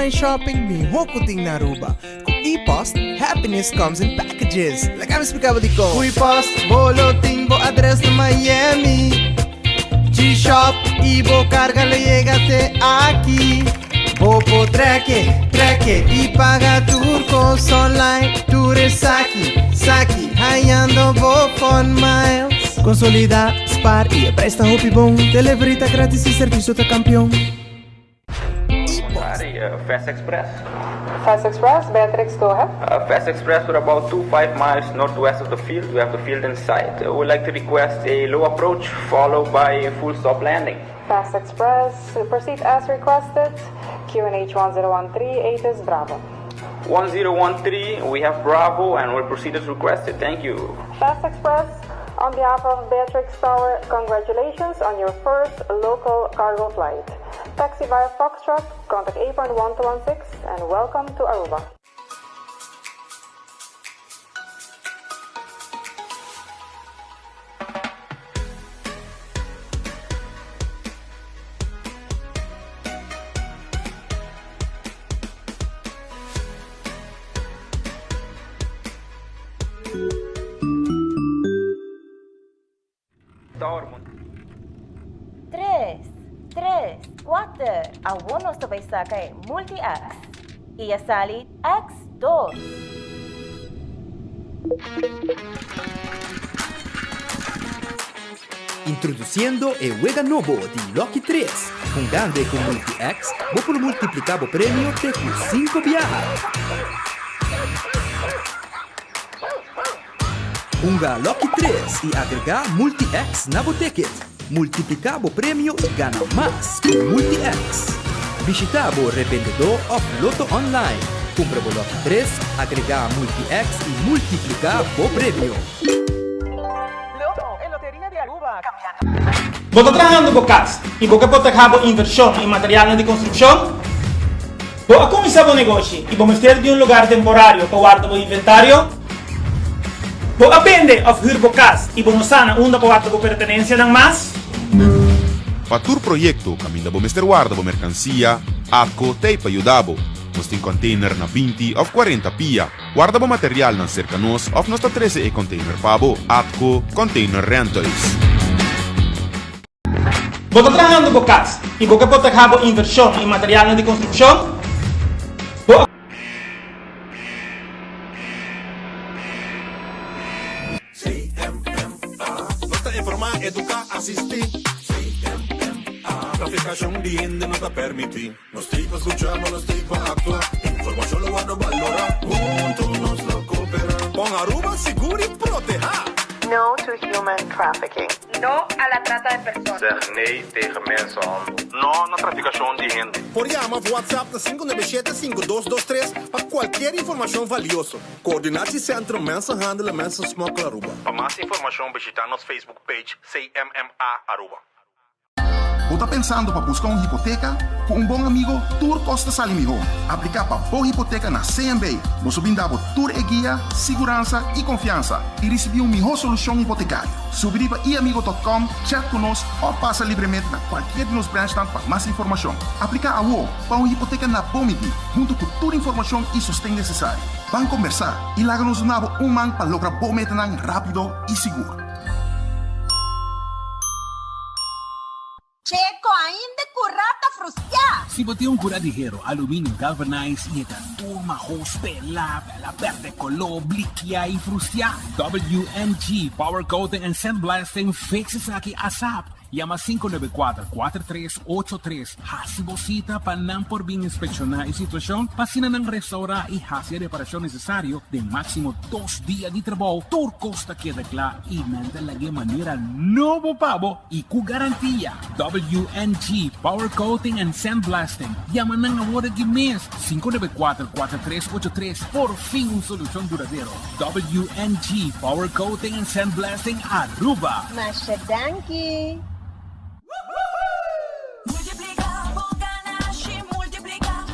Online shopping miho cu tin na Aruba. Cu ePost, happiness comes in packages. Laga mi splica bo dicon. Cu ePost, bo lo tin bo adres na Miami. G-Shop y bo carga lo yega te aki. Bo por trek-e, trek-e y paga tur cos online. Tur esaki, saki, hayando bo fun miles. Consolida, spaar y e prijs ta hopi bon. Delivery ta gratis y servicio ta campeon. EPost. Fast Express. Fast Express, Beatrix, go ahead. Fast Express, we're about 2-5 miles northwest of the field. We have the field in sight. Uh, we'd like to request a low approach followed by a full stop landing. Fast Express, proceed as requested. QNH 1013, ATIS Bravo. 1013, we have Bravo and we'll proceed as requested. Thank you. Fast Express, on behalf of Beatrix Tower, congratulations on your first local cargo flight. Taxi via Foxtrot, contact apron 1216 and welcome to Aruba. Tres, tres, kuater, awor nos ta bai saka e Multi-X. I a sali X dos. Introduciendo e wega nobo di Lucky Tres. Hungando e cu Multi-X, bo por multiplica bo premio te cu cinco biaha. Hunga Lucky Tres y agrega Multi-X na bo ticket. Multiplica bo premio y gana mas cu Multi-X. Bishita bo revendedor of Lotto Online. Cumpra bo Lucky Tres, agrega Multi-X y multiplica bo premio. Lotto, e loteria di Aruba, cambiando. Bo ta trahando bo cas y bo ke proteha bo inversion y materialnan di construccion? Bo a cuminsa bo negoshi y bo mester di un lugar temporario pa warda bo inventario? Bo a bende of huur bo cas y bo no sa na unda pa warda bo pertenencianan mas? Pa tur proyecto caminda bo mester warda bo mercancia, ATCO t'ey pa yuda bo. Nos tin container na 20 of 40 pia. Warda bo materialnan serka nos of nos ta trese e container pa bo. ATCO Container Rentals. Bo ta trahando bo kas i bo ke proteha bo invershon i materialnan di konstrukshon? Bo a. CMMA Nos ta informá, eduká, asistí. CMMA Trafikashon di hende no ta permití. Nos t'ei pa skuchá, ma nos t'ei pa aktua. Informashon lo wòrdu balorá. Huntu nos lo koperá. Pon Aruba sigur i protehá. No to human trafficking. No a la trata de personas. Zeg nee tegen mensenhandel. No na trafikashon di hende. Por yama of WhatsApp na 597 5223 pa kualkier informashon valioso. Coördinatiecentrum Mensenhandel en Mensensmokkel Aruba. Pa mas informashon bishita nos Facebook page CMMA Aruba. Bo ta pensando pa busca un hipoteca? Cu un bon amigo tur cos ta sali miho. Aplica pa bo hipoteca na CMB. Nos lo bin da bo tur e guia, siguransa y confiansa y ricibi un miho solucion hipotecario. Subi riba iamigo dot com, chat cu nos of pasa libremente na cualkier di nos branchnan pa mas informacion. Aplica awo pa un hipoteca na bo midi, hunto cu tur informacion y sosten necesario. Ban combersa y laga nos duna bo un man pa logra bo metanan rapido y sigur. Checo ainda curá ta frustiá. Si bo tin un curá di hero, aluminio galvanized y e ta tur mahos, pelá, pela perde coló, blikiá y frustiá, WMG Power Coating and Sandblasting fix esaki asap. Yama 594 4383 Hasi bo sita pa nan por bin inspekshoná e situashon pa asina nan restourá i hasi e reparashon nesesario den máksimo dos dia di trabou. Tur kos ta keda kla i nan ta lag'é manera nobo pa bo i ku garantia. WNG Power Coating and Sandblasting. Yama nan awor aki mes, 594 4383. Por fin un solushon duradero. WNG Power Coating and Sandblasting Aruba. Masha danki! Multiplica bo ganashi, multiplica.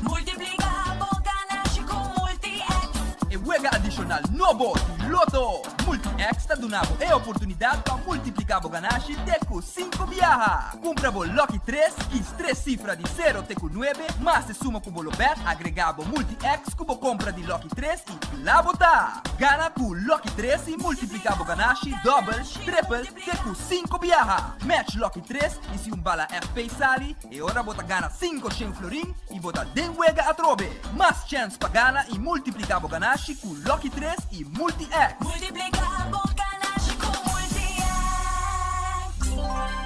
Multiplica bo ganashi cu Multi-X. E wega adishonal nobo di Lotto! Multi-X ta duna bo e oportunidad pa multiplica bo ganashi te cu cinco biaha. Cumpra bo Lucky tres, kies tres cifra di cero te cu nuebe, mas e suma cu bo lo bet, agrega bo Multi-X cu bo compra di Lucky tres y cla bo ta! Gana cu Lucky tres y multiplica bo ganashi dobel, tripel te cu cinco biaha. Match Lucky tres y si un bala FP sali, E ora bo ta gana cinco shen florin y bo ta den wega atrobe. Mas chens pa gana y multiplica bo ganashi cu Lucky tres y Multi X. Multiplica bo ganashi cu Multi X.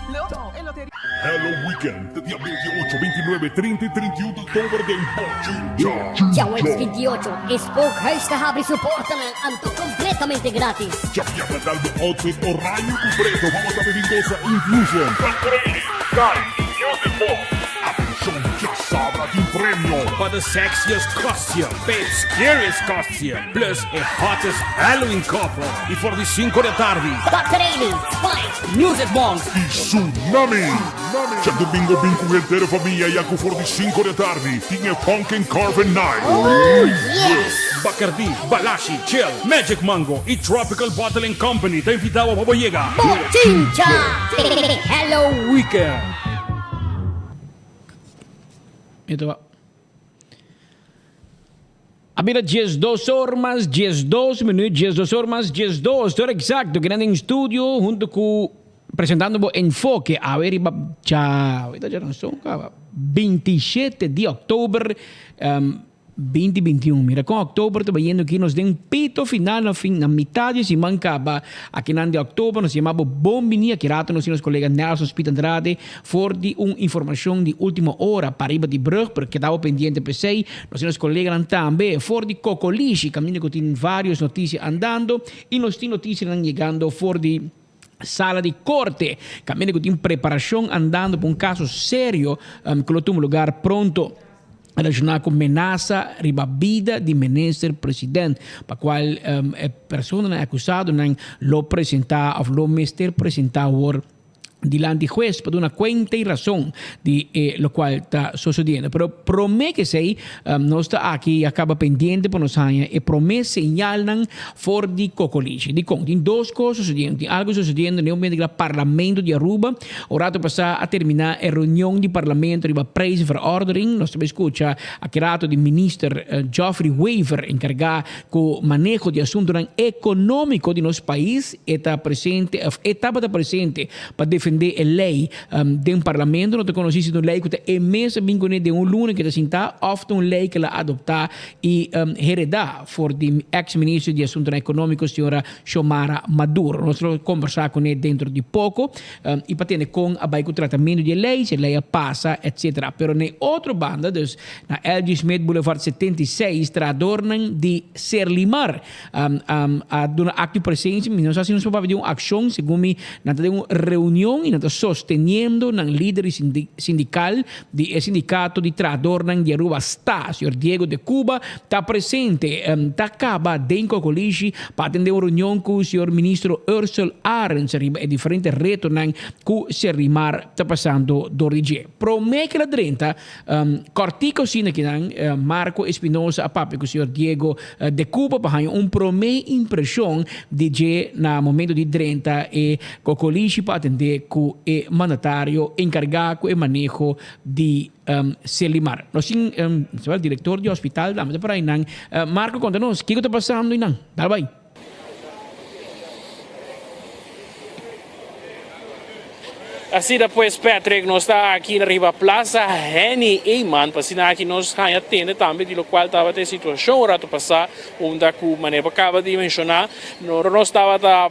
Lotto, e loteria. Hello Weekend ta dia 28, 29, 30 y 31 di oktober den Bochincha. Djaweps 28, e Spookhuis ta habri su portanan anto completamente gratis. Djabièrnè dal bo outfit oraño cu preto pa bo ta bini gosa Infusion, Tancredi, Sky y Music Box. Atencion djasabra tin premio. Pa the sexiest costume, pa e scariest costume, plus e hottest Halloween couple. Y for di cinco di atardi. Tancredi, Spike, Music Box. Y Tsunami. Djadomingo bin cu henter e famia ya cu for di cinco di atardi tin e Pumpkin Carving Night. Oh yes! Bacardi, Balashi, Chill, Magic Mango y Tropical Bottling Company ta invita bo pa bo yega. Bochincha! Hello Weekend! A bira 12 or mas 12 minuut, 12 or mas 12, ora exacto, kinan den studio hunto cu presentando bo Enfoke awe riba dja, ta djaranson caba, 27 di october 2021. Mira con october ta bayendo aki nos den pito final na fin, na mitad di siman caba akinan di october nos yama bo bon bini aki rato nos tin nos colega Nelson Speed Andrade For di un informacion di ultimo ora pariba di brug, pero keda bo pendiente p'esey. Nos tin nos coleganan tambe for di Cocolishi, caminda cu tin varios noticia andando y nos tin noticianan yegando for di sala di corte, caminda cu tin preparacion andando pa un caso serio cu lo tuma lugar pronto relaciona cu menasa riba bida di minister president, pa cual e personanan acusadonan lo presenta of lo mester presenta awor dilanti hues pa duna cuenta y razon di e locual ta sucediendo. Pero prome que esey, nos ta aki a caba pendiente pa nos haña e prome señalnan for di Cocolishi. Dicon? Tin dos cos sucediendo. Tin algo sucediendo den e momento cu Parlamento di Aruba. Un rato pasa a termina e reunion di Parlamento riba prijsverordening. Nos ta bay scucha aki rato di Minister Geoffrey Wever encarga Cu maneho di asuntonan economico di nos pais e ta presente of e tabata presente pa defende e ley den parlamento. No ta conoci si ta un ley cu ta e mes a bin cune den un luna cu ta sinta of ta un ley cu el a adopta y hereda for di ex ministro di asuntonan economico señora Xiomara Maduro. Nos lo conversa cune dentro di poco y pa tende con a bay cu tratamento di e ley, si e ley a pasa etc. Pero na e otro banda dus Na LG Smith Boulevard 76 trahadornan di Serlimar a duna acto di presencia. Mi no sa si nos por papia di un accion, segun mi nan ta den un reunion y nan ta sosteniendo nan lider sindical di e sindicato di trahadornan di Aruba sta, señor Diego de Cuba ta presente. Ta caba den Cocolishi pa atende un reunion cu señor ministro Ursell Arends riba e diferente retonan cu Serlimar ta pasando door di dje. Prome cu el a drenta Kòrtiku asina kinan Marco Espinosa a papia ku señor Diego de Cuba pa haña un promé impreshon di dje na momento di drenta e kokolishi pa atendé ku e mandatario enkargá ku e maneho di Selimar. Nos tin direktor di hospital tambe ta por ainan. Marco konta nos kiko ta pasando einan. Dal bai. Asina pues Patrick, nos ta aki riba Plaza Henny Eman, pa asina aki nos haña tende tambe di locual tabata e situacion un rato pasa, unda cu manera bo caba di menciona, nos tabata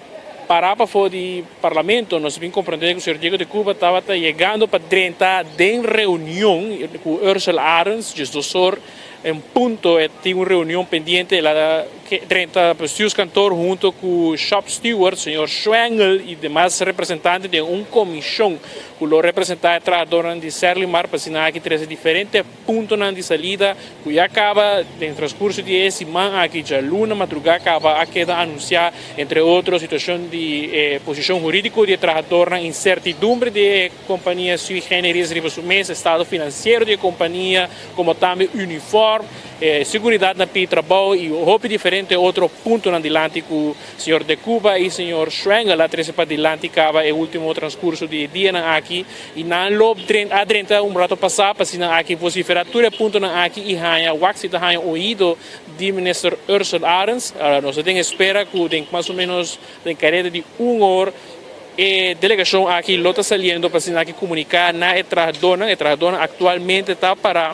para pafo di Parlamento, nos bin comprende cu señor Diego de Cuba tabata yegando pa drenta den reunion cu Ursel Arends, djesdos or en punto e tin un reunion pendiente, el a drenta bestuurskantoor hunto cu shop steward señor Schwengel y demas representante den un comision cu lo representa e trahadornan di Serlimar pa asina aki trece diferente puntonan di salida cu ya caba den transcurso di e siman aki djaluna madruga caba a keda anuncia entre otro situacion di e posicion huridico di e trahadornan, incertidumbre di e compania sui generis riba su mes, estado financiero di e compania como tambe uniform, e seguridad na pi trabao y hopi diferente. diferente otro puntonan dilanti ku señor De Cuba i señor Schwengle a trese padilanti kaba e último transkurso di e dianan aki i nan lo a drenta un rato pasá pa asina aki vosiferá tur e puntonan aki i haña wak si ta haña oido di minister Ursell Arends. Nos ta den espera ku den mas o menos den kareda di un or e delegashon aki lo ta saliendo pa asina aki komuniká na e trahadónan. E trahadónan aktualmente ta pará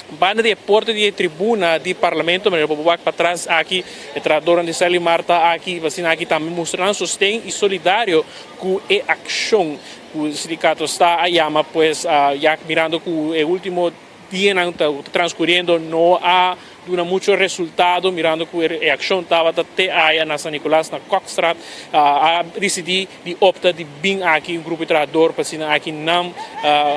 Banda di e porta di e tribuna di Parlamento, manera bo por wak patras aki, e trahadornan di Serlimar ta aki, asina aki tambe mustra nan sosten y solidario cu e accion cu sindicato sta a yama, pues ya mirando cu e ultimo dianan ta transcuriendo no a duna mucho resultado, mirando cu e accion tabata te aya na San Nicolas na Kokstraat, a dicidi di opta di bin aki un grupo di trahador pa asina aki nan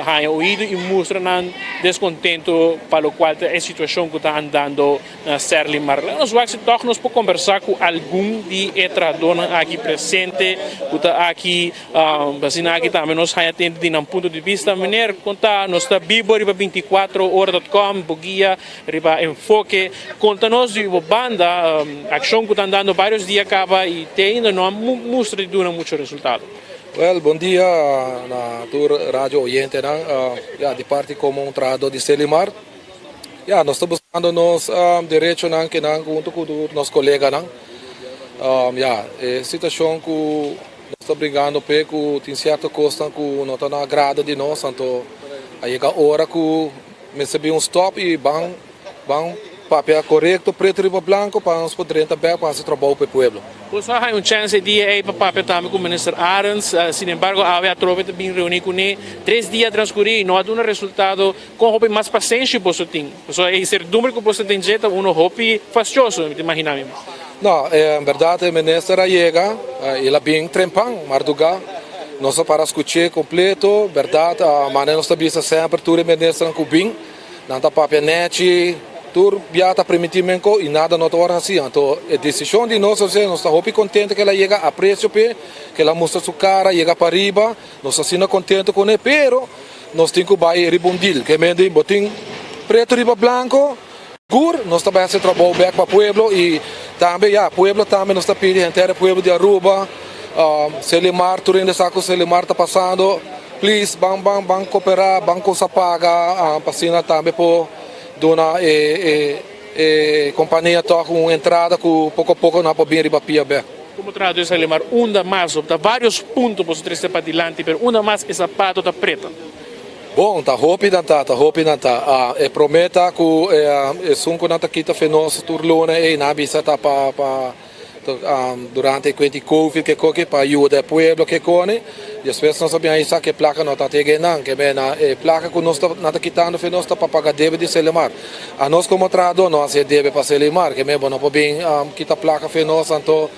haña oido y mustra nan descontento pa locual ta e situacion cu ta andando na Serlimar. Laga nos wak si tog nos por combersa cu algun di e trahadornan aki presente cu ta aki pa asina aki tambe nos haña tende di nan punto di bista. Meneer, con ta? Nos ta bibo riba binticuatro ora dot com, bo guia Riba enfoke, konta nos di bo banda akshon ku ta andando varios dia kaba i te ainda no a mustra di duna mucho resultado. Well, bon dia na tur radio oyentenan. Ya, di parti komo un trahadó di Selimar, ya, nos ta buskando nos derechonan kinan huntu ku tur nos koleganan. Ya, e situashon ku nos ta bringando p'e ku tin sierto kosnan ku no ta na agrado di nos, anto a yega ora ku Mester bin un stop y ban ban papia corecto preto riba blanco pa nos por drenta bek pa haci trabou pa e pueblo. Boso a haña un chance e dia ey pa papia tambe cu Minister Arends, sin embargo awe atrobe ta bin reuni cune. Tres dia a transcuri y no a duna resultado. Con hopi mas pasenshi boso tin? Pasobra e incertidumbre cu boso tin dje ta uno hopi fastioso, mi ta imagina mi. No, en berdad e Minister a yega, el a bin trempan, marduga. Nos a para scuché completo, berdad, manera nos ta bisa semper tur e ministernan cu bin, nan ta papia nechi, tur bia ta primiti menco y nada no ta worde haci. Anto e decision di nos, osea, nos ta hopi contento cu el a yega, aprecio p'e, cu el a mustra su cara, yega pariba, nos ta asina contento cune, pero nos tin cu bay riba un deal, ke mende bo tin preto riba blanco, Sigur nos ta bai hasi trabou bek pa pueblo y tambe ya pueblo tambe nos ta pidi henter e pueblo di Aruba Selimar tur hende sa cu Selimar ta pasando please ban ban ban coopera ban cosa paga pa asina tambe por duna e e e compania toch un entrada cu poco poco nan por bin riba pia bek. Como trahador di Selimar unda mas ta varios punto boso trece padilanti pero unda mas e zapato ta preta. Bon, ta hopi nan ta, ta hopi nan ta. E promé ta ku esun ku nan ta kita fe nos tur luna ei, nan a bisa ta pa pa durante e kuenti covid ke koke pa yuda e pueblo ke kone. Despues nos a bin a hisa ku e plaka no ta tege nan, ke mena e plaka ku nos ta nan ta kitando fe nos ta pa paga debe di Selimar. Anos komo trahadó no hasi e debe pa Selimar, ke men bo no por bin kita plaka fe nos anto.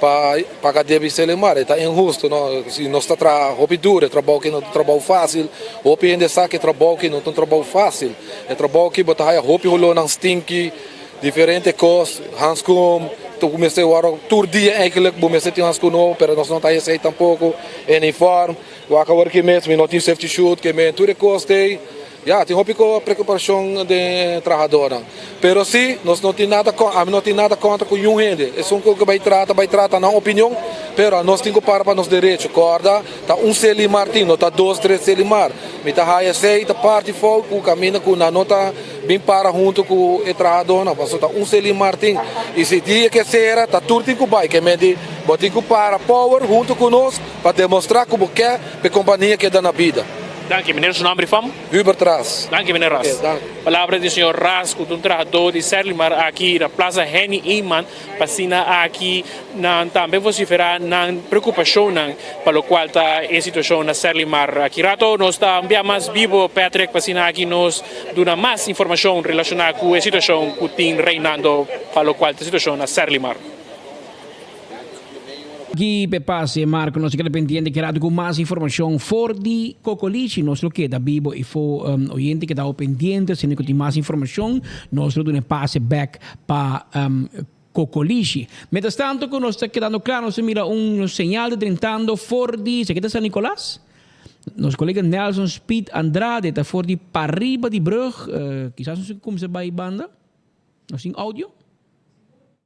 Pa paga debe Selimar e ta inhusto no, si nos ta traha hopi duro e trabou aki no ta un trabou facil, hopi hende sa ku e trabou aki no ta un trabou facil, e trabou aki bo ta haya hopi holónan stinky, diferente kos, hanskun, bo mester wòrdu tur dia eigenlijk bo mester tin hanskun nobo pero nos no ta haya esei tampoko, uniform, wak awor aki mes mi no tin safety shoe ke men tur e kos ei. Ya, tin hopi preocupacion den trahadornan. Pero si, nos no tin nada con, ami no tin nada contra cu niun hende. Esun cu bay trata, bay trata nan opinion, pero anos tin cu para pa nos derecho. Corda, ta un Selimar tin, no ta dos, tres Selimar. Mi ta haya esey ta parti fout cu caminda cu nan no ta bin para hunto cu e trahadornan, pasobra ta un Selimar tin. Y si dia ke cera, ta tur tin cu bay. Ke men di, bo tin cu para power hunto cu nos pa demostra cu bo ke pa e compania keda na bida. Danki. Meneer su nomber y fam? Hubert Ras. Danki meneer Ras. Ok, danki. Palabra di señor Ras cu ta un trahador di Serlimar aki na Plaza Henny Eman pa asina aki nan tambe vocifera nan preocupacionnan pa locual ta e situacion na Serlimar. Aki rato nos ta bia mas bibo Patrick pa asina aki nos duna mas informacion relaciona cu e situacion cu tin reinando pa locual ta e situacion na Serlimar. Aki p'e pase Marco nos a keda pendiente ki rato ku mas informashon for di Cocolichi nos lo keda bibo i fo oyente keda awo pendiente asina ku tin mas informashon nos lo duna e pase bek pa Cocolichi. Mientras tanto ku nos ta kedando kla nos ta mira un señal ta drentando for di esaki ta San Nicolas? Nos kolega Nelson Speed Andrade ta for di pariba di brug kisas nos tin ku kumsa bai banda nos tin audio?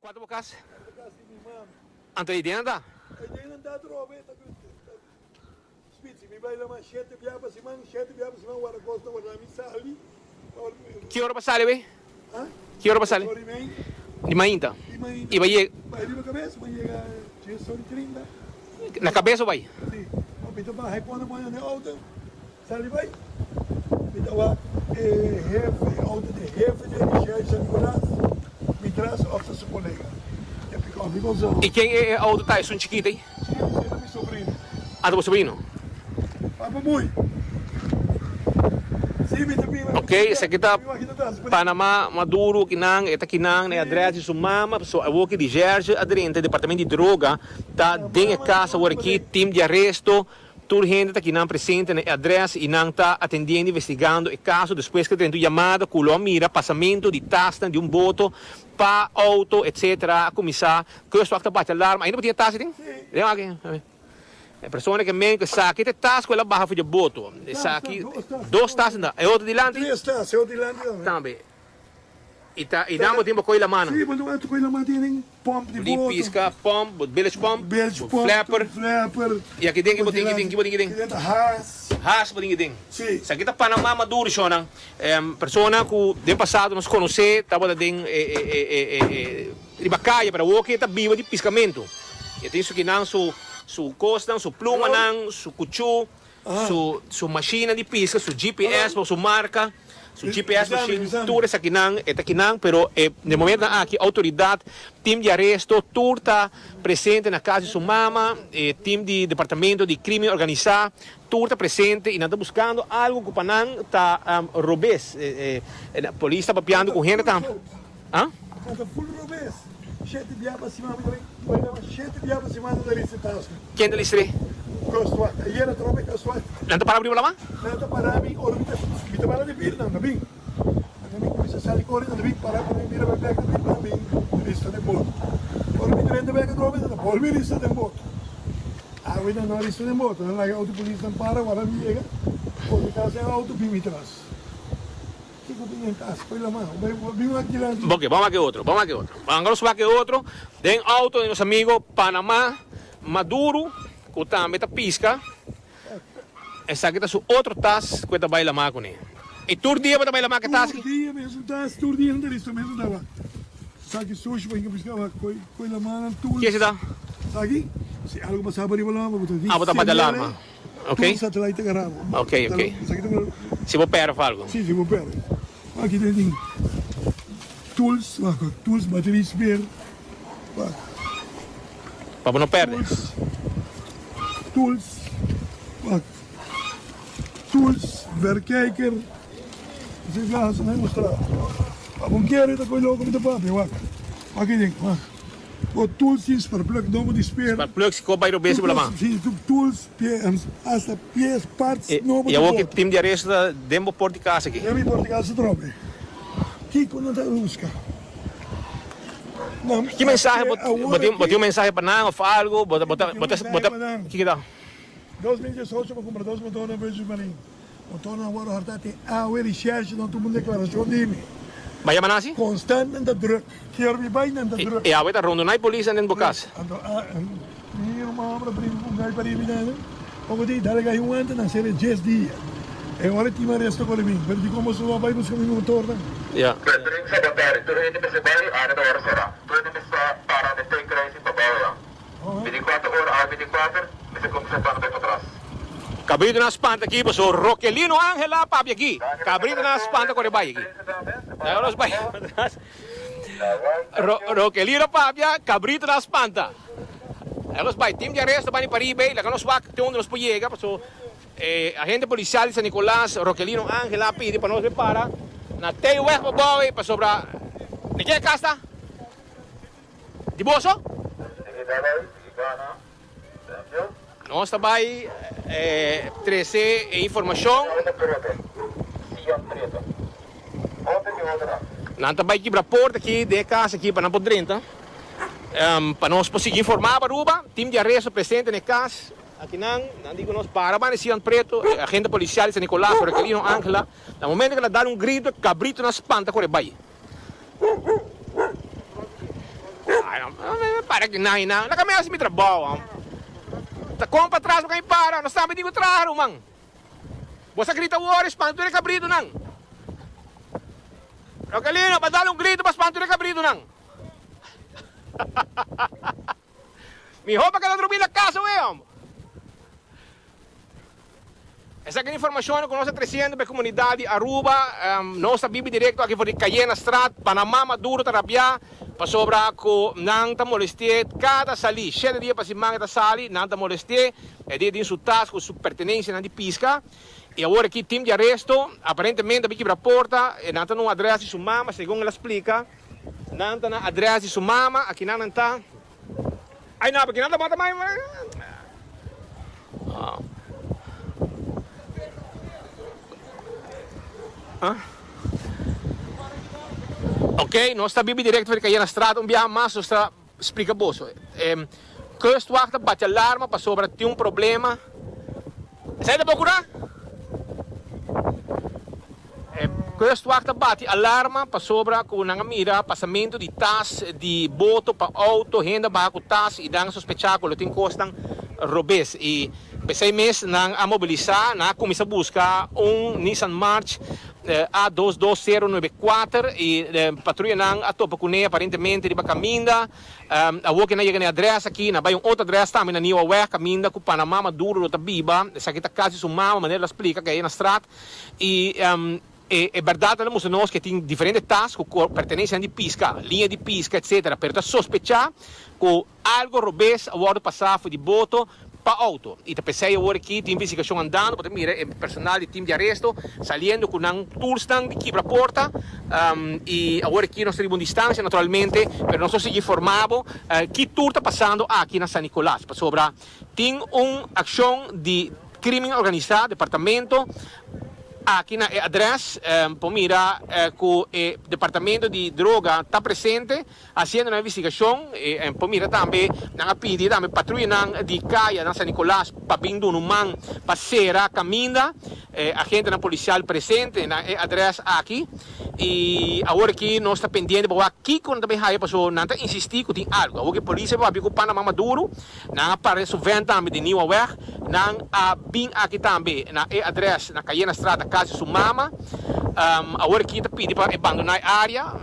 Kua ta bo kas? Anto ei den nan ta? Ei den nan ta atrobe, ta Spitsi, mi bai laman shete bia pa siman, shete bia pa siman warda kos ta warda mi sali. Ki ora bo sali wey? Ki ora bo sali? Ora i mei. Di mainta? Di mainta. I bai yega? Bai riba kabes, bai yega dies ora i trinta. Na kabes bo bai? Si. Mi ta baha e pone pone den auto, sali bai. Mi ta wak e hefe, e auto di e hefe di Michel San Nicolas, mi tras of ta su kolega. E pick-up di Gonzalo. I ken e auto ta, esun chikito ei? Si, esei ta mi sobrino. Ah, ta bo sobrino? Papa Boy. Si, mi ta bira. Ok, esaki ta Panama Maduro kinan, e ta kinan na e adres di su mama, paso awor ki Recherche a drenta e departamento di droga ta den e cas awor aki, team di aresto, tur hende ta kinan presente na e adres y nan ta atendiendo, investigando e caso despues ki a drenta un yamada cu lo a mira pasamento di tasnan di un boto Pa auto etc a cuminsa kustwacht ta bati alarma ainda bo tin e tas aden? Den aki e persona ke men ku esaki ta e tas ku el a baha for di e boto esaki dos tas enta e otro dilanti Tres tas e otro dilanti tambe. Tambe y ta y nan bo tin bo koy laman Si bo tin koy laman tin pomp di Di boto pisca pomp bo bilge pomp bilge bo pomp flapper flapper y aki den ki bo tin ki den ki bo tin ki den Ki den ta haas haas bo tin ki den Si. Esaki ta Panama Maduro shownan. Persona ku den pasado nos konosé tabata den e riba kaya pero awor ke ta biba di piskamentu. E tin su kinan su su kosnan, su plumanan, su kuchú, su su mashinnan di piska, su GPS por su marka, su GPS mashin, tur esakinan e ta kinan pero e den momentonan aki outoridat, tim di aresto tur ta presente na kas di su mama, e tim di departamento di krimen organisá. Tur ta presente y nan ta buscando algo cu pa nan ta robes. Polis ta papiando cu hende ta. Ah? Nan ta full robes. Shete bia pa siman mi ta bai lama shete bia pa siman nan ta listra taska. Ken ta listr'é? Kustwacht. Ayer a trobe kustwacht. Nan ta para riba lama? Nan ta para mi ora mi ta mi ta para di bir nan ta bin. Anto mi cuminsa sali core nan ta bin para pa mi mira bai bek ta bin pa bin listra den boto. Ora mi drenta bek atrobe nan ta bolbe listra den boto. Awe nan no a listra den boto, nan laga auto polis nan para wara mi yega por mi tas den auto bin mi tras. Kiko tin den tas? Poi lama, bin wak dilanti. Ok, ban wak e otro, ban wak e otro. Ban nos wak e otro den auto di nos amigo Panama Maduro cu tambe ta pisca. Esaki ta su otro tas cu e ta bay lama cune. Y tur dia bo ta bay lama cu e tas aki? Tur dia mesun tas, tur dia nan ta listo mesun tawa. Saki sushi pa hinka pisca wak coy coy lama nan tur. Kies ta? Saki? Si algo pasa bo riba lama bo ta di. Ah bo ta bati alarma. Ok. Tur satellite ta gara bo. Ok ok. Si bo perde of algo. Si si bo perde. Aki den tin tools wak tools bateria spare wak. Pa bo no perde. Tools, tools, wak, tools, verkijker, esei biaha su na mustra. Pa bo kere ta koe loko mi ta papia, wak, wak ei den, wak. Bo tools tin sparplug nobo di spare. Sparplug si ko bai robes bo laman. Si, tools, pie, hasta pies, parts nobo I di awor ki boto. tim di aresto ta den bo port di kas aki. Den mi port di kas atrobe. Kiko nan ta buska? Ki mensahe bo bo tin bo tin un mensahe pa nan of algo bo ta bo ta bo ta bo ta kiko ta? 2018 bo kumpra dos motor na Virgin Marine. Motornan wòrdu hartá te awe Recherche no tuma un deklarashon di mi. Bo a yama nan asi? Konstant nan ta drùk. Kier mi bai nan ta drùk. E awe ta rondonai polisnan den bo kas. Anto mi ruman homber a bringa ku un gai pariba i nan poko di dale gai un ante nan sera djes dia. E ora e tim aresto kore bin pero dikon boso no a bai buska mi motornan? Ya. Prensa bo tari, tur hende mester bai, ara ta ora será. Tur hende mester para den te kruising pa bou ya. Binticuater ora awe binticuater, mester cuminsa banda bai patras. Cabrito nan spanta aki paso Rokelino Angel a papia aki. Cabrito nan spanta kore bai aki. Laga nos bai patras. Rokelino papia, cabrito nan spanta. Laga nos bai. Team di aresto bani pariba ei. Laga nos wak te unda nos por yega paso e agente policial di San Nicolas Rokelino Angel a pidi pa nos bai para na Theeweg pa bou ei pasobra di ken e cas ta? Di boso? Nos ta bai trece e informacion. Nan ta bai kibra porta aki den e cas aki pa nan por drenta. Pa nos por sigui informa pa Aruba. Team di aresto presente na e cas. Aki nan, nan di cu nos para banda Sion Preto, e agente policial di San Nicolas, Rogelino Angela. Na momento cu el a dal un grito, e cabritonan spanta core bai. Para ki nan i nan. Laga mi hasi mi trabou. Ta kon patras bo ka mi para. Nos tambe tin ku traha ruman. Bo sa grita wor i spanta tur e kabritunan. Rokelino, ba dal un grito pa spanta tur e kabritunan. Mihó pa keda drumí na kasa wei homber. Esaki ta informashonnan ku nos ta tresiendo pa e komunidat di Aruba. Nos ta bibi direkto aki for di Cayena Straat. Panama Maduro ta rabiá pasobra ku nan ta molesti'é kada salí. Shete dia pa siman e ta sali, nan ta molesti'é. E dia tin su tas ku su pertenensianan di piska. I awor aki tim di aresto aparentemente a bin kibra porta. Nan ta na un adrès di su mama, segun el a splika. Nan ta na adrès di su mama. Aki nan nan ta. Ay no, porque nan ta bota mai. Ah. Ok, nos ta bibi directo for di Cayena Straat un biaha mas nos ta splica boso. Eh, Kustwacht ta bati alarma pasobra tin un problema. Esei ta procura? E kustwacht a bati alarma pasobra ku nan a mira pasamentu di tas di boto pa outo, hende a baha ku tas i nan a sospechá ku lo tin kosnan robes. I p'esei mes nan a mobilisá, nan a kuminsá buska un Nissan March A 22094 i patruyanan a topa kuné aparentemente riba kaminda. Awor ke nan yega na e adrès aki, nan bai un otro adrès tambe na Nieuweweg kaminda ku Panama Maduro lo ta biba. Esaki ta kas di su mama, manera el a splika ku a na straat. I e bèrdat nan a mustra nos ku e tin diferente tas ku pertenensianan di piska, liña di piska etsetera, pero ta sospechá ku algu robes a wòrdu pasá for di boto pa outo. I ta p'esei awor aki tin investigashon andando, bo ta mira e personal di tim di aresto saliendo ku nan toolsnan di kibra porta. I awor aki nos ta riba un distansia naturalmente, pero nos lo sigui informá bo ki tur ta pasando aki na San Nicolas, pasobra tin un akshon di Crimen Organisá, departamento aki na e adres por mira cu e departamento di droga ta presente haciendo nan investigacion. Por mira tambe nan a pidi tambe patruyanan di caya na San Nicolas pa bin duna un man pa cera caminda. Agentenan policial presente na e adres aki y awor aki nos ta pendiente pa wak kico nan ta bay haya pasobra nan ta insisti cu tin algo. Awor ki polis a papia cu Panama Maduro. Nan a para su vèn tambe di Nieuweweg. Nan a bin aki tambe na e adrès na Cayenastraat na kas di su mama. Awor aki ta pidi pa e bandoná e área.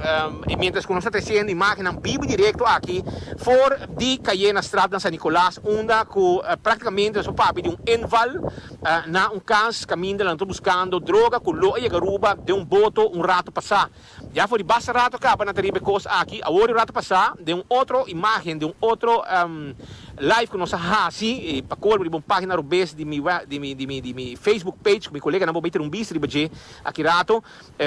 I miéntras ku nos ta tresiendo imágennan bibu direkto aki for di Cayenastraat na San Nicolas unda ku práktikamente nos por papia di un inval na un kas kaminda nan ta buskando droga ku lo a yega Aruba den un boto un rato pasá. Ya for di basta rato caba nan ta riba e cos aki. Awor di un rato pasa den un otro imagen, den un otro live cu nos a haci pa colmo riba un pagina robes di mi di mi di mi di mi Facebook page cu mi coleganan por bay tira un bista riba dje aki rato.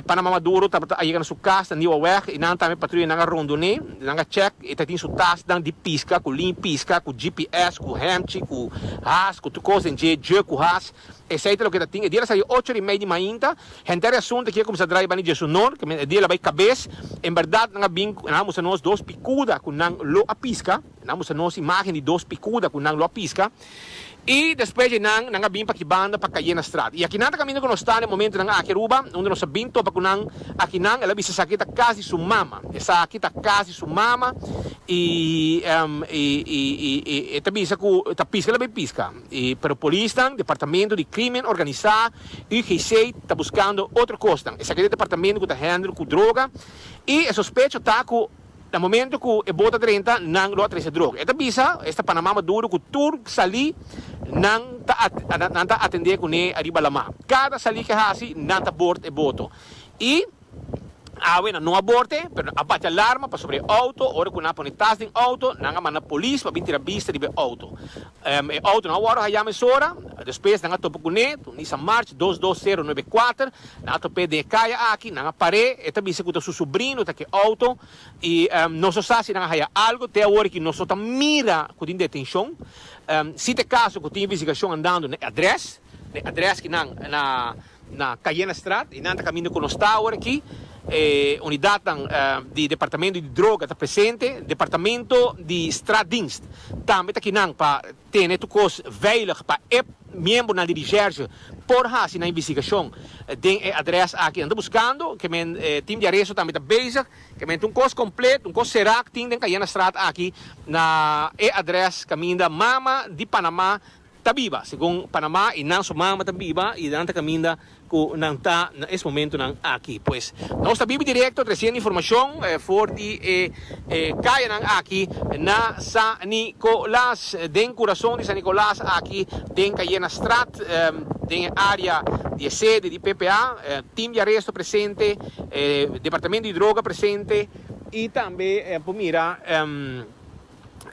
Panama Maduro tabata a yega na su cas na Nieuweweg y nan tambe patruyanan a rondone, nan a check e ta tin su tasnan di pisca cu lin pisca, cu GPS, cu hemchi, cu has, cu tur cos den dje, jug cu has. Esei ta loke ta tin. E dia la sali ocho ora i mei di mainta. Henter e asuntu aki a kuminsá drai banda di Djesunor, ke e dia la bai kabes. En bèrdat nan a bin, nan a mustra nos dos pikuda ku nan lo a piska. Nan a mustra nos imágen di dos pikuda ku nan lo a piska. I despues di nan, nan a bin pa ki banda pa Cayenastraat. I akinan ta kaminda ku nos ta na e momentunan aki Aruba, unda nos a bin topa ku nan akinan. El a bisa esaki ta kas di su mama. Esaki ta kas di su mama i i e ta bisa ku ta piska el a bai piska. E pero polisnan, Departamento di Crimen Organisá, UGC, ta buscando otro cosnan. Esaki ta e departamento cu ta handle cu droga y e sospecho ta cu na momento cu e bot a drenta nan lo a trece droga. E ta bisa esta Panama Maduro cu tur sali nan ta nan ta atende cune ariba lama. Cada sali ke haci nan ta bord e boto y. Awe nan no a borte, pero nan a bati alarma pasobra e auto, ora cu nan a pone tas den auto, nan a manda polis pa bin tira bista riba e auto. E auto no a worde haya mesora, despues nan a topa cune, un Nissan March dos dos sero nuebe kuater, nan a top'é den e caya aki, nan a par'é, e ta bisa cu ta su sobrino ta cu e auto, y nos no sa si nan a haya algo, te awor aki nos no ta mira cu tin detencion, si ta e caso cu tin investigacion andando na e adres, na e adres ki nan na. na Cayenastraat y nan ta caminda cu nos ta awor aki. E unidadnan di Departamento di Droga ta presente, Departamento di Straatdienst tambe ta kinan pa tene tur cos veilig pa e miembronan di Recherche por haci nan investigacion den e adres aki. Nan ta buscando, ke men team di aresto tambe ta bezig, ke men ta un cos completo, un cos cera cu tin den Cayenastraat aki na e adres caminda mama di Panama ta biba, segun Panama y nan su mama ta biba y nan ta caminda cu nan ta na es momentonan aki. Pues nos ta bibi directo treciendo informacion for di e cayanan aki na San Nicolas, den curazon di San Nicolas aki den Cayenastraat, den e area di e sede di PPA, team di aresto presente, departamento di droga presente y tambe por mira.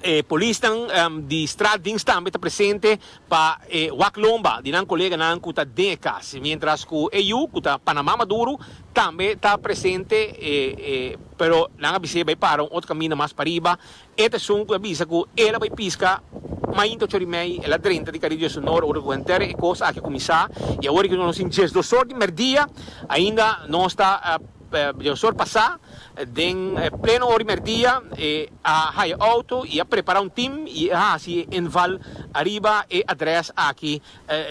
E polisnan di straatdienst tambe ta presente pa e wak lomba di nan koleganan ku ta den e kas, mientras ku e yu ku ta Panama Maduro tambe ta presente pero nan a bis'é bai para un otro kaminda mas pariba. E ta esun ku a bisa ku el a bai piska mainta ocho ora i mei, el a drenta di Caribe Sonoro ora ku henter e kos aki a kuminsá i awor ku nos tin diesdos or di merdia ainda nos ta Diosor pasá, den pleno ora di merdia, e a haya auto y a prepara un team y a haci e inval ariba e adres aki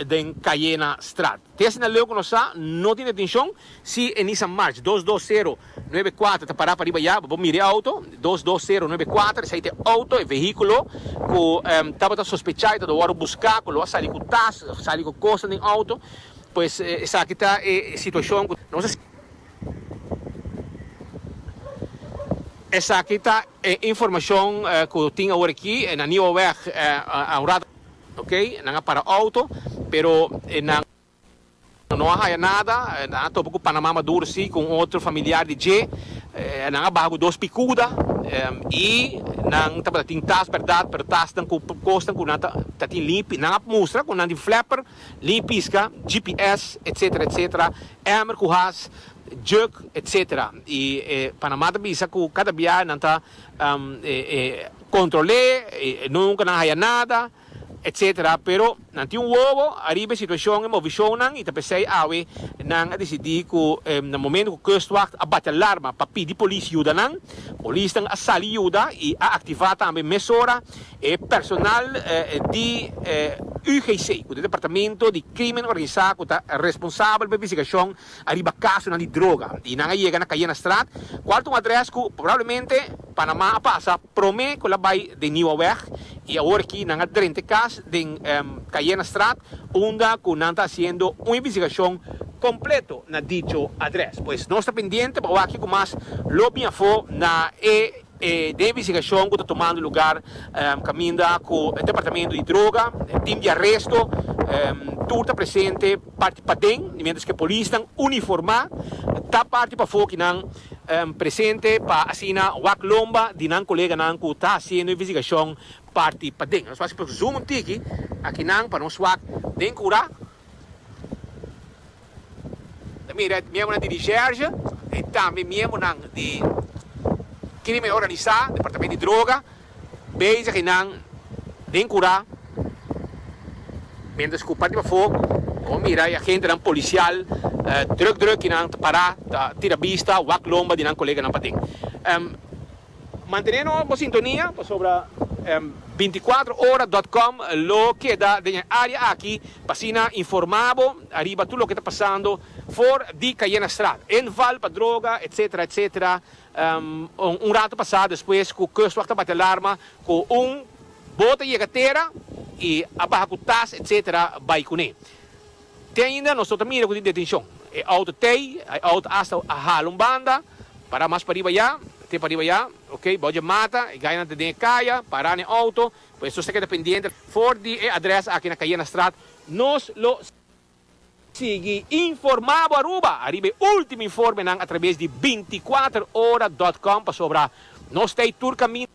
den Cayena Straat. Te asina leu cu nos sa, no tin detencion. Si e Nissan March 22094 ta para pariba ya, bo por mira e auto, 22094, esey ta e auto, e vehiculo cu tabata sospecha y ta worde busca cu lo a sali cu tas, sali cu cosnan den auto. Pues esaki ta e situacion cu nos a. Esaki ta e informacion cu tin awor aki na Nieuweweg a un rato ok nan a para auto pero nan no a haya nada nan a topa cu Panama Maduro si cu un otro familiar di dje nan a baha cu dos picuda y nan tabata tin tas berdad pero tasnan cu cosnan cu nan ta tin limpi nan a mustra cu nan tin flapper. Li pisca, GPS, etc. Etc. Emmer cu has, jug, etc. Y e Panama ta bisa cu cada bia nan ta controle, nunca nan haya nada, etc. Pero nan tin un wowo ariba e situacion, e movicionnan y ta pesey awe nan a dicidi cu na momento cu Kustwacht a bati alarma pa pidi polis yuda nan, polisnan a sali yuda y a activa tambe mesora E personal di UGC, ku ta e departamento di krimen organisá ku ta responsabel pa investigashon ariba kasonan di droga, i nan a yega na Cayenastraat, kual ta un adrès ku probablemente Panama a pasa promé ku el a bai den Nieuweweg, i awor aki nan a drenta e kas den Cayenastraat unda ku nan ta hasiendo un investigashon kompleto na dicho adrès. Pues nos ta pendiente pa wak kiko mas lo bin afó na e. E den investigashon ku ta tumando lugar kaminda ku e departamento di droga, e tim di aresto, tur ta presente parti paden, mientras ku e polisnan uniformá ta parti pafó ki nan presente pa asina wak lomba di nan koleganan ku ta hasiendo investigashon parti paden. Nos wak si por zoom un tiki akinan pa nos wak den kura. Ta mira miembronan di Recherche y tambe miembronan di Crimen Organisa, Departamento di Droga, bezig y nan den cura, mientras cu parti pafo bo mira e agentenan policial druk druk y nan ta para ta tira bista wak lomba di nan coleganan paden. Mantené no bo sintonia pasobra binticuatro ora dot com lo keda den e área aki pa asina informá bo ariba tur loke ta pasando for di Cayenastraat, inval pa droga etcetera etcetera. Un rato pasá despues ku Kustwacht a bati alarma ku un bote a yega tera i a baha ku tas etcetera bai kuné. Te ainda nos no ta mira ku tin detenshon. E outo tei, e outo asta a hala un banda, para mas pariba ya, te pariba ya, ok, bou dje mata, e gainan ta den e kaya, para na e outo, pues nos ta keda pendiente. For di e adres aki na Cayenastraat, nos lo sigui informa bo Aruba ariba e ultimo informenan atrabes di binticuater ora dot com, pasobra nos ta ei tur kaminda.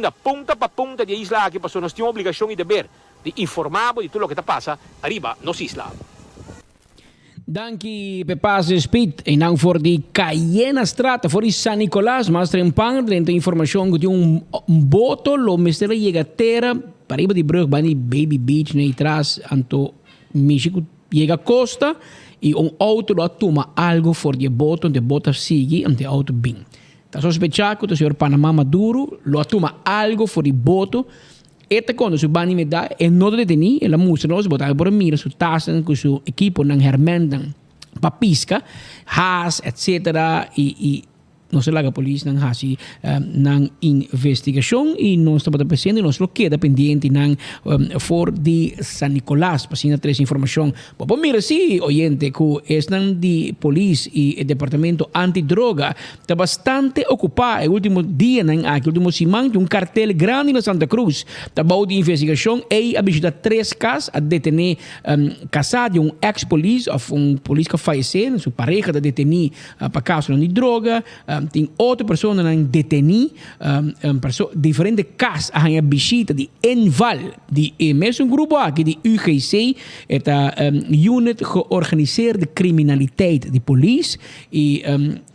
Na punta pa punta di e isla aki pasobra nos tin un obligashon i deber di informá bo di tur loke ta pasa ariba nos isla. Danki p'e pase Speed. Einan for di Cayenastraat, for di San Nicolas, mas trempan drenta informashon ku tin un boto lo mester a yega tera pariba di brug banda di Baby Beach nei tras anto mishi ku. Yega costa y un auto lo a tuma algo for di e boto anto e boto a sigui anto e auto bin. Ta sospecha cu ta señor Panama Maduro lo a tuma algo for di boto. E ta conta su banda di medaya, e no ta deteni, el a mustra nos, bo tambe por a mira su tasnan cu su equiponan, hermentnan pa pisca, haas, etcetera y y. Nos a laga polisnan hasi nan investigashon i nos tabata presente, nos lo keda pendiente nan for di San Nicolas pa asina trese informashon. Bo por mira si, oyente, ku esnan di polis i e departamento antidroga ta bastante okupá e ultimo dianan aki, ultimo siman tin un kartel grandi na Santa Cruz ta bou di investigashon. Ei a bishita tres kas, a detené kasá di un eks polis òf un polis ku a fayesé, su pareha ta detení. Pa kasonan di droga, tin otro personanan detení. Diferente kas a haña bishita di inval di e mesun grupo aki di UGC, e ta Unit Georganiseerde Criminaliteit di polis. I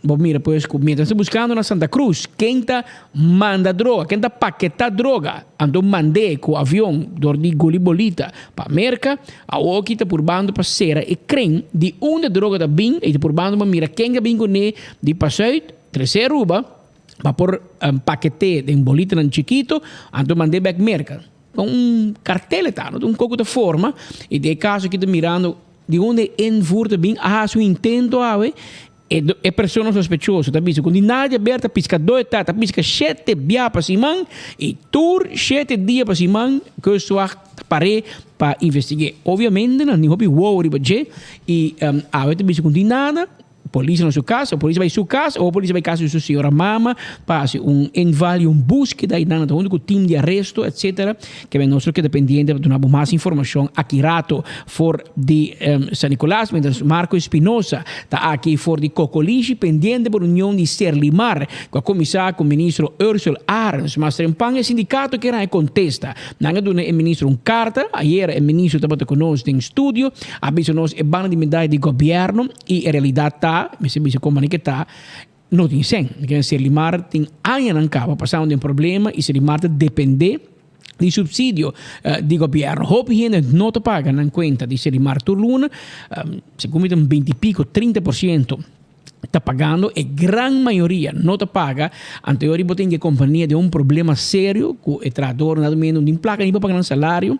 bo mira pues ku mientras ta buskando na Santa Cruz ken ta manda droga, ken ta paketá droga, anto mand'é ku avion dor di Goli Bolita pa Merka. Awoki ta purbando pa sera e kren di unda droga ta bin i ta purbando pa mira ken ta bin kuné di pasuit trese Aruba pa por paket'é den bolitanan chikito anto mand'é bek Merka. Ta un kartel e ta, no ta un koko ta forma i den e kaso aki ta mirando di unda e invoer ta bin a hasi un intento awe. E persona sospechoso ta bisa ku di Nadia Berta piskadó e ta, ta piska shete bia pa siman i tur shete dia pa siman Kustwacht ta par'é pa investig'é. Obviamente nan tin hopi wowo riba dje i awe ta bisa ku no tin nada. Polis na su kas, o polis a bai su kas o polis a bai kas di su señora mama pa hasi un inval i un búskeda i nan ta huntu ku tim di aresto etcetera. Kebé nos lo keda pendiente pa duna bo mas informashon aki rato for di San Nicolas, mientras Marco Espinosa ta aki for di Cocolishi pendiente pa reunion di Serlimar cu a cuminsa cu ministro Ursell Arends. Mas trempan e sindicato kier haña contesta. Nan a duna e ministro un carta. Ayer e ministro tabata cu nos den studio, a bisa nos e banda di medaya di gobierno y e realidad ta, mester bisa con manera ke ta, no tin cen. Serlimar tin añanan caba pasando den problema y Serlimar ta depende di subsidio di gobierno. Hopi hende no ta paga nan cuenta di Serlimar tur luna, segun mi ta un binti pico, 30% ta pagando, e gran mayoria no ta paga. Anto yori bo tin di e compania den un problema serio cu e trahadornan ta mendo no tin placa ni pa paga nan salario.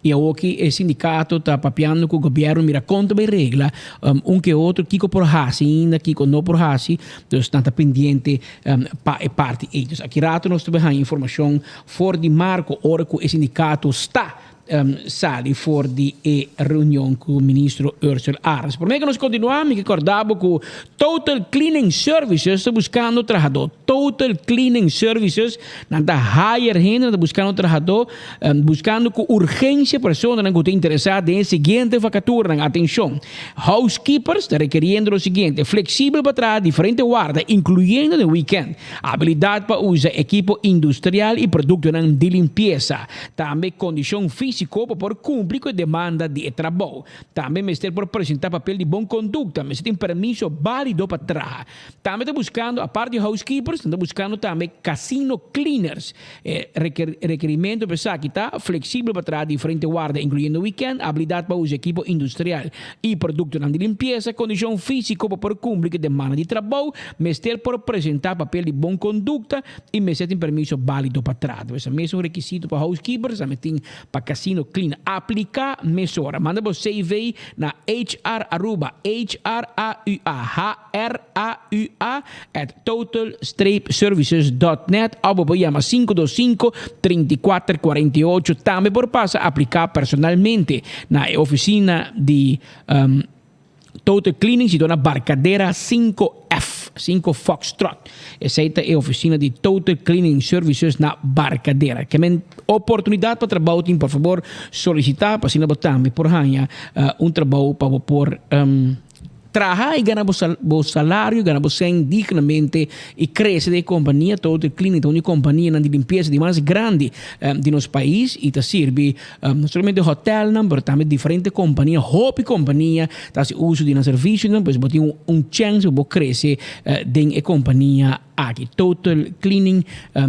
I awoki e sindikato ta papiando ku gobièrnu mira kon ta bai regla un ke otro, kiko por hasi ainda, kiko no por hasi. Dus nan ta pendiente pa e parti ei. Dus aki rato nos ta bai haña informashon for di Marco ora ku e sindikato sta sali for di e reunion ku ministro Ursell Arends. Promé ku nos kontinuá mi ke kòrda bo ku Total Cleaning Services ta buskando trahadó. Total Cleaning Services nan ta hire hende, nan ta buskando trahadó. Buscando cu urgencia personanan cu ta interesa den e siguiente vacaturanan. Atencion! Housekeepers ta requeriendo lo siguiente, flexibel pa traha diferente warda, incluyendo den weekend, habilidad pa usa ekipo industrial y productonan di limpieza, tambe condicion fisico pa por cumpli cu e demanda di e trabou. Tambe mester por presenta papel di bon conducta, mester tin permiso balido pa traha. Tambe ta buscando, apart di housekeepers, nan ta buscando tambe casino cleaners. E rekerimento pa esaki ta, fleksibel pa traha diferente warda inkluyendo wikènt, abilidat pa usa ekipo industrial i produktonan di limpiesa, kondishon físiko pa por kumpli ku e demanda di trabou, mester por presentá papel di bon kondukta i mester tin permiso bálido pa traha. Debe sa mesun rekisito pa housekeeper, sa mes tin pa casino cleaner. Apliká mesora. Manda bo CV na HR Aruba, H-R-A-U-A, H-R-A-U-A, at total-services dot net of bo por yama 525 34 48. Tambe por pasa apliká personalmente na e ofisina di Total Cleaning situa na Barcadera 5F, 5 Foxtrot. Esei ta e ofisina di Total Cleaning Services na Barcadera. Ke men oportunidat pa trabou tin, por fabor solisitá pa asina bo tambe por haña un trabou pa bo por. Traha y gana bo bo salario, gana bo cen dignamente y crece den e compania. Total Cleaning ta un di e companianan di limpieza di mas grandi di nos pais y ta sirbi no solamente hotelnan pero tambe diferente compania, hopi compania ta haci uso di nan servicionan, pues bo tin un chance pa bo crece den e compania aki. Total Cleaning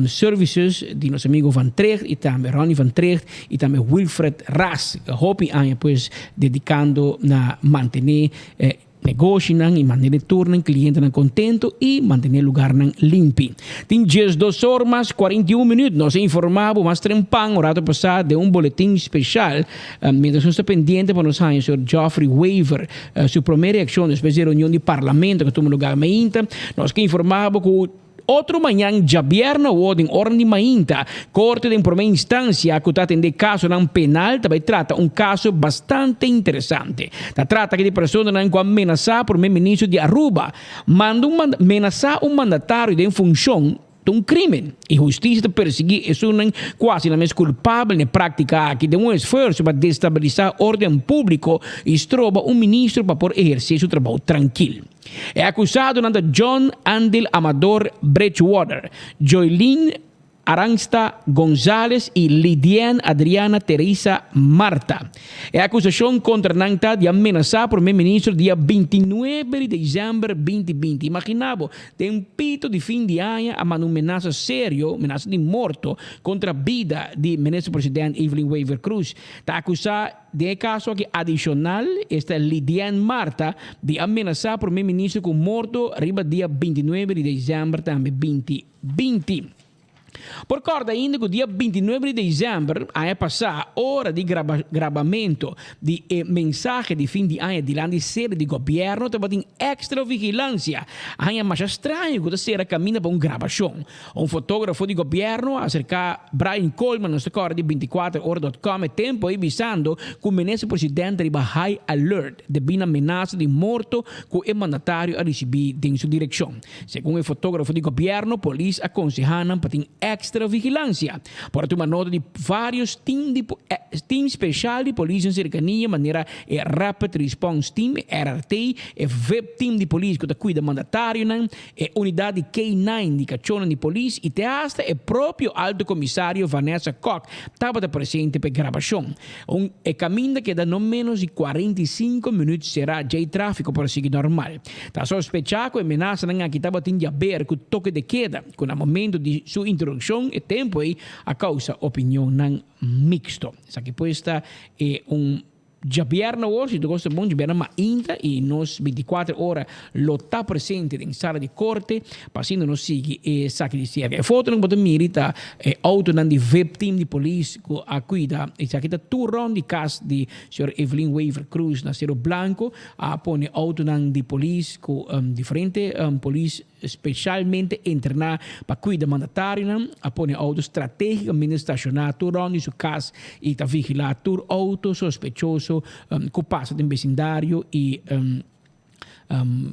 Services di nos amigo Van Tregt y tambe Ronnie Van Tregt y tambe Wilfred Ras hopi aña pues dedicando na mantene e negoshinan y mantene tur nan clientenan contento y mantene lugarnan limpi. Tin diesdos or mas 41 minuut nos a informa bo mas trempan un rato pasa den un boletin special mientras nos ta pendiente pa nos haña señor Geoffrey Wever su prome reaccion despues di e reunion di parlamento cu a tuma lugar mainta. Nos ke informa bo cu Otro mañan djabièrnè awor den ora di mainta, Korte den Promé Instansia ku ta atendé kasonan penal ta bai trata un kaso bastante interesante. Ta trata aki di personanan ku a menasá Promé Ministro di Aruba. Manda un manda menasá un mandatario den funshon ta un krímen i hustisia ta persiguí esunnan ku hasi nan mes kulpabel na e práktika aki den un esfuerso pa destabilisá órden públiko i stroba un ministro pa por ehersé su trabou trankil. E akusadonan ta John Andil Amador Bridgewater, Joylene Aransta Gonzales i Lidienne Adriana Teresa Marta. E akusashon kontra nan ta di a menasá promé ministro dia bintinuebe di desèmber binti binti. Imaginá bo, den pito di fin di aña a manda un menasa serio, menasa di morto, kontra bida di minister president Evelyn Wever-Croes. Ta akusá. Den e kaso aki adishonal, esta Lidienne Martha di a menasá Prome Minister ku morto riba dia bintinuebe di desèmber tambe binti binti. Por kòrda ainda ku dia bintinuebe di desèmber aña pasá ora di graba grabamentu di e mensahe di fin di aña dilanti sede di gobièrnu tabatin èkstra vigilansia. A haña masha straño ku ta sera kaminda pa un grabashon. Un fotógrafo di gobièrnu a aserká Brian Coleman, nos ta kòrda di bintikuater ora dòt kòm, e tempu ei bisando ku minister presidente riba high alert debí na menasa di morto ku e mandatario a risibí den su direkshon. Segun e fotógrafo di gobièrnu, polis a konsehá nan pa tin èkstra vigilansia. Por a tuma nota di vários tim di tim speshal di polis den serkania manera e Rapid Response Team, RRT, e vip Team di polis ku ta kuida mandatarionan, E unidat di K-nine di kachónan di polis i te hasta e propio Alto Komisario Vanessa Kok tabata presente pa e grabashon. Un e kaminda keda no ménos di 45 minüt será djei tráfiko por a sigui normal. Ta sospechá ku e menasanan aki tabatin di aber ku toke de keda, ku na momento di su introdukshon e tempu ei a kousa opinionnan miksto. Esaki pues ta e un. Djabièrnè awor, si tur kos ta bon, djabièrnè mainta i nos bintikuater ora lo ta presente den sala di korte pa asina nos sigui esaki di serka. E fotonan ku bo ta mira ta e outonan di vip team di polis ku a kuida esaki ta tur rònt di kas di señor Evelyn Wever Croes na Cero Blanco a pone outonan di polis ku diferente polis Specialmente entrená pa cuida mandatarionan, a pone auto strategicamente stacioná tur rond di su cas y ta vigilá tur auto sospechoso cu pasa den becindario y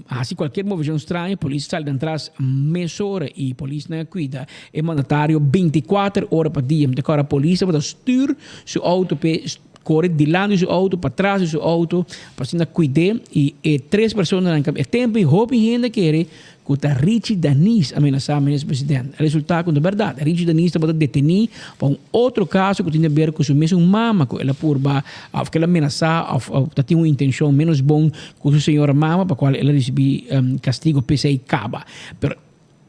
haci cualkier movecion straño, polis sali nan tras mesora y polisnan a cuida e mandatario binticuater ora pa dia. Mi ta acorda polis tabata stuur su auto p'e Kore dilanti di su outo, patras di su outo, pa asina kuid'é. I e tres personanan kaba e tempu ei hopi hende kere ku ta Richie Danis a menasá minister president. A resultá ku no ta bèrdat. Richie Danis tabata detení pa un otro kaso ku tin di aber ku su mesun mama ku el a purba òf ku el a menasá òf ta tin un intenshon ménos bon ku su señora mama pa kual el a risibí kastigo p'esei kaba. Pero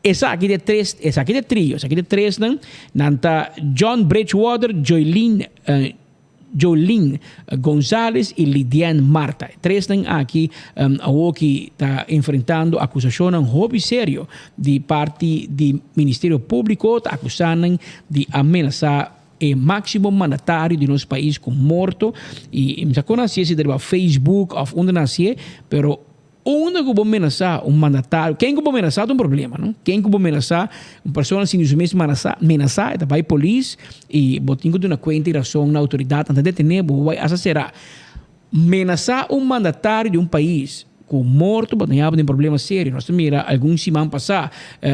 Esaki ta e tres, esaki ta e trio, esaki ta e tresnan, nan ta John Bridgewater, Joylene, Jolene Gonzalez y Lidienne Marta. E tresnan aki awoki ta enfrentando acusacionnan hopi serio di parti di Ministerio Publico, ta acusa nan di a menasa e maximo mandatario di nos pais cu morto y mi sa con hacié si ta riba Facebook of unda nan hacié, pero Unda ku bo menasá un mandatario, ken ku bo menasá ta un problema, no? Ken ku bo menasá, un persona sinti su mes manasá, menasá, e ta bai polis i bo tin ku duna kuenta i rason na outoridat, nan ta detené bo, bo bai hasta será. Menasá un mandatario di un pais ku morto bo ta yaba den problema serio. Nos ta mira algun siman pasá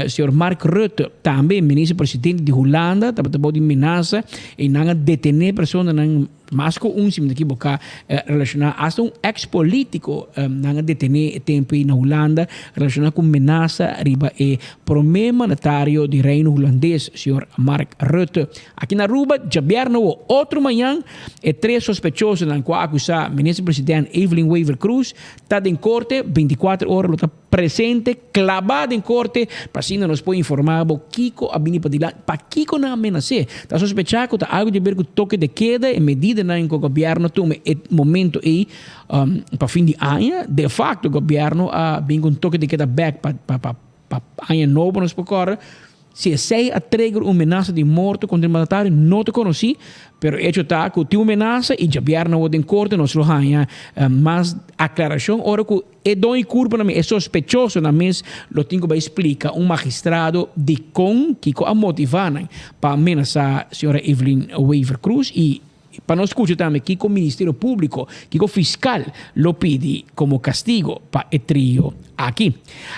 señor Mark Rutte, tambe minister presidente di Hulanda, tabata bou di menasa i nan a detené personanan. Mas ku un, si mi ta ekiboká, relashoná asta un eks polítiko nan a detené e tempu ei na Hulanda relashoná ku menasa riba e promé mandatario di Reino Hulandes, señor Mark Rutte. Aki na Aruba, djabièrnè o otro mañan, e tres sospechosonan ku a akusá minister president Evelyn Wever-Croes ta den korte, 24 ora lo ta presente, klabá den korte, pa asina nos por informá bo kiko a bini padilanti, pakiko nan a menas'é. Ta sospechá ku ta algu di ber ku toke de keda, e medidanan ku gobièrnu a tuma e momento ei pa fin di aña. De fakto gobièrnu a bin ku un toke de keda bèk pa pa pa aña nobo nos por kòrda. Si esei a trigger un menasa di morto kontra e mandatario no ta konosí, pero echo ta ku tin un menasa i djabièrnè awor den korte nos lo haña mas aklarashon ora ku e doño di kurpa nan mes, e sospechoso nan mes lo tin ku bai splika un magistrado dikon kiko a motivá nan pa menasá señora Evelyn Wever-Croes i Pa nos skucha tambe kiko Ministerio Públiko, kiko fiskal lo pidi komo kastigo pa e trio aki.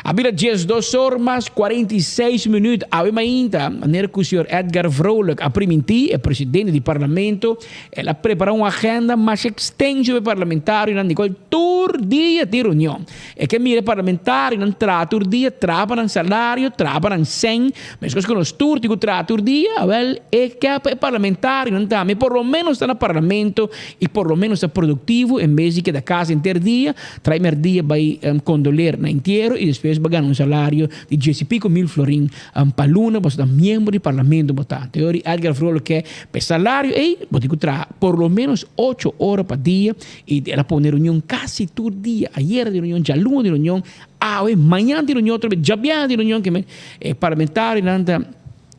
A bira 12 or mas 46 minüt awe mainta, manera ku señor Edgar Vrolijk a primintí, e presidente di Parlamento, el a prepará un agenda masha ekstenso pa e parlamentarionan di kual tur dia tin reunion. E ke mira e parlamentarionan traha tur dia, traha pa nan salario, traha pa nan sèn, meskos ku nos tur tin ku traha tur dia, awèl e ke pa e parlamentarionan tambe por lo ménos ta na parlamento i por lo ménos ta produktivo en bes di keda kas henter dia, trae mèrdia bai kondoler na entiero i despues bai gana un salario di dies i piko mil florin pa luna pasobra ta miembro di parlamento bo ta. Teori Edgar Vrolijk ke pa e salario ei bo tin ku traha por lo ménos ocho ora pa dia I el a pone reunion kasi tur dia. Ayera tin reunion, djaluna tin reunion, awe, mañan tin reunion otro bes, djabièrnè tin reunion. Ke e parlamentarionan ta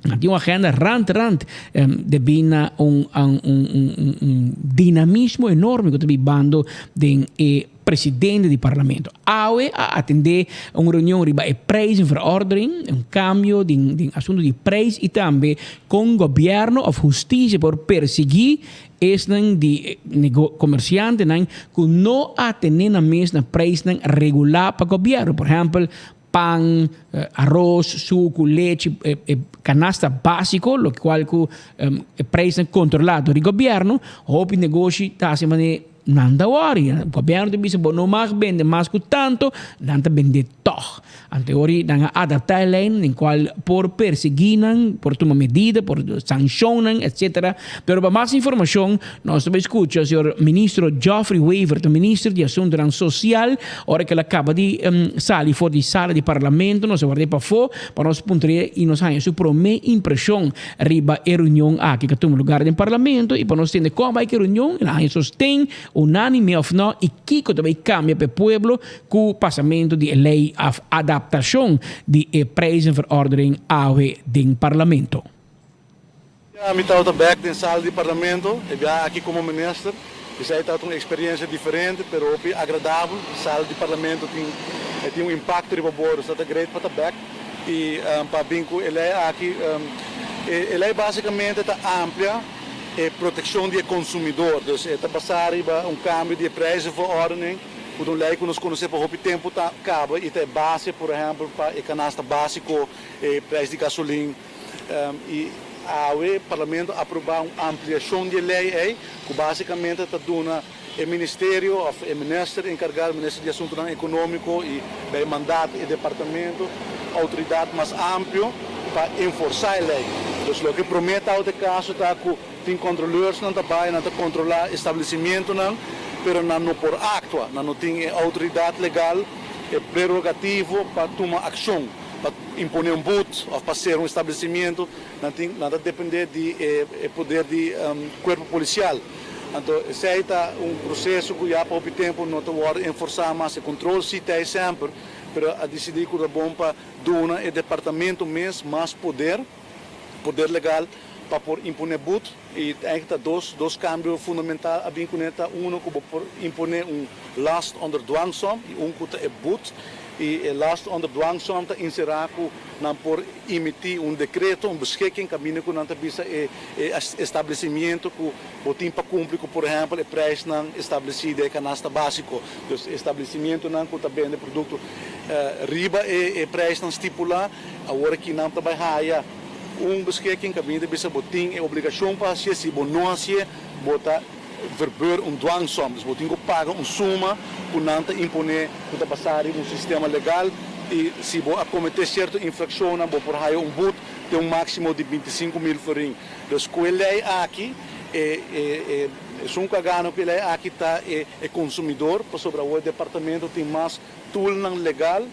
nan tin un agenda rant rant debí na un un dinamismo enorme ku ta bibando den e presidente di parlamento. Awe a atendé un reunion riba e prijzenverordening, un kambio den den asuntu di prijs i tambe kon gobièrnu òf hustisia por persiguí Esnan di komersiantenan ku no a tene nan mes na preisnan regulá pa gobièrnu, por ehèmpel, pan, aros, suku, lechi, e kanasta básiko, lokual ku e preisnan kontrolá dor di gobièrnu, hopi negoshi ta hasi manera nan ta wòri. Gobièrnu ta bisa bo no mag bende mas ku tantu, nan ta bende tòg. Anto ora nan a adaptá e lei den kual por persiguí nan, por tuma medida, por sanshon nan, etcetera. Pero pa mas informashon nos ta bai skucha señor Ministro Geoffrey Wever, ta Minister di Asuntunan Sosial, ora ku el a kaba di sali for di sala di Parlamento, nos a ward'é pafó pa nos puntr'é i nos haña su promé impreshon riba e reunion aki ku a tuma lugar den Parlamento i pa nos tende kon a bai ku e reunion, el a haña sosten unánime òf no i kiko ta bai kambia pa e pueblo Ku pasamentu di e lei af adaptashon di e prijzenverordening awe den Parlamento. Mi tabata bek den sala di Parlamento e biaha aki komo minister. Esei tabata un eksperiencia diferente pero hopi agradabel. Sala di Parlamento tin e tin un impakto riba bo, dus ta ta great pa ta bek i pa bin ku e lei aki. E lei basikamente ta amplia e protekshon di e konsumidor, dus e ta basá riba un kambio di e prijzenverordening. Ku ta un lei ku nos konosé pa hopi tempu ta kaba i ta e base, por ehèmpel, pa e kanasta básiko, e preis di gasolin. I awe Parlamento a aprobá un ampliashon di e lei ei ku básikamente ta duna e ministerio òf e minister enkargá, e minister di Asuntunan Ekonómiko i bei mandat e departamento, outoridat mas amplio pa enforsá e lei. Dus loke promé tabata e kaso ta ku Tin kontroleursnan ta bai, nan ta kontrolá establesimentunan, pero nan no por aktua, nan no tin e outoridat legal, e prerogativo pa tuma akshon, pa imponé un but òf pa sera un establesimentu, nan tin, nan ta dependé di e poder di kuerpo polisial. Anto esei ta un proseso ku ya pa hopi tempu no ta wòrdu enforsá mas, e kontrol si ta ei semper, pero a disidí ku ta bon pa duna e departamento mes mas poder, poder legal pa por imponé but i eigenlijk ta dos dos kambio fundamental a bin kuné ta uno ku bo por imponé un last onder dwangsom i un ku ta e but i e last onder dwangsom ta inserá ku nan por imití un dekreto un beschikking kaminda ku nan ta bisa e e establesimiento ku bo tin pa kumpli ku por ehèmpel e prijsnan establesí den e kanasta básiko dus establesimientonan ku ta bende produkto riba e e prijsnan stipulá. Awor aki nan ta bai haya un beschikking kaminda bisa bo tin e obligashon pa hasié, si bo no hasié bo ta verbeur un dwangsom. Dus bo tin ku paga un suma ku nan ta imponé ku ta basá riba un sistema legal i si bo a kometé sierto infrakshonnan bo por haya un but te un máksimo di 25.000 florin. Dus ku e lei aki e e esun ku a gana ku e lei aki ta e e konsumidor pasobra awor e departamento tin mas toolnan legal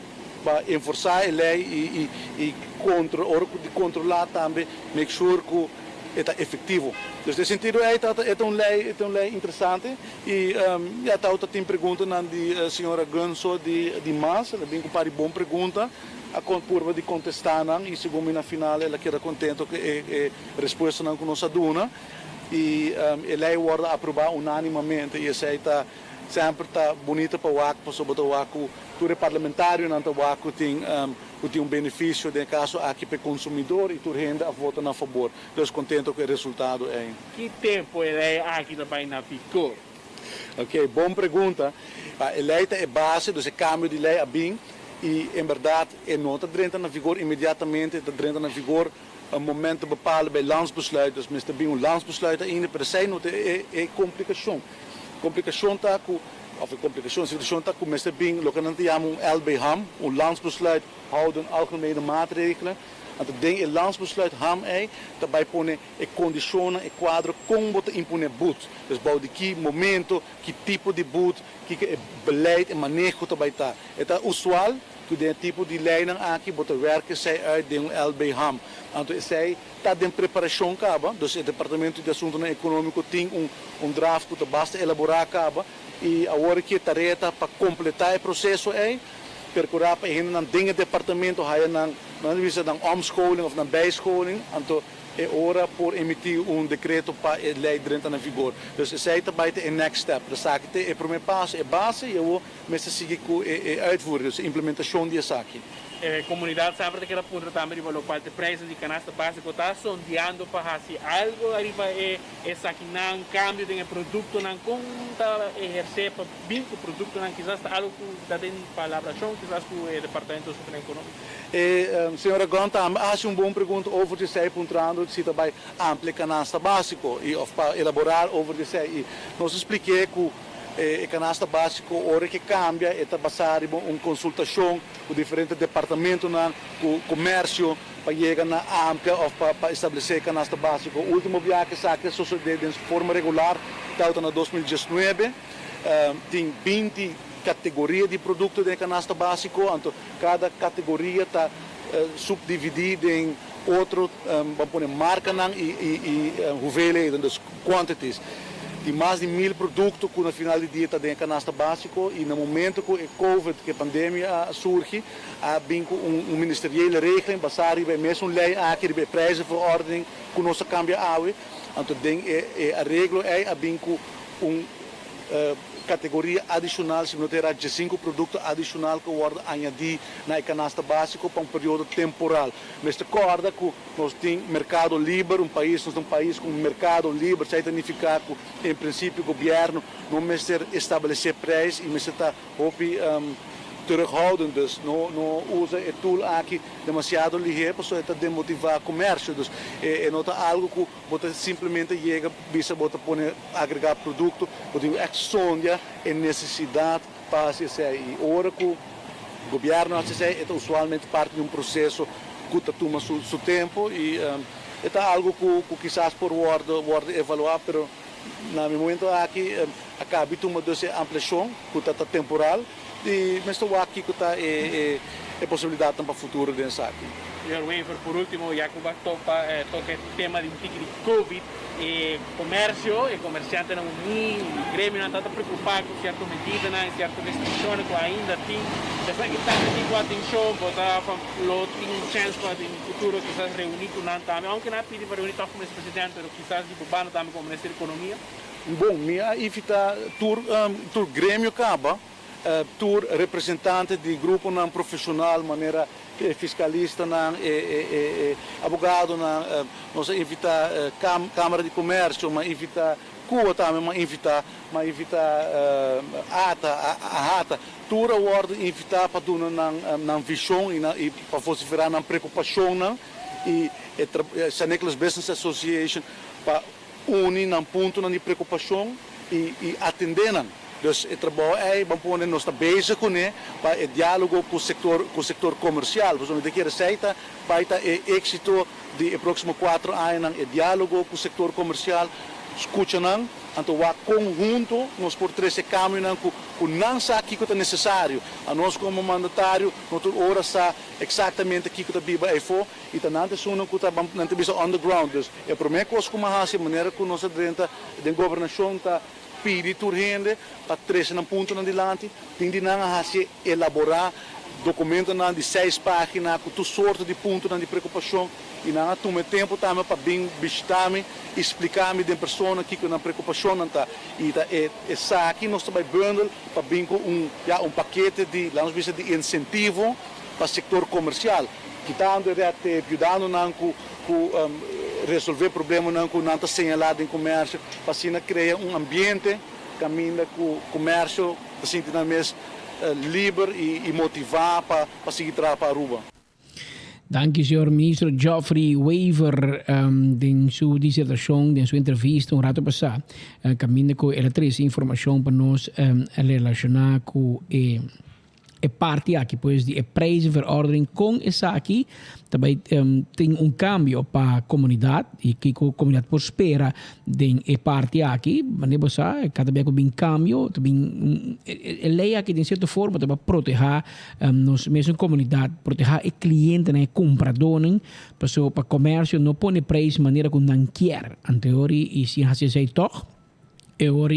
pa enforsá e lei i i i kontro ora ku di kontrolá tambe make sure ku e ta efektivo. Dus den sentido ei ta e ta un lei e ta un lei interesante i ya tawata tin preguntanan di señora Gunso di di mas el a bin ku un par di bon pregunta a kon purba di kontestá nan i segun mi na final el a keda kontento ku e e respuestanan ku nos a duna i e lei wòrdu aprobá unánimamente i esei ta Semper ta bunita pa wak pasobra bo ta wak ku tur e parlamentarionan ta wak ku tin ku tin un benefisio den e kaso aki pa e konsumidor i tur hende a vota na fabor. Dus kontento ku e resultado ei. Ki tempu e lei aki ta bai na vigor? Oke, bon pregunta. E lei ta e base, dus e kambio di lei a bin i en bèrdat e no ta drenta na vigor inmediatamente, e ta drenta na vigor un momento bepaalde bij landsbesluit, dus mester bin un landsbesluit ainda, pero esei no ta e komplikashon. Komplikashon ta ku, òf e komplikashon, e situashon ta ku mester bin loke nan ta yama un LB-ham, un Landsbesluit Houden Algemene Maatregelen. Anto den e Landsbesluit ham ei ta bai pone e kondishonnan, e kuadro kon bo ta imponé but. Dus bou di ki momento, ki tipo di but, kiko e beleid, e maneho ta bai ta. E ta usual ku den e tipo di leinan aki bo ta wèrk esei uit den un LB-ham. Anto esei Ta den preparashon kaba, dus e Departamento di Asuntunan Ekonómiko tin un un draft ku ta basta elaborá kaba i awor aki e tarea ta pa kompletá e proseso ei, perkurá pa e hendenan den e departamento haya nan, nan ta bisa nan omscholing òf nan bijscholing, anto e ora por emití un dekreto pa e lei drenta na vigor. Dus esei ta bai ta e next step. Esaki ta e promé paso, e base i awor mester sigui ku e uitvoering, dus e implementashon di esaki. E komunidat semper ta keda puntra tambe riba lokual te prijsnan di kanasta básiko ta sondeando pa hasi algo ariba e esakinan, kambio den e produktonan, kon ta ehersé pa bin ku produktonan, kisas ta algo ku ta den palabrashon kisas ku e Departamento di Asuntunan Ekonómiko. E señora Gunn tambe a hasi un bon pregunta over di esei puntrando si ta bai amplia kanasta básiko i òf pa elaborá over di esei i nos a splik'é ku E kanasta básiko ora ke kambia e ta basá riba un konsultashon ku diferente departamentonan, ku komersio pa yega na amplia òf pa pa establesé e kanasta básiko. Último biaha ku esaki a sosodé den forma regular tabata na 2019. Tin 20 kategoria di produkto den e kanasta básiko, anto kada kategoria ta supdividí den otro, ban pone markanan i i hoeveelheden, dus quantities. Tin mas di mil produkto ku na final di dia ta den e kanasta básiko i na momento ku e covid, ku e pandemia a surgi, a bin ku un ministeriële regeling basá riba e mesun lei aki, riba e prijzenverordening ku nos a kambia awe. Anto den e areglo ei a bin ku un kategoria adishonal, si mi no ta erá diesinku produkto adishonal ku a wòrdu añadí na e kanasta básiko pa un periodo temporal. Mester kòrda ku Nos tin merkado liber, un pais, nos ta un pais ku un merkado liber, esei ta nifiká ku en prinsipio gobièrnu no mester establesé preis i mester ta hopi terughoudend, dus no no usa e tool aki demasiado lihé pasobra e ta demotivá komersio, dus e no ta algu ku bo ta simplemente yega bisa bo ta pone agregá produkto, bo tin ku ègt sondia e nesesidat pa hasi esei i ora ku Gobierno haci esey e ta usualmente parti di un proceso cu ta tuma su su tempo y e ta algo cu cu kisas por wordo wordo evalua pero na mi momento aki a cabi tuma dus e ampliacion cu ta ta temporal y mester wak kico ta e e e posibilidadnan pa futuro den esaki. Señor Wever, por ultimo ya cu bo a topa toca e tema di un tiki di covid, E komersio, e komersiantenan uní i gremionan ta ta preokupá ku sierto medidanan i sierto restrikshonnan ku ainda tin. Esaki tambe tin ku atenshon, bo ta lo tin un chèns pa den futuro kisas reuní ku nan tambe, ounke nan a pidi pa reuní tòg ku Minister Presidente, pero kisas di bo banda tambe komo Minister di Ekonomia. Bon, mi a invitá tur tur gremio kaba. Tur representante di gruponan profesional manera e fiscalistanan, e abogadonan, nos a invita Camara di Comercio, m'a invita Cuba tambe m'a invita, m'a invita ata, AHATA, tur a wordo invita pa duna nan vision y pa vocifera nan preocupacionnan y e San Nicolas Business Association pa uni nan puntonan di preocupacion. i i atendé nan. Dus e trabou ei ban pone nos ta bezig kuné pa e diálogo ku sektor ku sektor komersial. Pasobra mi ta kere esei ta bai ta e éksito di e próksimo kuatro añanan, e diálogo ku sektor komersial, skucha nan, anto wak kon hunto nos por trese kambionan ku ku nan sa kiko ta nesesario. Anos komo mandatario no tur ora sa eksaktamente kiko ta biba eifó i ta nan ta esunnan ku ta nan ta bisa on the ground. Dus e promé kos ku mi a hasi manera ku nos a drenta den gobernashon ta pidi tur hende pa trese nan puntonan dilanti. Tin di nan a hasi elaborá dokumentonan di seis página ku tur sorto di puntonan di preokupashon i nan a tuma e tempu tambe pa bin bishitá mi i spliká mi den persona kiko nan preokupashonnan ta. I ta e esaki nos ta bai bundel pa bin ku un ya un pakete di laat nos bisa di insentivo pa sektor komersial, kitando e red tape, yudando nan ku ku resolvé problemanan ku nan ta señalá den komersio pa asina krea un ambiente kaminda ku komersio ta sinti nan mes liber i motivá pa pa sigui traha pa Aruba. Danki señor Ministro Geoffrey Wever den su disertacion, den su entrevista un rato pasa, caminda cu el a trece informacion pa nos relaciona cu e E parti aki pues di e prijzenverordening con esaki ta bay tin un cambio pa comunidad y kico comunidad por spera den e parti aki. Manera bo sa cada bia cu bin cambio ta bin e ley aki den cierto forma ta bay proteha nos mesun comunidad, proteha e clientenan, e cumpradonan pasobra pa comercio no pone prijs manera cu nan kier. Anteori y si haci esey toch. E ora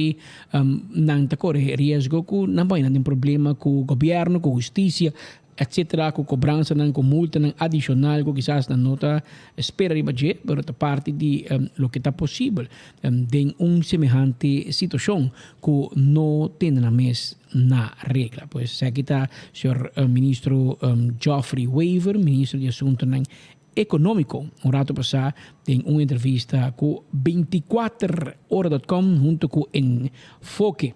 nan ta kore riesgo ku nan por haña den problema ku gobièrnu, ku hustisia, etsetera, ku kobransanan, ku multanan adishonal ku kisas nan no ta spera riba dje, pero ta parti di loke ta posibel den un semehante situashon ku no tene nan mes na regla. Pues esaki ta señor Ministro Geoffrey Wever, Ministro di Asuntonan Economico, un rato pasá den un entrevista cu 24 ora dot com hunto cu Enfoke.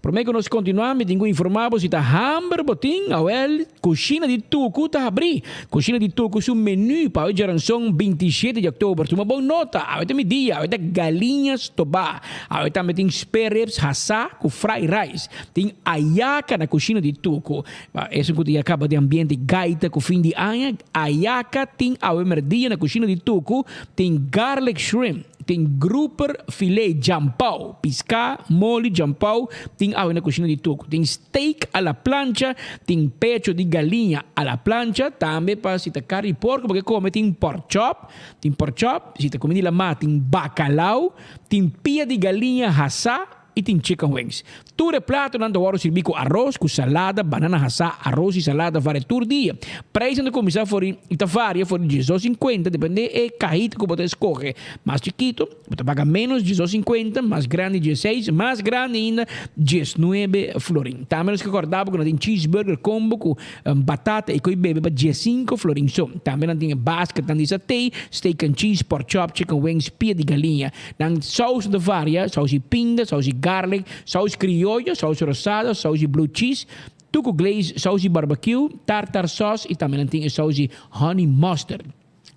Prome cu nos continua mi tin cu informa bo si ta hamber bo tin, awel Cushina di Tucu ta habri. Cushina di Tucu su menu pa awe djaranson 27 di october. Tuma bon nota, awe ta mi dia, awe ta galiña stobá, awe tambe tin spare ribs hasá cu fried rice, tin ayaca na Cushina di Tucu. Pa esun ku ta ya kaba di ambiente gaita ku fin di aña, Ayaka tin awe merdia na kushina di Tuku, tin garlic shrimp, tin grouper filet jampau, piská moli jampau tin awe na kushina di Tuku, tin steak a la plancha, tin pecho di galiña a la plancha, tambe pa si ta karni di porko bo ke kome tin pork chop, tin pork chop, si ta kome di lamá tin bakalau, tin pia di galiña hasá, i tin chicken wings. Tur e platonan ta wòrdu sirbí ku aros, ku salada, banana hasá, aros i salada varia tur dia. Preisnan ta kuminsá for di i ta varia for di diesdos sinkuenta, dependé e kahita ku bo ta eskohe. Mas chikitu, bo ta paga ménos, diesdos sinkuenta, mas grandi, diesseis, mas grandi ainda, diesnuebe florin. Tambe nos ke kòrda bo ku nan tin cheeseburger combo ku batata i koi bebe pa diessinko florin so. Tambe nan tin e basketnan di saté, steak and cheese, pork chop, chicken wings, pia di galiña. Nan saus ta varia, saus di pinda, saus di garlic, saus crioyo, saus rosado, saus di blue cheese, tuco glaze, saus di barbecue, tartar sauce y tambe nan tin e saus di honey mustard.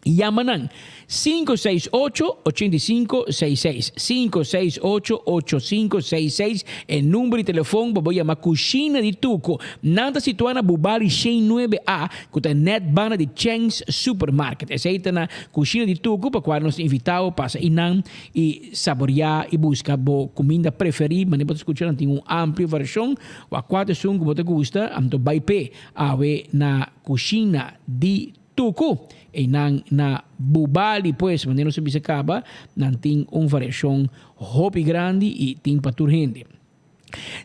Yama nan 568 85 66, 568 8566 e number di telefon pa bo yama Cushina di Tuco. Nan ta situa na Bubali 109 A cu ta net banda di Cheng's Supermarket. Esey ta na Cushina di Tucu pa cual nos ta invita bo pasa einan y saborea y busca bo cuminda preferi. Manera bo ta scucha nan tin un amplio variacion. Wak cua ta esun cu bo ta gusta anto bay p'e awe na Cushina di Tucu. Einan na Bubali pues manera nos a bisa caba nan tin un variacion hopi grandi y tin pa tur hende.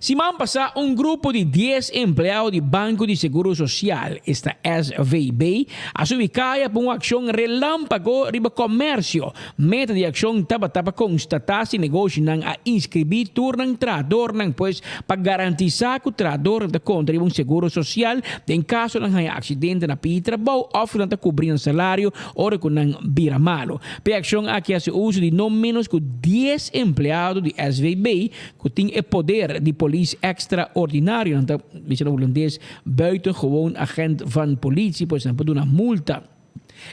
Siman pasá un grupo di dies empleado di Banco di Seguro Social, esta SVB, a subi kaya pa un akshon relámpago riba komersio. Meta di akshon tabata pa konstatá si negoshinan a inskribí tur nan trahadornan, pues pa garantisá ku trahadornan ta konta riba un seguro sosial den kaso nan haña aksidente na pidi trabou òf nan ta kubrí nan salario ora ku nan bira malu. P'e akshon aki hasi uso di no ménos ku dies empleado di SVB, Ku tin e poder di polis ekstraordinario, nan ta bisa na hulandes buitengewoon agent van politie, pues nan por duna multa.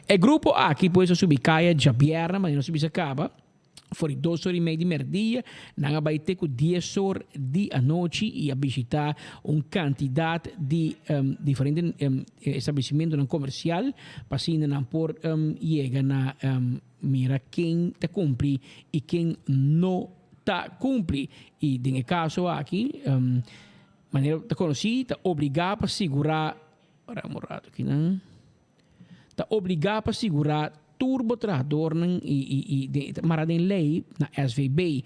E grupo aki pues a subi kaya djabièrnè, manera nos a bisa kaba. For di dos or i mei di merdia, nan a bai te ku dies or di anochi i a bishitá un kantidat di diferente establesimentonan komersial pa asina nan por yega na mira ken ta kumpli i ken no ta kumpli. I den e kaso aki, manera ta konosí, ta obligá pa sigurá, ora un rato akinan. Ta obligá pa sigurá tur bo trahadornan i i i den ta mara den lei na SVB.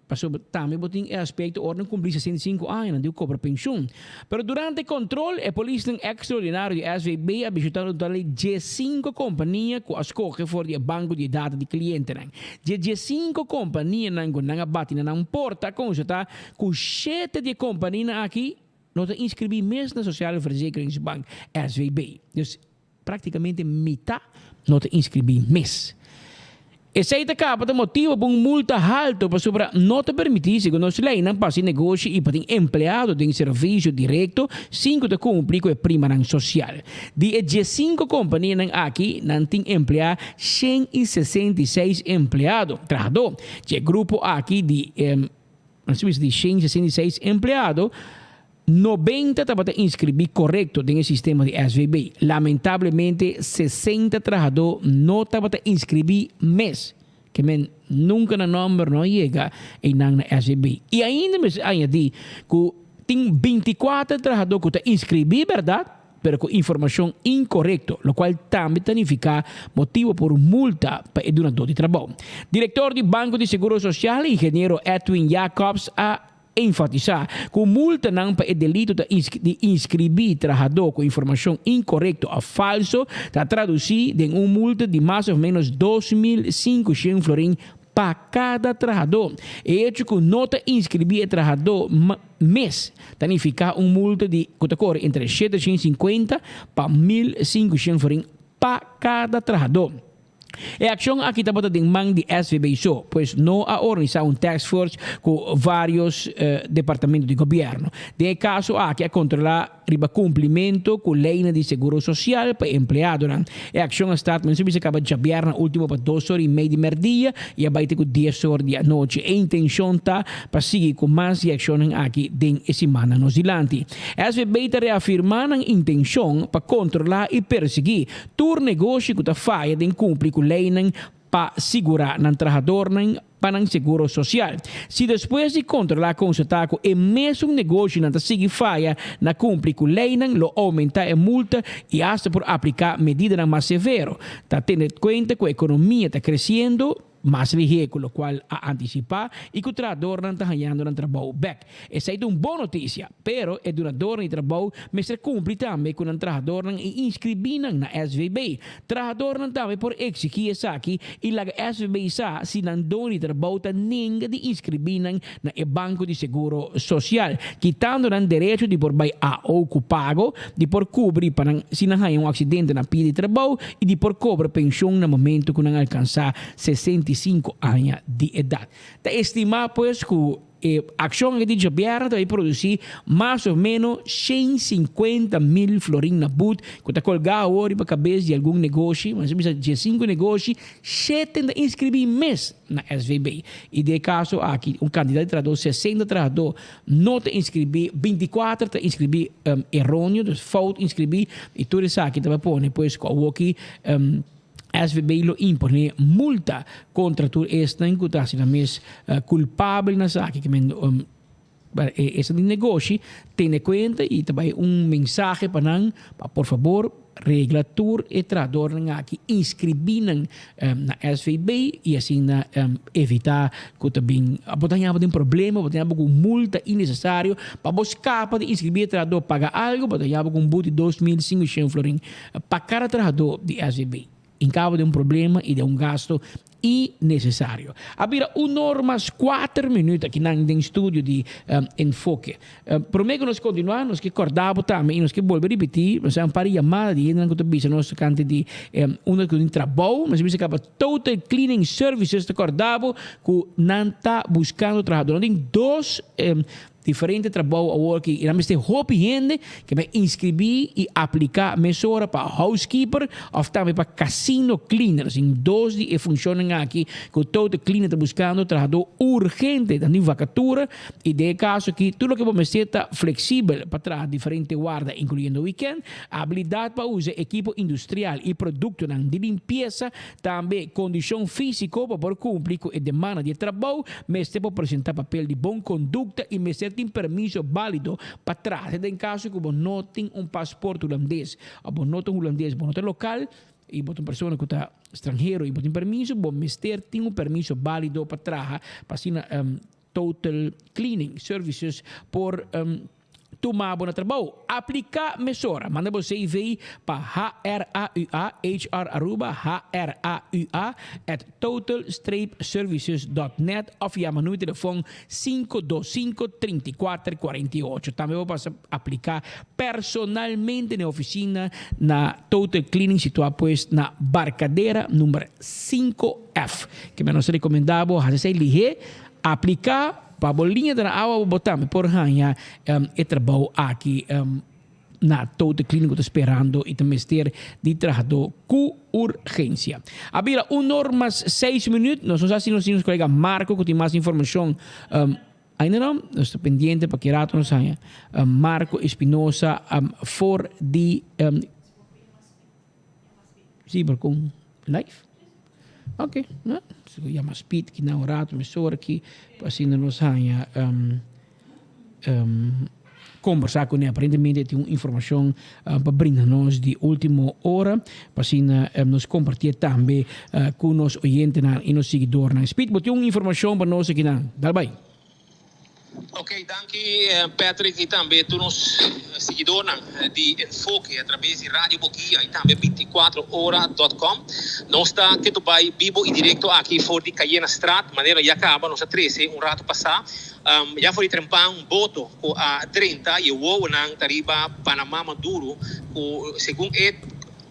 Pasobra tambe bo tin e aspekto ora nan kumpli 65 aña nan tin ku kobra penshun. Pero durante kontrol e polisnan ekstraordinario di SVB a bishitá un total di diesinko kompania ku a skohe for di e banko di e data di klientenan. Di e diesinko kompanianan ku nan a bati na nan porta a konstatá ku shete di e kompanianan aki No ta inscribí mes na Sociale Verzekeringsbank, SVB. Dus prácticamente mitá no ta inscribí mes. Esei ta caba ta motibo pa un multa halto pasobra no ta permití segun nos leynan pa haci negoshi y pa tin empleado den servicio directo sin cu ta cumpli cu e primanan social. Di e diescinco companianan aki nan tin empleá 166 empleado, trahadó. Dje grupo aki di. Nos bisa di 166 empleado, 90 tabata inskribí korekto den e sistema di SVB. Lamentablemente 60 trahadó no tabata inskribí mes. Ke men nunka nan nòmber no a yega einan na SVB. I ainda mester añadí ku tin 24 trahadó ku ta inskribí bèrdat, pero ku informashon inkorekto, lokual tambe ta nifiká motibu por un multa pa e dunadó di trabou. Direktor di Banko di Seguro Sosial, ingeniero Edwin Jacobs a enfatisá ku multanan pa e delito ta di inskribí trahadó ku informashon inkorekto òf falso ta tradusí den un multa di mas òf ménos 2500 florin pa kada trahadó. E hecho ku no ta inskribí e trahadó mes ta nifiká un multa di ku ta kore entre 750 pa 1500 florin pa kada trahadó. E akshon aki tabata den man di SVB so, pues no a organisá un task force ku vários departamento di gobièrnu. Den e kaso aki a kontrolá Riba kumplimentu ku leinan di seguro sosial pa e empleadonan. E akshon a start men su bisa kaba djabièrnè último pa dos or i mei di mèrdia i a bai te ku dies or di anochi. E intenshon ta pa sigui ku mas di e akshonnan aki den e simannan nos dilanti. SVB ta reafirmá nan intenshon pa kontrolá i persiguí tur negoshi ku ta faya den kumpli ku leinan pa sigurá nan trahadornan pa nan seguro sosial. Si despues di kontrolá konstatá ku e mesun negoshinan ta sigui faya na kumpli ku leinan, lo oumentá e multa i asta por apliká medidanan mas severo. Ta tene kuenta ku ekonomia ta kresiendo mas lihé ku lokual a antisipá i ku trahadornan ta hañando nan trabou bèk. Esei ta un bon notisia, pero e dunadornan di trabou mester kumpli tambe ku nan trahadornan i inskribí nan na SVB. Trahadornan tambe por eksigí esaki i laga SVB sa si nan doño di trabou ta nenga di inskribí nan na e banko di seguro sosial, kitando nan derecho di por bai AO ku pago, di por kubri pa nan si nan haña un aksidente na pia di trabou i di por kobra penshon na momento ku nan alkansá 65 aña di edat. Ta estimá pues ku. E akshon aki di djobièrnè ta bai produsí mas o ménos 150 mil florin na but ku ta kolgá awor riba kabes di algun negoshi, mas bisa diesinku negoshi, shete ta inskribí mes na SVB. I den e kaso aki un kantidat di trahadó, 60 trahadó no ta inskribí, 24 ta inskribí eróneo, dus fout inskribí, i tur esaki ta bai pone pues ku awoki. SVB lo imponé multa kontra tur esnan ku ta hasi nan mes kulpabel na esaki. Ke men esnan di negoshi tene kuenta i ta bai un mensahe pa nan pa por fabor regla tur e trahadornan aki, inskribí nan na SVB i asina evitá ku ta bin bo ta haña bo den problema, bo ta haña bo ku multa innesesario pa bo skapa di inskribí e trahador paga algu bo ta haña bo ku un but di 2500 florin. Pa kada trahadó di SVB, in kabo den un problema i den un gasto innesesario. A bira un or mas kuater minuut akinan den studio di Enfoke. Promé ku nos kontinuá, nos ke kòrda bo tambe i nos ke bolbe ripití, nos a un par di yamada di hendenan ku ta bisa nos tokante di unda ku tin trabou. Nos a bisa kaba Total Cleaning Services ta kòrda bo ku nan ta buskando trahadó. Nan tin dos. Diferente trabou awor ki i nan mester hopi hende ke bai inskribí i apliká mesora pa housekeeper òf tambe pa casino cleaner. Sin dos di e funshonnan aki ku Total Cleaner ta buskando trahadó urgente. Nan tin vakatura i den e kaso aki tur loke bo mester ta fleksibel pa traha diferente warda inkluyendo wikènt, abilidat pa usa ekipo industrial i produktonan di limpiesa. Tambe, kondishon físiko pa por kumpli ku e demanda di e trabou, mester por presentá papel di bon kondukta i mester tin permiso bálido pa traha. Den kaso ku bo no tin un pasport hulandes òf bo no ta hulandes, bo no ta lokal i bo ta un persona ku ta stranhero i bo tin permiso, bo mester tin un permiso bálido pa traha pa asina Total Cleaning Services por tuma bo na trabou. Apliká mesora. Manda bo CV pa HRAUA, HR Aruba, HRAUA, at total-services dot net òf yama numero di telefòn 525 34 48. Tambe bo pasa apliká personalmente na e ofisina na Total Cleaning situá pues na Barcadera number 5F. Keme nos ta rekomendá bo hasi esei lihé. Apliká pa bo liña den awa bo tambe por haña e trabou aki na Tote Clínico ta sperando i ta mester di trahadó ku urgensia. A bira un or mas seis minüt, nos no sa si nos tin nos kolega Marco ku tin mas informashon ainda no, nos ta pendiente pa ki rato nos haña Marco Espinosa for di si por kon live. Ok, no, si bo yama Speed ki na un rato mesora ki pa asina nos haña kombersá kuné. Aparentemente e tin un informashon pa brinda nos di último ora pa asina nos kompartié tambe ku nos oyentenan i nos siguidornan. Speed, bo tin un informashon pa nos akinan? Dal bai. Ok, danki Patrick y tambe tur nos siguidornan di Enfoke a traves di Radio Boguia y tambe 24 ora dot com. Nos ta ketu bay bibo y directo aki for di Cayenastraat, manera ya caba nos a trece un rato pasa. Ya for di trempan un boto cu a drenta y e wowonan ta riba Panama Maduro cu segun e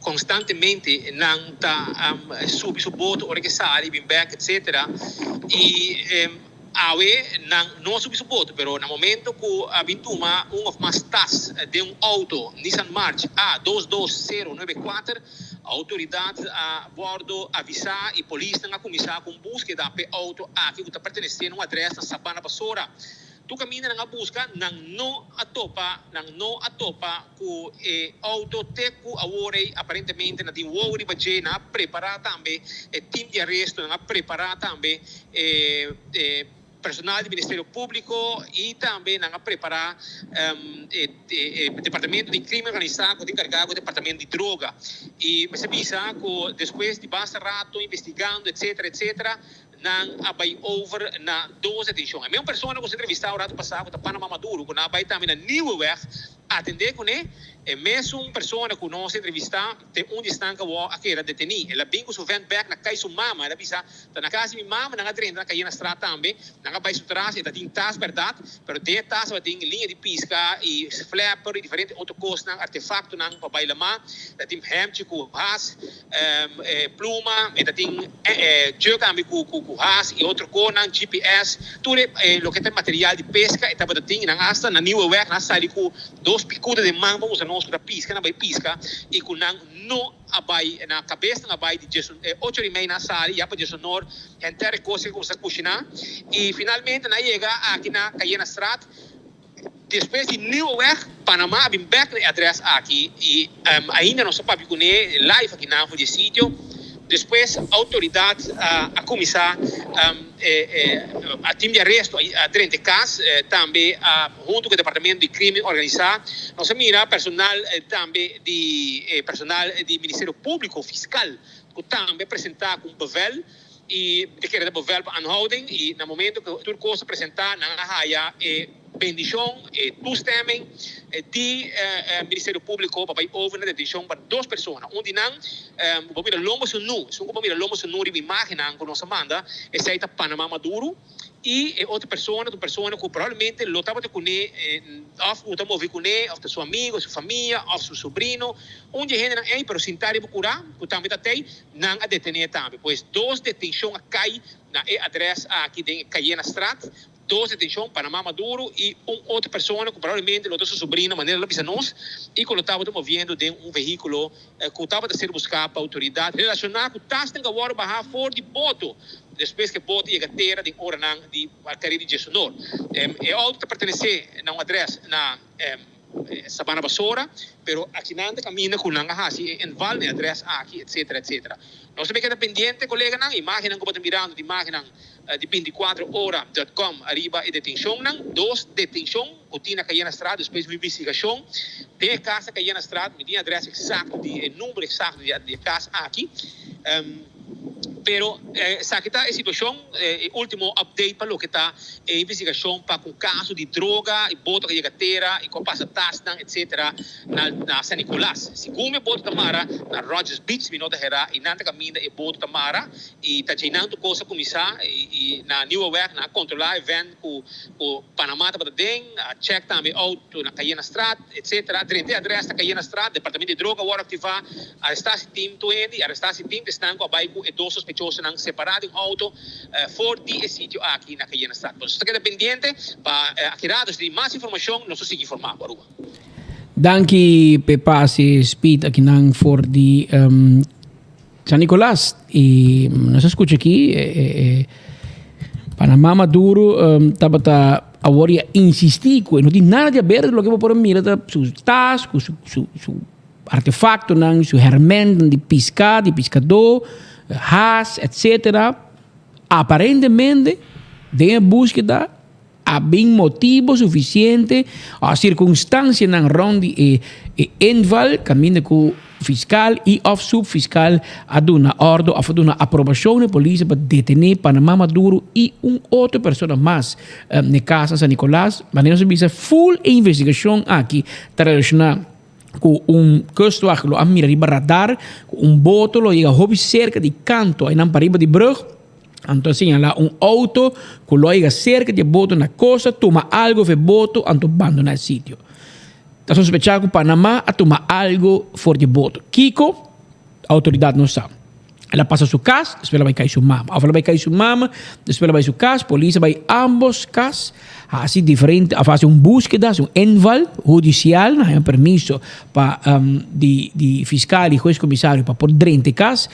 constantemente nan ta subi su boto ora ke sali bin bek etcetera y. Awe nan no a subi su boto, pero na momento cu a bin tuma un of mas tas den un auto Nissan March A 22094, autoridad a wordo avisa y polisnan a cuminsa cu un buskeda p'e auto aki cu ta pertenece na un adres na Sabana Basora. Tur caminda nan a busca, nan no a topa, nan no a topa cu e auto te cu awor ey aparentemente nan tin wowo riba dje, nan a prepara tambe e team di aresto, nan a prepara tambe e e personal di Ministerio Publico y tambe nan a prepara e e departamento di crimen organisa cu ta encarga cu e departamento di droga y mester bisa cu despues di basta rato investigando etcetera etcetera Nan a bai over na dos detenshon. E meun persona ku nos a entrevistá un ratu pasá ku ta Panama Maduro ku nan a bai tambe na Nieuweweg atendé kuné. E mesun persona ku nos a entrevistá te un di esnan ku awor a keda detení. El a bin ku su vènt bèk na kai su mama. El a bisa, Ta na kas di mi mama nan a drenta na Cayena Straat tambe. Nan a bai su tras, e ta tin tas bèrdat, pero den e tas tabatin liña di piska i flèper i diferente otro kosnan, artefaktonan pa bai lamá. Ta tin hèmchi ku has. Pluma, e ta tin dje tambe ku has i otro konan, GPS, tur e loke ta material di peska e tabata tin i nan asta na Nieuwe Weg nan a sali ku dos pikuda den man pa usa nos ku ta piska nan bai piska i ku nan no a bai na kabes nan a bai di ocho ora i mei nan a sali ya pa diesonor henter e kos a kuminsá kushiná i finalmente nan a yega aki na Cayenastraat. Despues di Nieuweweg, Panama a bin bek na e adres aki y ainda nos ta papia cune live aki nan for di e sitio. Despues autoridad a cuminsa a team di aresto a drenta e cas, tambe hunto cu e departamento di crimen organisa. Nos a mira personal tambe di personal di Ministerio Publico, fiscal, cu tambe a presenta cu un bevel. y ta kere ta bevel pa aanhouding y na momento cu tur cos a presenta nan a haya e bendicion, e toestemming di Ministerio Publico pa bay over na detencion pa dos persona. Un di nan bo mira lombo su nu, esun cu bo mira lombo su nu riba imagennan cu nos a manda, esey ta Panama Maduro. Y e otro persona ta un persona cu probablemente lo tabata cune of cu ta move cune of ta su amigo, su famia of su sobrino. Un di e hendenan ey pero sinta riba cura cu tambe ta tey, nan a detene tambe. Pues dos detencion a cay na e adres aki den e Cayenastraat. Dos detenshon, Panama Maduro i un otro persona ku probablemente lo ta su sobrino manera lo bisa nos i ku lo tabata moviendo den un vehíkulo ku tabata ser buská pa outoridat relashoná ku tasnan ku a wòrdu bahá for di boto despues ku e boto yega tera den oranan di Karibe di Djesonor. E outo ta pertenesé na un adrès na Sabana Basora, pero akinan ta kaminda ku nan a hasi e inval na e adrès aki etcetera etcetera. Nos ta keda pendiente koleganan, imágennan ku bo ta mirando ta imágennan di bintikuater ora dot com ariba e detenshonnan, dos detenshon ku tin na Cayena Straat despues di un investigashon den e kas na Cayena Straat, mi tin e adrès eksakto di e number eksakto di e kas aki. Pero esaki ta e situacion, e ultimo update pa loke ta e investigacion pa cu caso di droga y boto cu a yega tera y cu a pasa tasnan etc. Na San Nicolas. Segun e boto ta mara na Rodgers Beach mi no ta hera y nan ta caminda e boto ta mara y ta djey nan tur cos a cuminsa y na Nieuweweg nan a controla e van cu Panama tabata den, a check tambe e auto na Cayenastraat etc. A drenta e adres na Cayenastraat, departamento di droga a worde activa. Arestá si tin tur hende i arestá si tin esnan ku a bai ku e dos sospechosonan separá den outo for di e sitio aki na Cayenastraat. Nos ta keda pendiente pa aki rato si tin mas informashon nos lo sigui informá bo Aruba. Danki p'e pase speed akinan for di San Nicolas y nos a scucha aki e Panama Maduro tabata awor y a insisti cu e no tin nada di haber loke bo por a mira ta su tas cu su su Artefaktonan, su hèrmèntnan di piská, di piskadó, has, etsetera. Aparentemente, den e búskeda a bin motibo sufisiente òf sirkunstansianan rònt di e e inval kaminda ku fiskal i òf supfiskal a duna òrdu òf a duna aprobashon na e polis pa detené Panamá Maduro i un otro persona mas na e kas na San Nicolas. Manera nos a bisa ful e investigashon aki ta relashoná. Ku un kustwacht lo a mira riba radar ku un boto lo yega hopi serka di kanto einan pariba di brug. Anto a señalá un outo ku lo a yega serka di e boto na kosta tuma algu of e boto anto bandoná e sitio. Ta sospechá ku Panamá a tuma algu for di e boto. Kiko? Outoridat no sa. El a pasa su cas, despues el a bai cay su mama. Of el a bai cay su mama, despues el a bai su cas. Polis a bai ambos cas, haci diferente, of haci un busqueda, haci un inval hudicial, nan haña permiso pa di di fiscal y hues comisario pa por drenta e cas.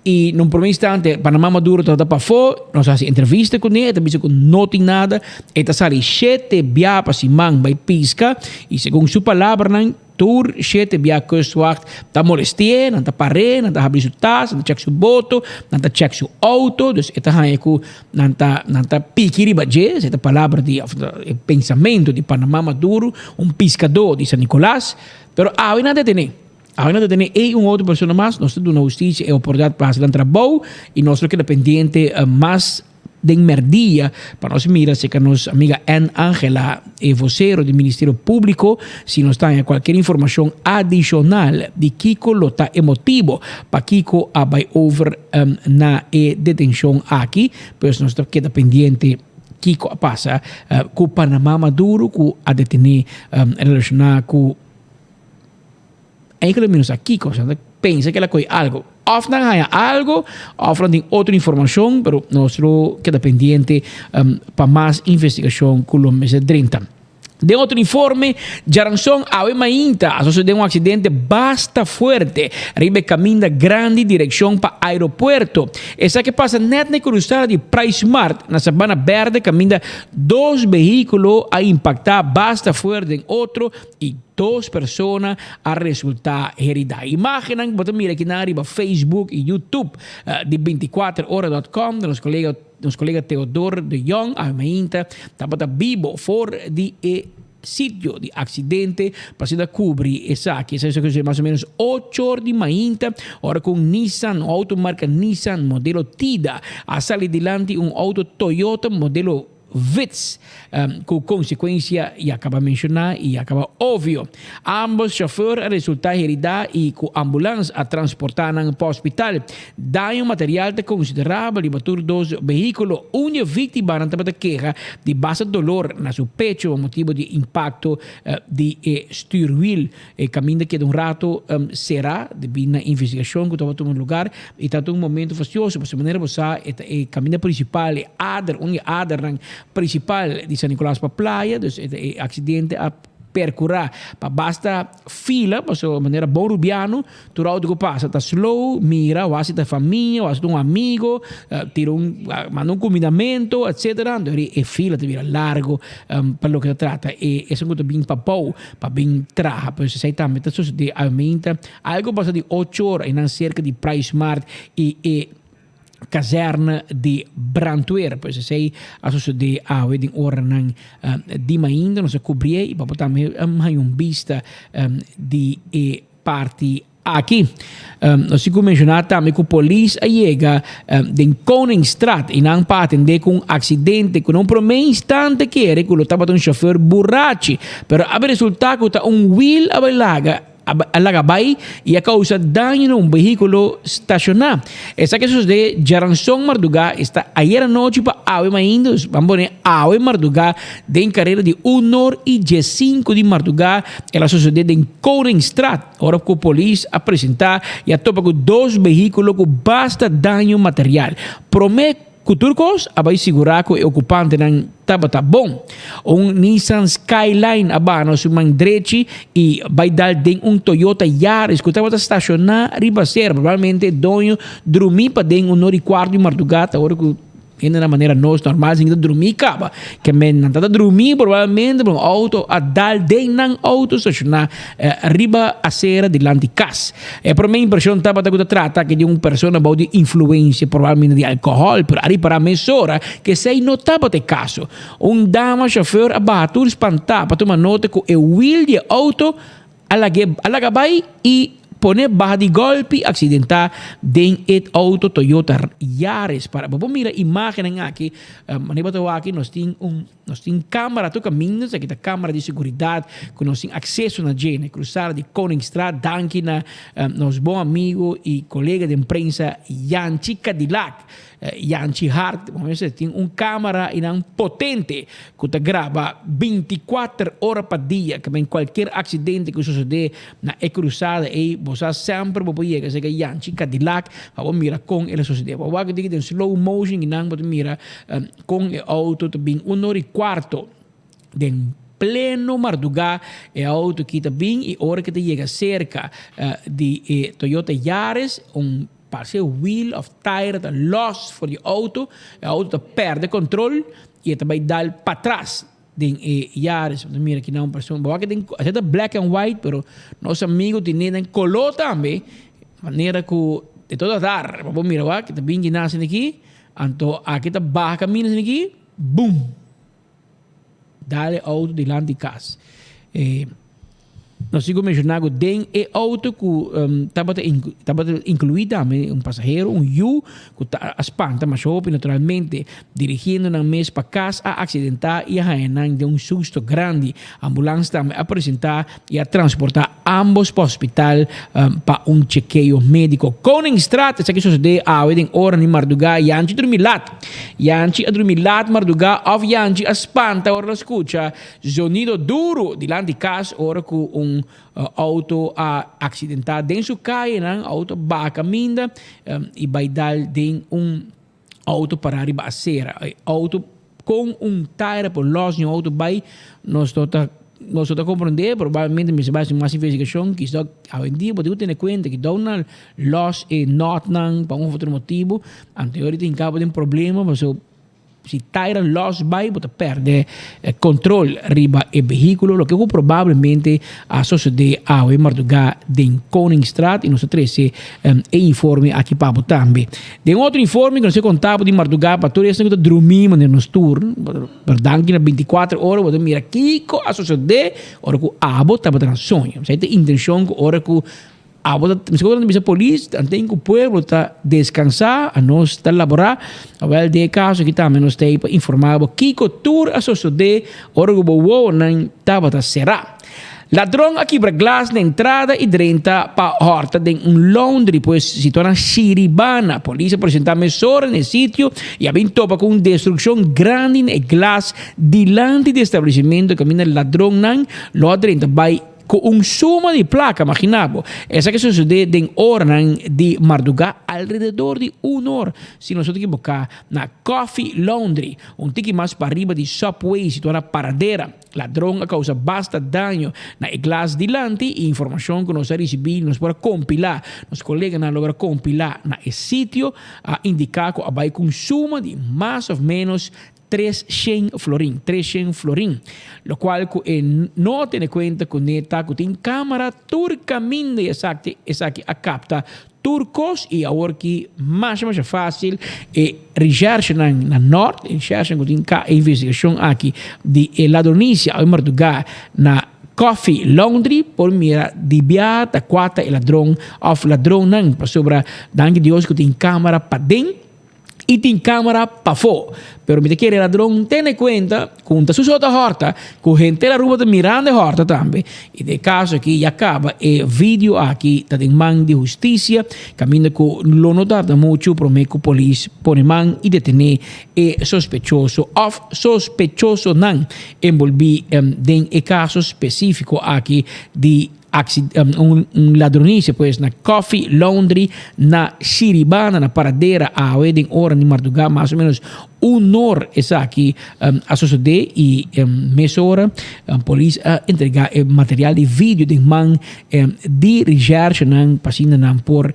Y na un primer instante Panama Maduro tabata pafó, nos a haci entrevista cune, e ta bisa cu no tin nada. E ta sali shete bia pa siman bai pisca y segun su palabranan, Tur shete bia kustwacht ta molesti'é, nan ta par'é, nan ta habri su tas, nan ta chèk su boto, nan ta chèk su outo, dus e ta haña ku nan ta nan ta piki riba dje, esei ta palabra di òf e pensamentu di Panamá Maduro, un piskadó di San Nicolas, pero awe nan detené, awe nan detené ei un otro persona mas, nos ta duna hustisia e oportunidat pa hasi nan trabou i nos lo keda pendiente mas. Den merdia pa nos mira cerca nos amiga Ann Angela, e vocero di Ministerio Publico, si nos ta haña cualkier informacion adicional di kico lo ta e motibo pakico a bay over na e detencion aki. Pues nos ta keda pendiente kico a pasa cu Panama Maduro cu a detene relaciona cu. Enkele mi no sa kiko, osea nan ta pensa ku el a kohe algu. Òf nan haña algu, òf nan tin otro informashon, pero nos lo keda pendiente pa mas investigashon ku lo mester drenta. Den otro informe, djaranson awe mainta a sosode un aksidente basta fuerte riba e kaminda grandi direkshon pa aeropuerto. Esaki a pasa nèt na e krusada di Pricemart na Sabana Berde kaminda dos vehíkulo a impaktá basta fuerte den otro i Dos persona a resultá heridá. Imágennan ku bo ta mira akinan riba Facebook i YouTube di bintikuater ora dòt kòm di nos kolega nos kolega Theodor de Jong awe mainta tabata bibo for di e sitio di aksidente pa asina kubri esaki. Esaki a sucede mas o menos ocho or di mainta ora ku un Nissan, un outo marka Nissan modelo Tiida a sali dilanti un outo Toyota modelo Wits, ku konsekuensia ya kaba menshoná i ya kaba obvio. Ambos shofùr a resultá heridá i ku ambulans a transportá nan pa hospital. Daño material ta konsiderabel riba tur dos vehíkulo. Un di e víktimanan tabata keha di basta dolor na su pecho pa motibu di e impakto di e stürwiel. E kaminda keda un rato será debí na investigashon ku tabata tuma lugar i tabata un momento fastioso pasobra manera bo sa e ta e kaminda prinsipal, e ader, un di e adernan. principal di San Nicolas pa Playa, dus e accidente a percura pa basta fila, pasobra manera bon Rubiano tur auto cu pasa ta slow, mira wak si ta famia, wak si ta un amigo, tira un, manda un cumindamento, etcetera, anto e fila ta bira largo pa loke ta trata e esun cu ta bin pa bou pa bin traha, pues esey tambe ta sucede aumenta algo pasa di ocho ora eynan cerca di Price Mart y e kazerne di brandweer. Pues esei a sucede awe den oranan di mainta. Nos a cubrié y pa por tambe haña un bista di e parti aki. Nos tin cu menciona tambe cu polis a yega den Koningstraat y nan pa atende cu un accidente cu na un prome instante kere cu lo tabata un chofer burachi, pero a resulta cu ta un wiel a bay laga. A laga bai i a kousa daño na un vehíkulo stashoná. Esaki a sosodé djaranson mardugá, esta ayer anochi pa awe mainta, dus ban pone awe mardugá den karera di unor i diesinku di mardugá. El a sosodé den Koningstraat, ora ku polis a presentá i a topa ku dos vehíkulo ku basta daño material. Promé. Ku tur kos a bai sigurá ku e okupantenan tabata bon. Un Nissan Skyline a baha na su man drechi i bai dal den un Toyota Yaris ku tabata stashoná riba sera. Probablemente e doño drumí paden un or i kuarto di mardugá ta ora ku hendenan manera nos normal sin ta drumí kaba. Ke men nan tabata drumí probablemente pero un outo a dal den nan outo stashoná riba asera dilanti kas. E promé impreshon tabata ku ta trata aki di un persona bou di influensia probablemente di alkohòl, pero a ripará mesora ku esei no tabata e kaso. Un dama shofèr a baha tur spantá pa tuma nota ku e wiel di e outo a lag'é a laga bai i pone baha di gòlpi aksidentá den e outo Toyota Yaris. Para bo por mira imágennan aki, manera bo ta wak aki nos tin un. Nos tin camara tur caminda, esaki ta camara di seguridad cu nos tin acceso na dje, na e cruzada di Koningstraat. Danki na nos bon amigo y colega den prensa Yanchi Cadillac, Yanchi Hart. Bo mester tin un camara y nan potente cu ta graba binticuater ora pa dia, cu men cualkier accidente cu sucede na e cruzada ey, bo sa semper bo por yega cerca Yanchi Cadillac pa bo mira con el a sucede. Bo wak den slow motion y nan bo ta mira Kon e auto ta bin un or i kuarto den pleno mardugá e auto ki ta bin i ora ki ta yega serka di e Toyota Yaris un parse wheel of tire ta los for di auto e auto ta perde control i e ta bai dal patras den e Yaris. Bo ta mira kinan un persona bo wak den asina ta black and white pero nos amigo tene den kolo tambe manera ku de todo atar bo por mira wak ta bin kinan asina aki. Anto aki ta baha camino asina aki, boom! Dal e auto dilanti cas. E, nos sigo menciona cu den e auto cu um, tabata, tabata inclui tambe un pasahero, un yu, cu ta, a spanta masha hopi naturalmente, dirigiendo nan mes pa cas a accidenta y a haya nan den un susto grandi. Ambulans tambe a presenta y a transporta ambos pa hospital pa un chekeo medico. Koningstraat, esaki sosode awe den ora di marduga, Yanchi drumi lat. Yanchi a drumi lat marduga of Yanchi a spanta ora el a scucha zonido duro dilanti cas ora cu un auto a accidenta den su cayenan, auto baha caminda y bay dal den un auto para riba acera. E auto con un taira por los di un auto bay, nos no ta nos no ta comprende, probablemente mester bay haci mas investigacion, kisas awendia bo tin cu tene cuenta ki dou nan los e notnan pa un of otro motibo, anto e ora tin caba den problema pasobra Si taira los bai bo ta perde control riba e vehiculo, loke cu probablemente a sosode awe marduga den Koningstraat y nos ta trece e informe aki pa bo tambe. Den otro informe cu nos a conta bo di marduga pa tur esnan cu ta drumi manera nos tur, pero danki na binticuater ora bo ta mira kico a sosode ora cu abo tabata na soño. Esey ta e intencion cu ora cu Abo ta, mi segun ta bisa polis, anten ku pueblo ta deskansa, anos ta laborá. Awel den e kaso aki tambe nos ta ei pa informá bo kiko tur a sosodé ora ku bo wowonan tabata será. Ladron a kibra glas na entrada i drenta pa hòrta den un laundry, pues situá na Shiribana. Polis a presentá mesora na e sitio i a bin topa ku un destrukshon grandi na e glas dilanti di e establesimentu kaminda ladronnan lo a drenta bai. Ku un suma di plaka, magina bo. Esaki sosodé den oranan di mardugá, alrededor di un or, si nos no ta ekiboká, na Coffee Laundry, un tiki mas pariba di Subway situá na Paradera. Ladron a kousa basta daño na e glas dilanti i informashon ku nos a risibí nos por a kompilá, nos koleganan a logra kompilá na e sitio, a indiká ku a bai ku un suma di mas òf ménos 300 florin, 300 florin, lokual ku e no a tene kuenta kuné ta ku tin kámara tur kaminda i esaki esaki a kapta tur kos i awor ki masha masha fásil e rishèrshenan na nòrt, e rishèrshenan ku tin ka e investigashon aki di e ladronisia awe mardugá na Coffee Laundry por mira di bia ta kua ta e ladron òf ladronnan pasobra danki Dios ku tin kámara paden. I tin camera pafó. Pero mi ta kere ladron tene cuenta cu un ta su so ta horta, cu henter Aruba ta mirando e horta tambe. I den e caso aki ya caba e video aki ta den man di husticia, caminda cu lo no tarda mucho prome cu polis pone man i detene e sospechoso of sospechosonan enbolbi den e caso specifico aki di Un ladronisia pues na Coffee Laundry na Shiribana na Paradera awe den ora di mardugá mas o menos un or esaki a sosodé i mesora polis a entregá e material di video den man di reshèrshenan pa asina nan por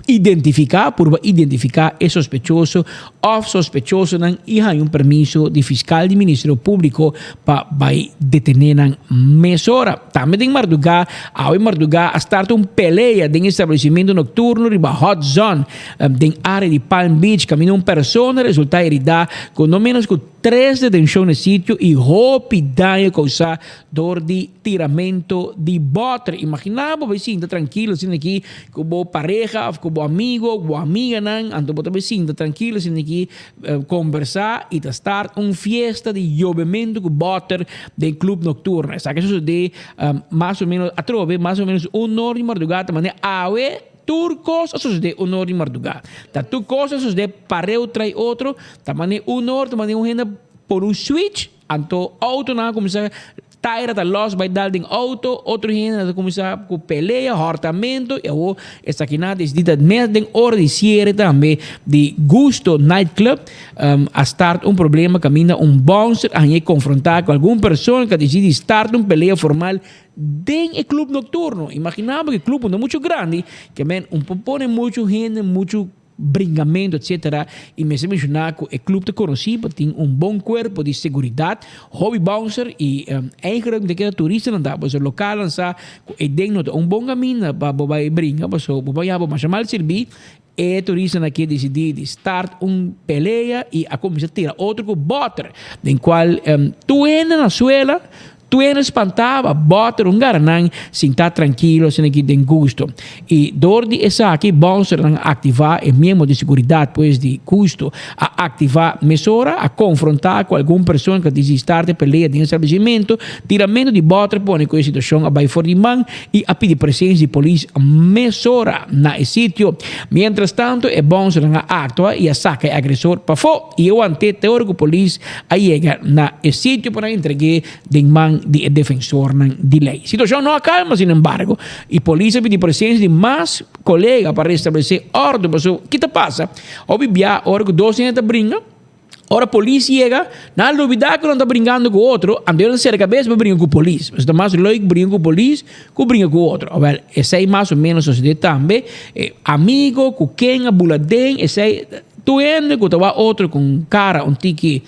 Identifiká, purba identifiká e sospechoso òf sospechosonan i haña un permiso di fiskal di Ministerio Públiko pa bai detené nan mesora. Tambe den mardugá, awe mardugá a starta un pelea den establesimentu nokturno riba Hot Zone den área di Palm Beach kaminda un persona resultá heridá ku no ménos ku tres detenshon na e sitio i hopi daño kousá dor di tiramento di bòter. Imaginá bo bai sinta trankilo asina aki ku bo pareha òf ku bo amigo òf bo amiganan, anto bo ta bai sinta trankilo asina aki kombersá i ta start un fiesta di yobementu ku bòter den klub nokturno. Esaki a sosodé mas o ménos atrobe mas o ménos un or di mardugá ta manera awe tur kos a sosodé un or di mardugá. Ta tur kos a sosodé pareu trai otro, ta manera un or ta manera un hende pone un switch. Anto autonan a kuminsá taira ta lòs bai dal den outo, otro hendenan ta kuminsá ku pelea, hòrtamentu i awor esakinan a disidí ta mes den ora di siere tambe di Gusto Night Club a start un problema kaminda un bouncer a hañ'é konfrontá ku algun persona ku a disidí di start un pelea formal den e club nokturno. Imaginá bo ku e club no ta muchu grandi, ke men un por pone muchu hende muchu. bringamento etc. Y mester menciona cu e club ta conoci pa tin un bon cuerpo di seguridad, hopi bouncer y eigenlijk mi ta keda turistanan ta pasobra localnan sa cu e den no ta un bon caminda pa bo bay bringa pasobra bo bay habo masha mal sirbi. E turistanan aki a dicidi di start un pelea y a cuminsa tira otro cu boter den cual tur hende na suela Tuena spantaba, bòter un garanan sintá trankilo asina ki den gusto. I dor di esaki bònsernan a aktivá e miembro di seguridat pues di gusto a aktivá mesora, a konfrontá ku algun persona ku a disí start e pelea den establesimentu. Tiramentu di bòter pone ku e situashon a bai for di man i a pidi presensia di polis mesora na e sitio. Mientrastantu e bònsernan a aktua i a saka e agresor pafó. I e want'é te ora ku polis a yega na e sitio pa nan entreg'é den man di e defensornan di lei. Situashon no a kalma sinembargo i polis a pidi presensia di mas kolega pa restablesé òrdu pasobra ki ta pasa? Hopi bia ora ku dos hende ta bringa, ora polis yega nan a lubidá ku nan ta bringando ku otro, anto nan ta sera kabes pa bringa ku polis. Pasobra ta mas leuk bringa ku polis ku bringa ku otro. Awèl esei mas o ménos sosodé tambe. E amigo ku ken a bula den esei. Tur hende ku ta wak otro ku un kara un tiki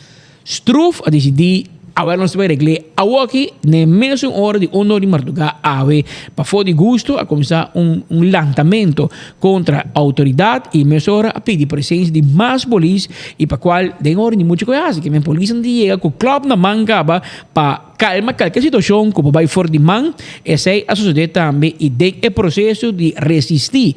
struf a disidí awor nos ta bai regl'é awoki n'e mesun ora di un or di mardugá awe. Pafó di gusto a kuminsá un un lantamento kontra outoridat i mesora a pidi presensia di mas polis i pa kual den ora di muchu ku e hasi ke men polisnan ta yega ku klòp na man kaba pa Kalma kalke situashon ku por bai for di man, esei a sosodé tambe i den e proseso di resistí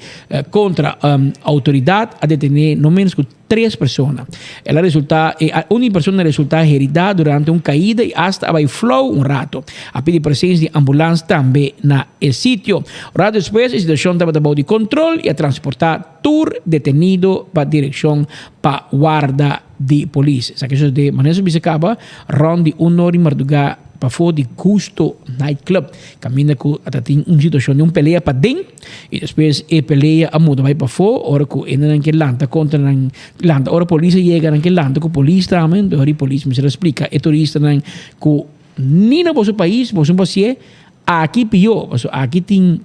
kontra outoridat a detené no ménos ku tres persona. El a resultá e un di persona a resultá heridá durante un kaida i asta a bai flou un rato. A pidi presensia di ambulans tambe na e sitio. Rato despues e situashon tabata bou di kontrol i a transportá tur detenido pa direkshon pa warda di polis. Esaki a sosodé manera su bisa kaba rònt di un or di mardugá. pafó di Gusto Night Club kaminda ku ta tin un situashon di un pelea paden i despues e pelea a muda bai pafó ora ku hendenan ke lanta kontra nan lanta ora polis a yega nan ke lanta ku polis tambe enton ora polis mester a splika e turistanan ku ni na boso pais boso no por hasié aki pió pasobra aki tin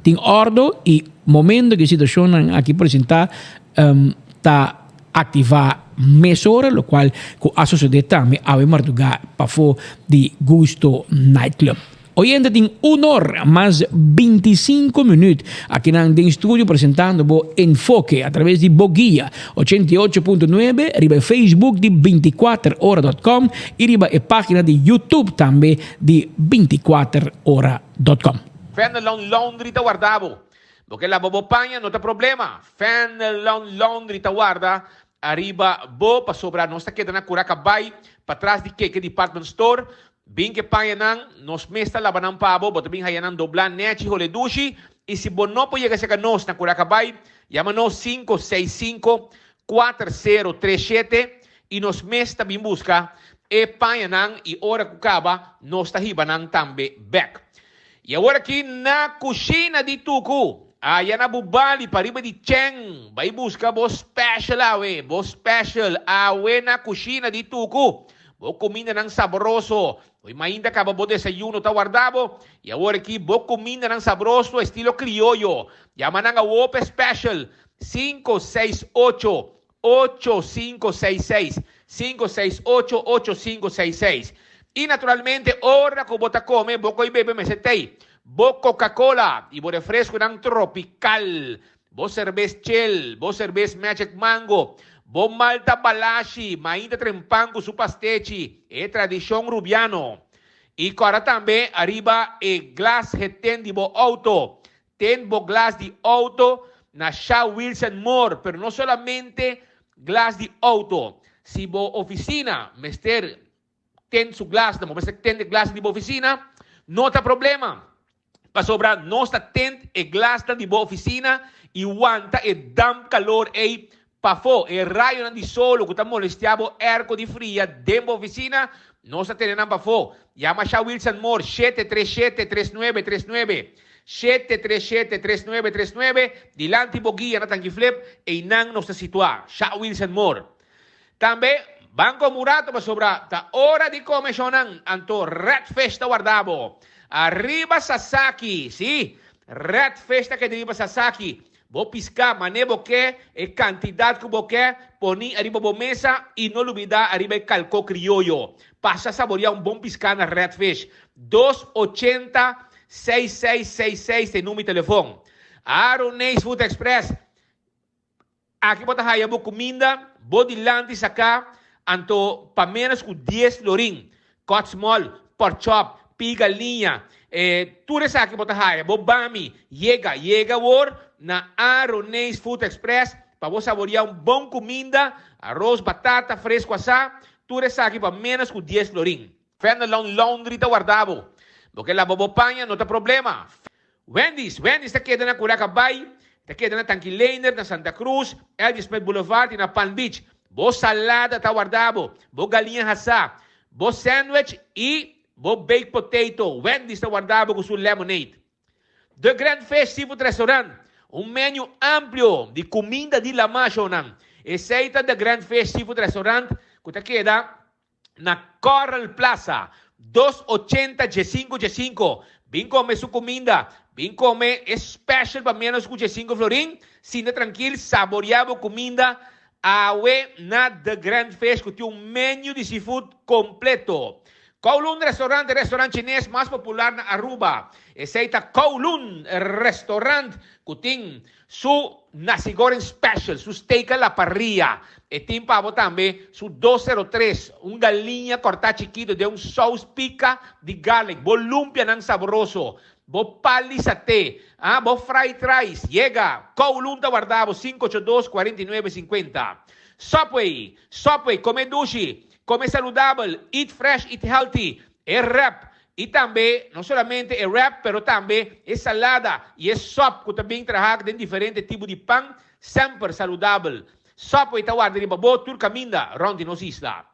tin òrdu i momento ku e situashonnan aki presentá ta aktivá mesora lokual ku a sosodé tambe awe mardugá pafó di Gusto Nightclub. Oyente tin un or mas 25 minüt akinan den studio presentando bo Enfoke a traves di bo guia 88.9 riba e Facebook di 24ora.com i riba e página di YouTube tambe di 24ora.com. Fenelon Laundry ta warda bo. Bo ke laba bo paña no ta problema. Fenelon Laundry ta warda ariba bo pasobra nos ta keda na kura kabay patras di Keke Department Store. Bin ke pañanan, nos mes ta laba nan pa bo. Bo ta bin haya nan doblá nèchi hole dushi. I si bo no por yega serka nos na kura kabay, yama nos 565 4037 i nos mes ta bin buska e pañanan i ora ku kaba nos ta hiba nan tambe bèk. I awor aki na kushina di Tuku, aya na Bubali pariba di Cheng, bai buska bo special awe, bo special awe na kushina di Tuku. Bo kumindanan sabroso, hoy mainta kaba bo desayuno ta warda bo, i awor aki bo kumindanan sabroso estilo krioyo. Yama nan awo p'e special, 568 8566, 568 8566. I naturalmente ora ku bo ta kome bo koi bebe mester tei bo Coca-Cola i bo refresconan tropical, bo serbes Chel, bo serbes Magic Mango, bo malta Balashi, mainta trempan ku su pastechi, e tradishon Rubiano. I kòrda tambe ariba e glas heten di bo outo. Ten bo glas di auto na Sha Wilson Moore, pero no solamente glas di auto. Si bo oficina mester ten su glasnan, bo mester ten e glasnan di bo oficina, no ta problema, pasobra nos ta tent e glasnan di bo oficina y wanta e damp calor ey Pafó, e rayonan di solo ku ta molestiá bo èrko di fria den bo ofisina, nos ta tene nan pafó. Yama Sha Wilson Moore, 737 3939, 737 3939, dilanti bo guia na Tanki Flip, einan nos ta situá. Sha Wilson Moore. Tambe, ban kom un rato pasobra ta ora di kome shownan, anto Red Fish ta warda bo. Ariba Sasaki, sí, Red Fish ta keda riba Sasaki. Bo piská mané bo ke, e kantidat ku bo ke, poni ariba bo mesa i no lubidá ariba e kalkó krioyo. Pasa saboriá un bon piská na Red Fish. 280 6666 ta e number di telefon. Aroneis Food Express, Aki bo ta haya bo kuminda bo dilanti saká anto pa ménos ku dies florin. Cut small, pork chop, pig galiña, e tur esaki bo ta haya. Bo bami yega, yega awor na Aroneis Food Express pa bo saboria un bon kuminda, aros, batata, fresco asá, tur esaki pa menos ku dies florin. Fenelon Laundry ta warda bo. Bo ke laba bo paña no ta problema. Wendy's, Wendy's ta keda na Curaca Bay, ta keda na Tanki Leendert, na Santa Cruz, L.J. Smith Boulevard y na Palm Beach. Bo salada ta warda bo, bo galiña hasá, bo sandwich y bo baked potato. Wendy's ta warda bo cu su lemonade. The Grand Fish Seafood Restaurant, un menu amplio di cuminda di lama shownan. Esey ta The Grand Fish Seafood Restaurant cu ta keda na Coral Plaza, 280 diesinco diesinco. Bin come su cuminda, bin come e special pa menos cu diesinco florin. Sinta trankil, saborea bo cuminda awe na The Grand Fish cu tin un menu di seafood completo. Kowloon Restaurant, e restaurant chines mas popular na Aruba. Esey ta Kowloon Restaurant cu tin Su nasi goreng special, su steak a la parrilla. E tin pa bo tambe su 203, un galiña cortá chikito den un saus pica di garlic. Bo lumpianan sabroso, bo pal di saté, ah, bo fried rice. Yega! Kowloon ta warda bo, 582 49 50. Subway, Subway, come dushi, come saludabel, eat fresh, eat healthy. E wrap I tambe, no solamente e wrap, pero tambe e salada i e sòp ku ta bin trahá den diferente tipo di pan, semper saludabel. Subway ta warda riba bo tur kaminda rònt di nos isla.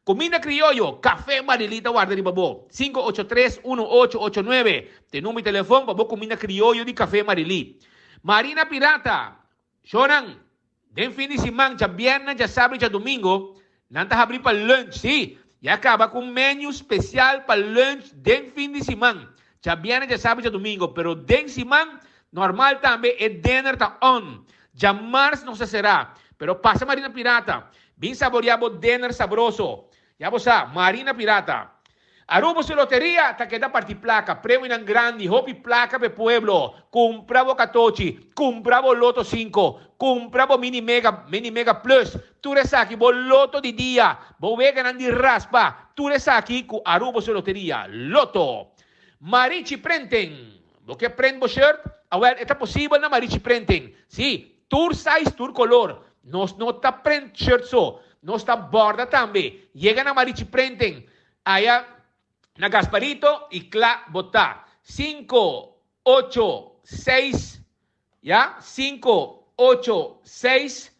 Cuminda crioyo, Café Marilí ta warda riba bo. 583 1889 ta e number di telefon pa bo cuminda crioyo di Café Marilí. Marina Pirata, Shownan, den fin di siman, djabièrnè, djasabra i djadumingu, nan ta habrí pa lunch. Sí, ya kaba ku un menu spesial pa lunch den fin di siman, djabièrnè, djasabra i djadumingu. Pero den siman normal tambe e dinner ta on. Djamars nos ta será. Pero pasa Marina Pirata, bin saboriá bo dinner sabroso. Ya bo sa, Marina Pirata. Aruba su loteria ta keda parti placa, premionan grandi, hopi placa p'e pueblo. Cumpra bo catochi, cumpra bo loto cinco, cumpra bo mini mega, mini mega plus, tur esaki bo loto di dia, bo weganan di raspa, tur esaki cu Aruba su loteria. Lotto! Marichi Printing! Bo ke print bo shirt? Awel, e ta posibel na Marichi Printing. Si, tur size, tur color. Nos no ta print shirt so, nos ta borda tambe. Yega na Marichi Printing, aya na Gasparito y cla bo ta. Cinco, ocho, seis, ya, cinco, ocho, seis,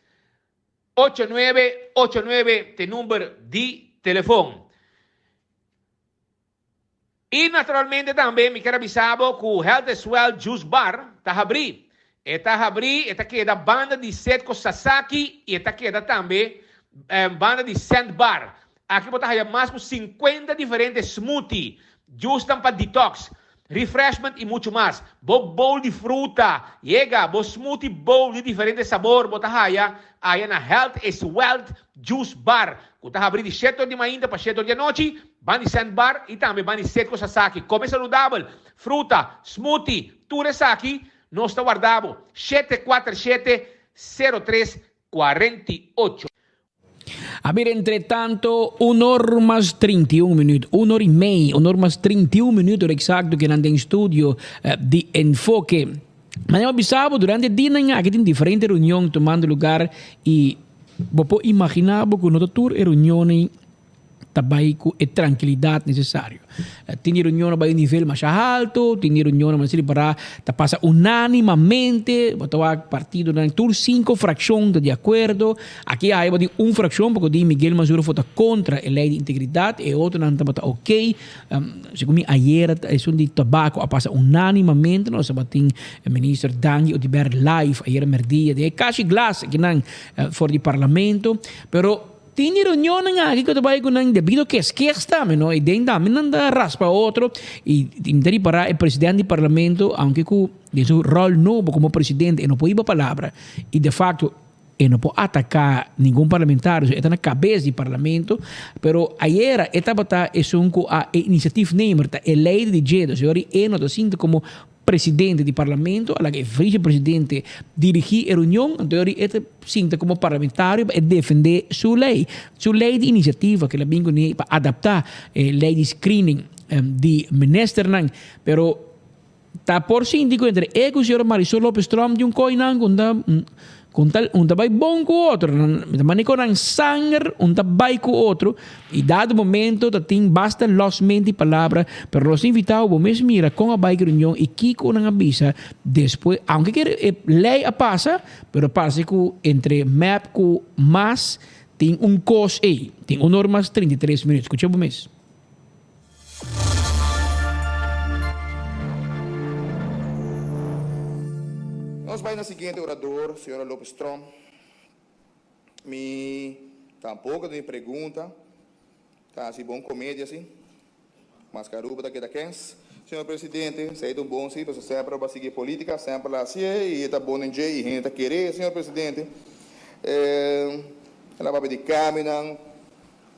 ocho, nuebe, ocho, nuebe t'e number di telefon. Y naturalmente tambe mi kier a bisa bo cu Health is Wealth Juice Bar ta habri. E ta habri, e ta keda banda di Setco Sasaki y e ta keda tambe banda di Sand Bar. Aki bo ta haya mas cu cincuenta diferente smoothie, juicenan pa detox, refreshment y mucho mas. Bo bowl di fruta, yega, bo smoothie bowl di diferente sabor bo ta haya aya na Health is Wealth Juice Bar, cu ta habri di shete or di mainta pa shete or di anochi, ban di Sand Bar y tambe ban di Setco Sasaki. Come saludabel, fruta, smoothie, tur esaki nos ta warda bo. 747 03 48. A bira entretanto un or mas 31 minuut, un or y mei, un or mas 31 minuut ora exacto ke nan den studio di Enfoke. Manera bo bisa bo durante e dianan aki tin diferente reunion tumando lugar y bo por imagina bo cu no ta tur e reunionnan ta bay cu e trankilidad necesario. Tin di reunionnan bay un nivel masha halto, tin di reunionnan masha ripará ta pasa unanimamente, bo ta wak partidonan tur cinco fraccion ta di acuerdo. Aki a haya bo tin un fraccion pasobra di Miguel Mazuro for ta contra e ley di integridad, e otronan tabata ok. Segun mi ayera esun di tabaco a pasa unanimamente, nos tabatin minister Dangui Oduber live ayera merdia den e kashi glas akinan for di parlamento, pero tin di reunionnan aki ku ta bai ku nan debido keskes tambe no, y den tambe nan ta raspa otro y mi ta ripara e presidente di parlamento aunke ku den su rol nobo komo presidente e no por hiba palabra y de facto E no por ataká ningun parlamentario, e ta na kabes di parlamento, pero ayera e tabata esun ku a e initiatiefnemer, ta e leider di dje, dus yori e no ta sinti komo presidente di parlamento, a laga e vicepresidente dirigí e reunion, anto yori e ta sinta komo parlamentario pa e defendé su lei, su lei di inisiativa ku el a bin kuné pa adaptá e lei di screening di ministernan, pero. Ta por sinti ku entre e ku señora Marisol Lopez Tromp di un koinan ku ta ku ta un ta bai bon ku otro. Mi ta manda ku nan sanger un ta bai ku otro i dado momento ta tin basta losment di palabra pero nos ta invita bo mes mira kon a bai ku reunion i kiko nan a bisa despues aunke ke e lei a pasa pero parse ku entre mep ku mas tin un kos ei tin un or mas 33 minuut skucha bo mes. Nos bai na siguiente orador, señora Lopez Tromp. Mi tampoco tin pregunta. Ta haci bon comedia si. Mas que Aruba ta keda kens. Señor Presidente, esey ta un bon si, pasobra semper a sigui politica, semper la hacié y e ta bon den dje y hende ta kere, señor Presidente. El a papia di cambionan.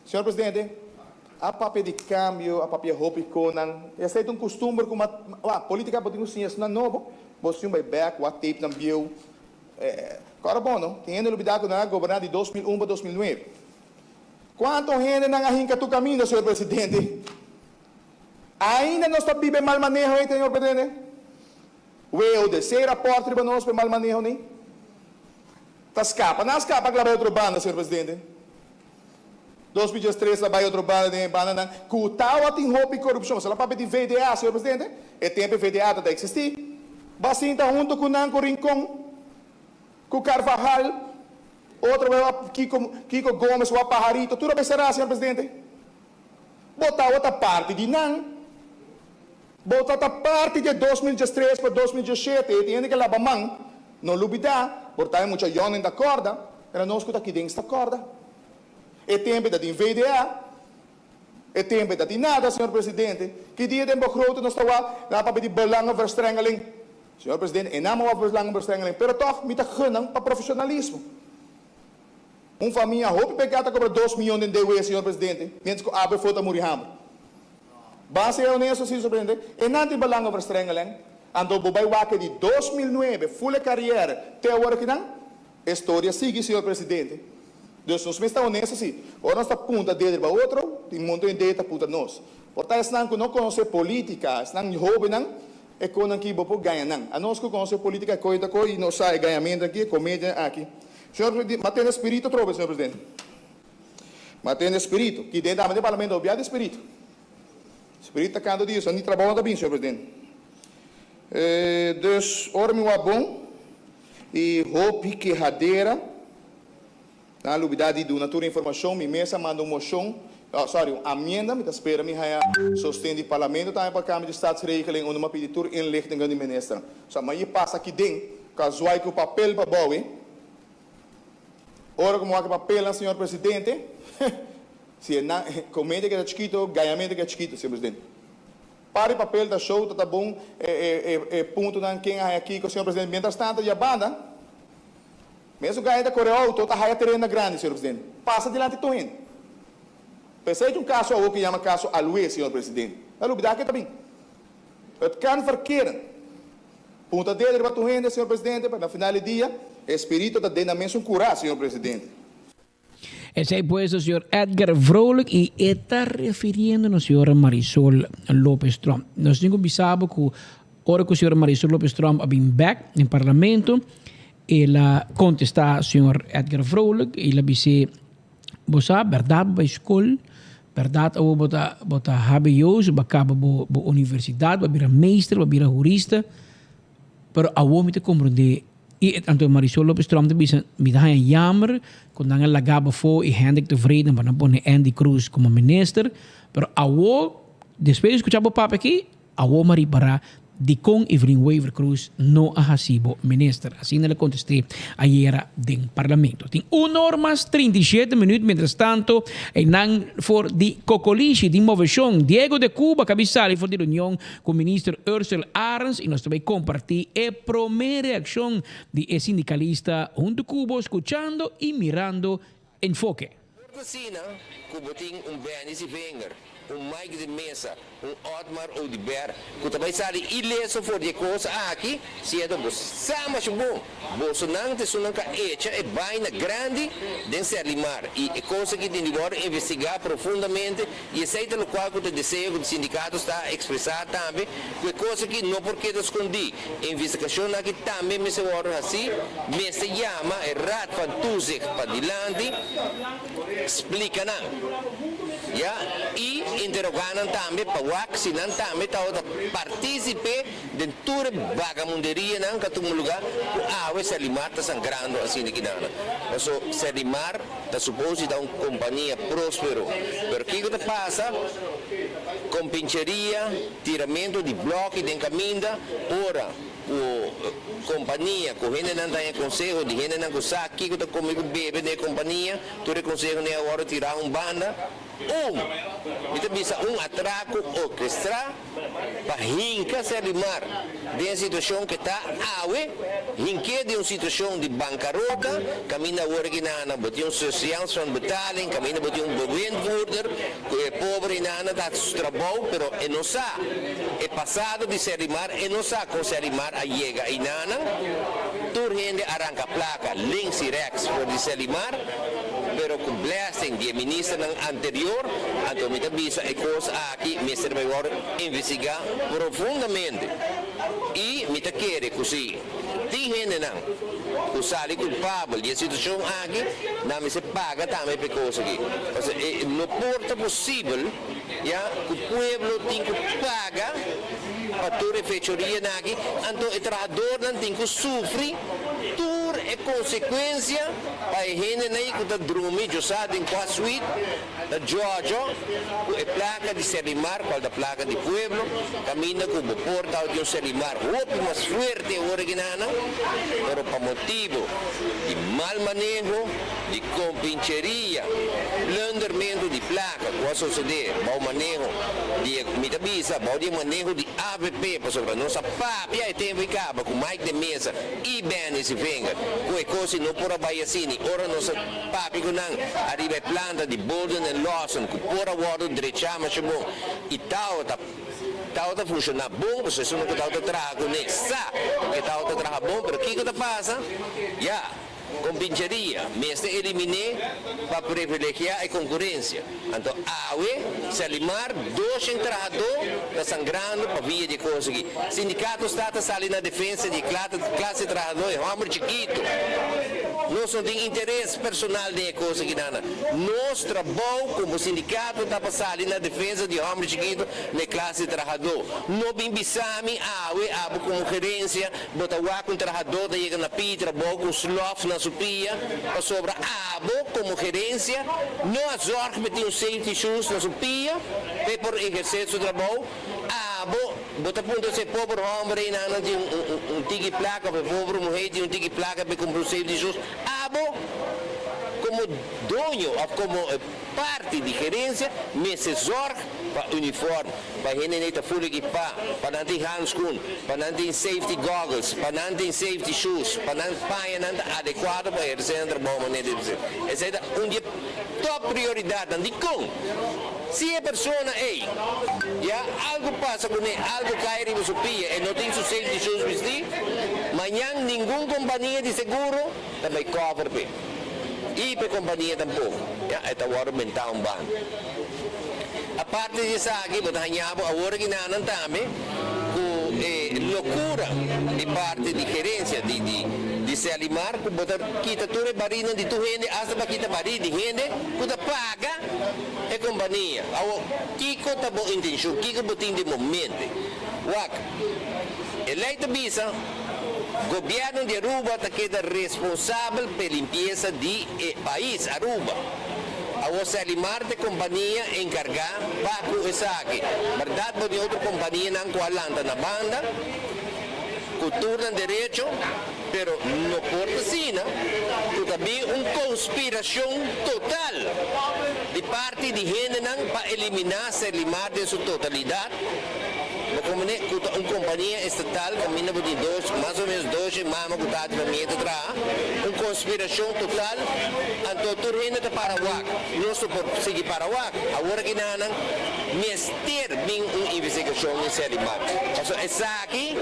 Señor Presidente, a papia di cambio, a papia hopi conan. E esey ta un custumber cu ma, wa, politica bo tin cu siña esnan nobo. Bo siña bay bek, wak tape nan bieu. Cora bon no, tin hende lubida cu nan a goberna di 2001 pa 2009. Cuanto hende nan a hinca tur caminda, Señor Presidente? Ainda nos ta biba e mal maneho ey, Señor Presidente? WODC rapport riba nos pa e mal maneho ni? Ta scapa, nan a scapa claba otro banda, Señor Presidente. 2013 a bai otro banda den e bandanan cu tawatin hopi corupcion. Sala papia di VDA, señor presidente. E tempo e VDA ta ta existi. Ba sinta hunto cu nan cu Rincon, cu Carvajal, otro bai wak Kiko, Kiko Gomez wak Pajarito, tur a bai cera, señor presidente. Bo tabata parti di nan. Bo tabata parti di e 2013 pa 2017, e tin hende ke laba man, no lubidá, por ta e mucha yònen ta kòrda, pero nos ku ta aki den sta kòrda. E tempu ta tin VDA, e tempu ta tin nada, señor presidente. Ki dia den begroting nos ta wak, nan a papia di belangenverstrengeling. Señor presidente, e nan a wak belangenverstrengeling, pero tòg mi ta gun nan pa profesionalismo. Un famia hopi pekado ta kobra dos miyon den DW, señor presidente, mientras ku abo e for ta muri hamber. Ban sea honesto, señor presidente, e nan tin belangenverstrengeling, anto bo bai wak e di 2009, full e carrière, te awor akinan? E storia sigui, señor presidente. Dus nos mes ta honesto si. Ora nos ta punta dedo riba otro, tin monton di dedo ta punta nos. Por ta esnan ku no konosé politica, esnan hobennan, e konan ki bo por gaña nan. Anos ku konosé politica e koe ta koe i nos sa e gañamentu aki, e komedia aki. Señor presidente, m'a tende spirito atrobe, señor presidente. M'a tende spirito. Ki den dame den parlamento a obia di spirito. Spirito ta kanta di eso, ni trabou no ta bin, señor presidente. Dus, ora mi wak bon, i hopi kehadera, nan a lubida di duna tur informashon. Mi mes a manda un moshon, oh, sorry, un amienda, mi ta spera mi haña sosten di parlamento tambe pa kambio di staatsregeling unda mi a pidi tur inlichtingen di ministernan. So, mi a pasa aki den, ku a zwai ku papel pa bou e. Ora ku mi wak e papelnan, señor presidente, si e nan, komedia keda chikito, gañamento keda chikito, señor presidente. Par di papel ta show ta ta bon e e e puntonan ken a haya kiko, señor presidente. Mientras tanto di a banda, mesun gaña ta kore auto ta haya tereno na grandi, señor presidente. Pasa dilanti tur hende. P'esei tin un kaso awor ku yama kaso Alwe, señor presidente. Ta lubida ke ta bin. Het kan verkeren. Punta dedo riba tur hende, señor presidente, pa na final di dia e spirito ta den nan mesun kura, señor presidente. Esei pues ta señor Edgar Vrolijk y e ta refiriendo na señora Marisol Lopez Tromp. Nos tin cu bisa bo cu ora cu señora Marisol Lopez Tromp a bin bek den parlamento, el a contesta señor Edgar Vrolijk y el a bis'é, Bo sa, berdad bo bay scol, berdad awor bo ta bo ta hbo, so bo a caba bo bo universidad, bo a bira meester, bo a bira hurista, pero awor mi ta comprende I anto Marisol Lopez Tromp ta bisa, Mi ta haña jammer ku nan a laga bo afó i Hendrik Tevreden pa nan pone Endy Croes komo minister, pero awo, despues di skucha bo papia aki, awo mi a ripará dikon Evelyn Wever Croes no a hasi bo minister. Asina el a kontest'é ayera den parlamento. Tin un or mas 37 minuut, mientrastanto einan for di Kokolishi tin moveshon. Diego de Cuba kabi sali for di reunion Ku Minister Ursel Arends i nos ta bai kompartí e promé reakshon di e sindikalista huntu ku bo skuchando i mirando Enfoke. Por ta asina ku bo tin un Benny Zivinger, un Mike de Meza, un Otmar Oduber ku ta bai sali ileso for di e kos aki, siendo bo sa masha bon, bosonan ta esunnan ku a echa e baina grandi den Serlimar i e kos aki tin di wòrdu investigá profundamente I esei ta lokual ku ta deseo ku di sindikato sta ekspresá tambe, ku e kos aki no por keda skondí. E investigashonnan aki tambe mester wòrdu hasí, mester yama e Raad van Toezicht padilanti, splika nan, ya, i interogá nan tambe pa wak si nan tambe tabata partísipe den tur e bagamunderianan ku a tuma lugá ku awe Serlimar ta sangrando asina kinan. Paso Serlimar. Ta supos di ta un kompania próspero, pero kiko ta pasa? Kompincheria, tiramentu di blòki den kaminda, ora ku kompania, ku hendenan ta haña konseho di hendenan ku sa kiko ta kome ku bebe den e kompania, tur e konsehonan a wòrdu tirá un banda. Un, mi ta bisa un atrako orkestrá pa hinka Serlimar den e situashon ke ta awe, hink'é den un situashon di bankarota, kaminda awor aki nana bo tin un surseance van betaling, kaminda bo tin un bewindvoerder ku e pober hinana ta hasi su trabou pero e no sa e pasado di Serlimar, e no sa kon Serlimar a yega einanan, tur hende a ranka plaka links i rèks for di Serlimar. Pero cu blessing di e ministernan anterior, anto mi ta bisa e cos aki mester bay worde investiga profundamente. Y mi ta kere cu si tin hendenan cu sali culpabel di e situacion aki, nan mester paga tambe pa e cos aki. Pasobra e no por ta posibel ya cu pueblo tin cu paga pa tur e fechorianan aki, anto e trahadornan tin cu sufri tur. e konsekuensia pa e hendenan ku ta drumi djosá den kua suite ta djòdjò ku e plaka di Serlimar, kual ta plaka di pueblo, kaminda ku bo por tabatin un Serlimar hopi mas fuerte ora ki nan, pero pa motibu di mal maneho, di kompincheria, plundermentu di plaka ku a sosodé bou maneho di e, mi ta bisa bou di e maneho di avp, pasobra nos a papia e tempu i kaba ku Mike de Meza i Benny Sevinger ku e kos i no por a bai asini ora nos a papia ku nan ariba e planta di Bolden en Lawson ku por a wòrdu drechá masha bon i tawata tawata funshoná bon pasobra esun ku tawata traha kuné sa ku e tawata traha bon pero kiko ta pasa? Ya! Kompincheria mester eliminé pa privilegiá e konkurensia. Anto awe, Serlimar, doshen trahadó ta sangrando pa via di e kos aki. Sindikato sta ta sali na defensa di e klase trahadó, e hòmber chikitu. Nos no tin interes personal den e kos aki nana. Nos trabou komo sindikato ta pa sali na defensa di e hòmber chikitu na e klase trahadó. No bin bisa mi awe abo komo gerensia Bo ta wak un trahadó ta yega na pia trabou ku un slòf na su pia pasobra abo komo gerensia no a zòrg pa e tin un safety shoes na su pia pa e por ehersé su trabou. Abo bo ta puntra si e pober hòmber ei nan tin un tiki plaka òf e pober muhé tin un tiki plaka pa e kumpra un safety shoes. Abo komo doño òf komo parti di gerensia mester zòrg pa uniform. Pa hende nei ta full ekipá, pa nan tin handskoen, pa nan tin safety goggles, pa nan tin safety shoes, pa nan pañanan ta adekuado pa ehersé nan trabou manera debe ser. Esei ta un di e top prioridatnan. Dikon? Si e persona ei ya algu pasa kuné, algu kai riba su pia, e no tin su safety shoes bistí, mañan ningun kompania di seguro ta bai cover p'e. I p'e kompania tampoko. Ya, e ta wòrdu bentá un banda. Aparte di esaki bo ta haña bo awor aki nanan tambe ku e lokura di parti di gerensia di di di Selimar ku bo ta kita tur e barinan di tur hende asta pa kita bari di hende ku ta paga e kompania. Awor kiko ta bo intenshon? Kiko bo tin den bo mente? Wak, e lei ta bisa gobièrnu di Aruba ta keda responsabel p'e limpiesa di e pais Aruba. Awor Selimar ta e kompania enkargá pa ku esaki. Bèrdat bo tin otro kompanianan ku a lanta na banda ku tur nan derecho, pero no por ta asina ku ta bin un konspirashon total di parti di hendenan pa eliminá Selimar den su totalidat. Bo komprendé ku ta un kompania estatal kaminda bo tin dos, mas o ménos doshe mama ku tata di famia ta traha, un konspirashon total, anto tur hende ta para wak. Nos no por sigui para wak. Awor aki nan mester bin un investigashon den Serlimar. Pasobra esaki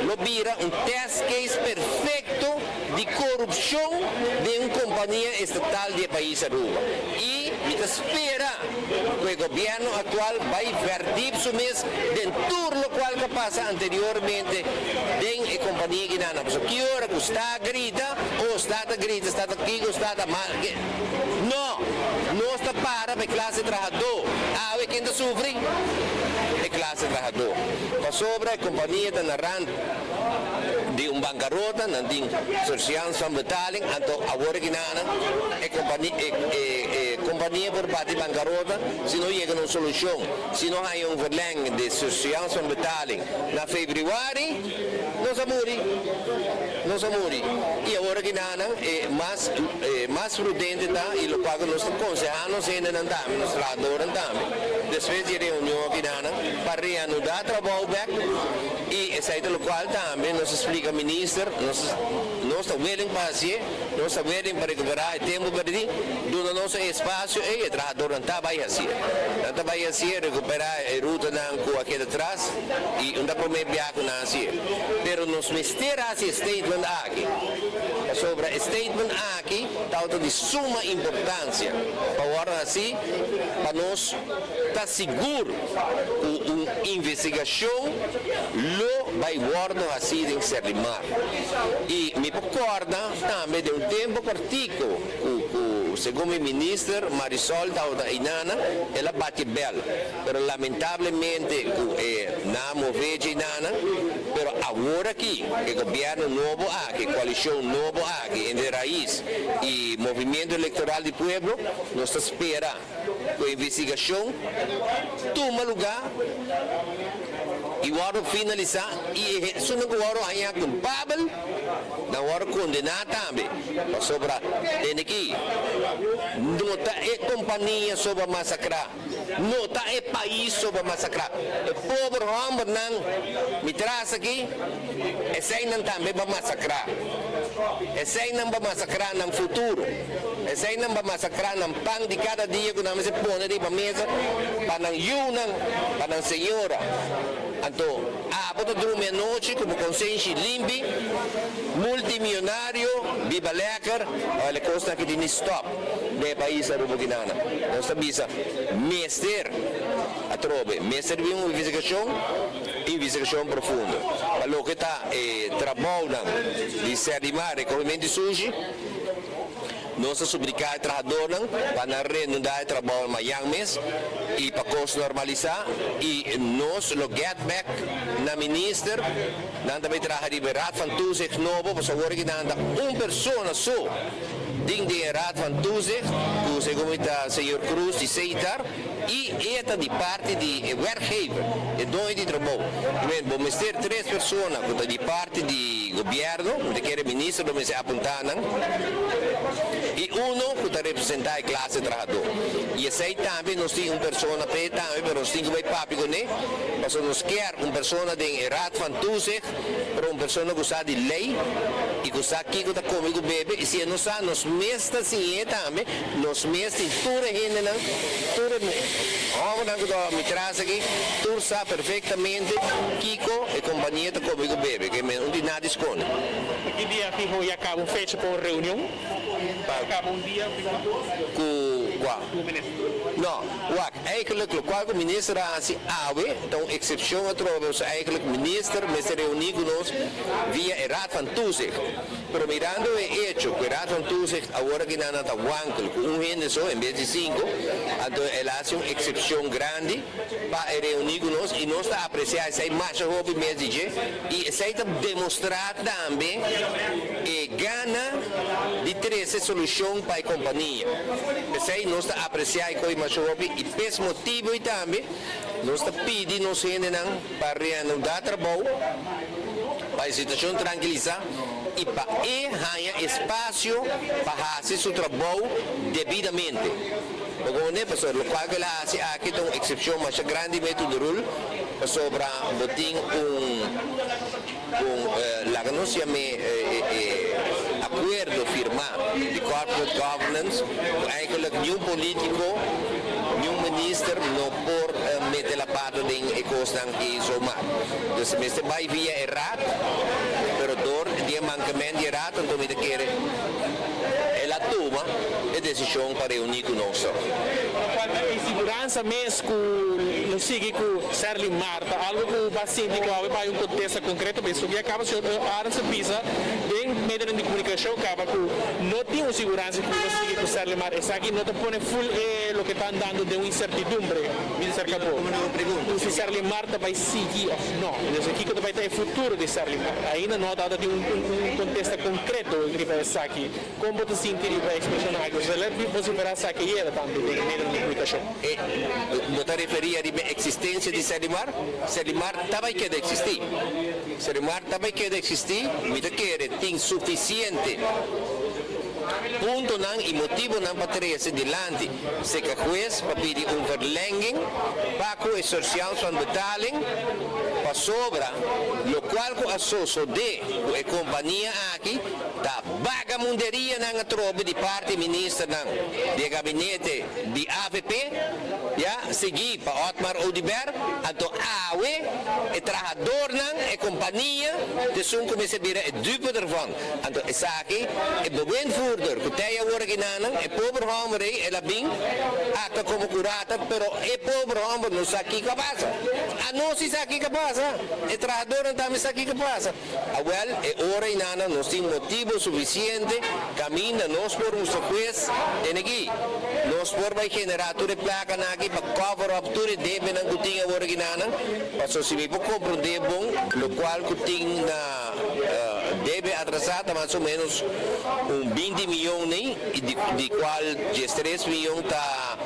lo bira un test case perfekto di korupshon den un kompania estatal di e pais Aruba. I mi ta spera ku e gobièrnu aktual bai verdiep su mes den tur lokual ku a pasa anteriormente den e kompania kinan. Pasobra ki ora ku sta grita, oh sta ta grita, sta ta kiko, sta ta mal. No! Nos ta para pa e klase trahadó. Awe ken ta sufri? E klase trahadó. Pasobra e kompania ta na rand di un bankarota, nan tin surseance van betaling, anto awor aki nan e kompania e e kompania por bati bankarota si no yega na un solushon, si no haña un verlenging di surseance van betaling na februari, nos a muri, nos a muri. I awor aki nan e mas e mas prudente ta i lokual ku nos ta konsehá nos hendenan tambe, nos trahadornan tambe, despues di e reunion aki nan pa reanudá trabou bèk. I esei ta lokual tambe nos a splika minister, nos nos ta willing pa hasié, nos ta willing pa rekuperá e tempu perdí, duna nos e espasio ei, e trahadornan ta bai hasié. Nan ta bai hasié, rekuperá e rutanan ku a keda tras i un ta promé bia ku nan hasié. Pero nos mester hasi e statement aki, pasobra e statement aki tabata di suma importansia pa wòrdu hasí pa nos ta sigur ku un investigashon lo bai wòrdu hasí den Serlimar. I mi por kòrda tambe den un tempu kòrtiku ku ku. ku segun mi minister Marisol tabata einana, el a bati bèl, pero lamentablemente ku e nan a move dje einana, pero awor aki e gobièrnu nobo aki, koalishon nobo aki entre Raiz i Movimiento Electoral di Pueblo, nos ta spera ku e investigashon tuma lugá i wòrdu finalisá i e esunnan ku wòrdu hañá kulpabel nan wòrdu kondená tambe, pasobra tende ki no ta e kompania so bo a masakrá, no ta e pais so bo a masakrá, e pober hòmbernan mi tras aki eseinan tambe bo a masakrá, eseinan bo a masakrá nan futuro. Eseinan pa masakrá nan pan di kada dia ku nan mester pone riba mesa pa nan yunan, pa nan señora. Anto, abo ta drumi anochi ku bo konsenshi limpi, multimionario, biba lèker, awel e kosnan aki tin di stòp den e pais Aruba Guinana. Nos ta bisa, mester atrobe, mester bin un investigashon, investigashon profundo pa loke ta e trabounan di Serdimar, rekohimentu di sushi. Nos ta supliká e trahadornan pa nan renundá e trabou mañan mes i pa kos normalisá i nos lo get back na minister. Nan ta bay traha riba e Raad van Toezicht nobo pasobra awor aki nan ta un persona so den den e Raad van Toezicht ku segun mi ta señor Cruz di Seitar i e ta di parti di e werkgever, e doño di trabou. Bo mester tres persona ku ta di parti di gobièrnu, mi ta kere minister lo mester apuntá nan, i uno ku ta representá e klase trahadó. I esei tambe nos tin un persona p'e tambe, pero nos tin ku bai papia kuné, pasobra nos kier un persona den e Raad van Toezicht, pero un persona ku sa di lei i ku sa kiko ta kome ku bebe, i si e no sa, nos mes ta siñ'é tambe. Nos mes tin tur e hendenan, tur e hòmbernan ku ta mi tras aki, tur sa perfektamente kiko e kompania ta kome ku bebe, ke men un tin nada di skonde. Pa ki dia fiho ya kaba un fecha pa un reunion? Pa kaba un dia fiho? Ku kua? Ku minister. No, wak, eigenlijk lokual ku minister a hasi awe ta un eksepshon atrobe, pasobra eigenlijk minister mester reuní ku nos via e Raad van Toezicht. Pero mirando e echo cu e Raad van Toezicht awor aki nan ta wankel cu un hende so en bes di cinco, anto el a haci un excepcion grandi pa e reuni cu nos y nos ta aprecia esey masha hopi mes di dje y esey ta demostra tambe e gana di trece solucion pa e compania. P'esey nos ta aprecia e coy masha hopi y p'es motibo y tambe nos ta pidi nos hendenan pa reanuda trabou pa e situacion trankilisa y pa e haña espacio pa haci su trabou debidamente. Bo comprende? Pasobra locual cu el a haci aki ta un excepcion masha grandi metu de rul, pasobra bo tin un un laga nos yam'e e acuerdo firma di corporate governance cu eigenlijk niun politico, niun minister no por mete la pata den e cosnan ei zomaar. Dus mester bai via e raad, pero door di e mankement di e raad anto mi ta kere el a tuma e desishon pa reuní ku nos. Lokual ta e siguransa mes ku lo sigui ku Serlimar ta algu ku bo a sinti ku awe bai un kontesta konkreto pa esaki a kaba señor Arends a bisa den medionan di komunikashon kaba ku no tin un siguransa ku lo sigui ku Serlimar esaki no ta pone ful e loke ta andando den un insertidumbre. Serka bo, ku si Serlimar ta bai sigui òf no. Entonces kiko ta bai ta e futuro di Serlimar? Ainda no a dado tin un kontesta konkreto riba esaki. Kon bo ta sinti riba e ekspreshonnan aki? Bo ta vosiferá esaki ayera tambe den medionan di komunikashon. E bo ta referí riba e eksistensia di Serlimar? Serlimar ta bai keda eksistí. Serlimar ta bai keda eksistí, mi ta kere tin sufisiente puntonan i motibonan pa trese dilanti. Seka hues pa pidi un verlenging pa ku e surseance van betaling pasobra lokual ku a sosode ku e kompania aki ta bagamunderianan atrobe di parti ministernan di e gabinete di avp ya sigui pa Otmar Oduber anto awe e trahadornan e kompania t'esun ku mester bira e dupe dervan. Anto esaki, e bewindvoerder ku tei awor aki nanan, e pober hòmber ei, el a bin aktua komo kurata, pero e pober hòmber no sa kiko a pasa. Anos si sa kiko a pasa. pasa. E trahadornan tambe sa kiko pasa. Awel, e ora einana nos tin motibo sufisiente kaminda nos por mustra hues tene aki. Nos por bai generá tur e plakanan aki pa cover up tur e debenan ku tin awor akinanan. Pasobra si mi por komprondé bon, lokual ku tin na debe atrasá ta mas o ménos un binti miyon nei, i di kual diestres miyon ta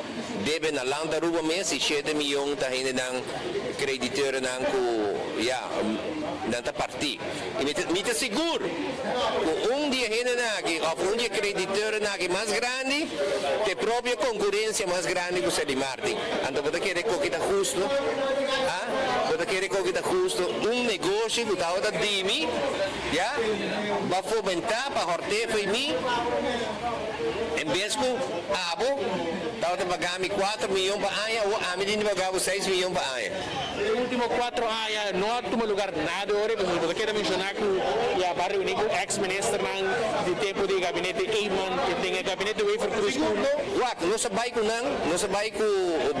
debe na Land Aruba mes i shete miyon ta hendenan, krediteurnan ku ya nan ta partí. I mi ta mi ta sigur ku un di e hendenan aki òf un di e krediteurnan aki mas grandi ta e propio konkurensia mas grandi ku Serly Martin. Anto bo ta kere koki ta hustu? Ha? Bo ta kere koki ta hustu? Un negoshi ku tabata di mi, ya, bo a fomentá pa hòrt'é fo'i mi, en bes ku abo tabata paga mi kuater miyon pa aña, awor ami tin di paga bo seis miyon pa aña. E ultimo cuatro aña no a tuma lugar nada ora y bo ta keda menciona cu ya ba reuni cu ex ministernan di tempo di gabinete Eman y den e gabinete Wever Croes uno. Wak, nos a bay cu nan, nos a bay cu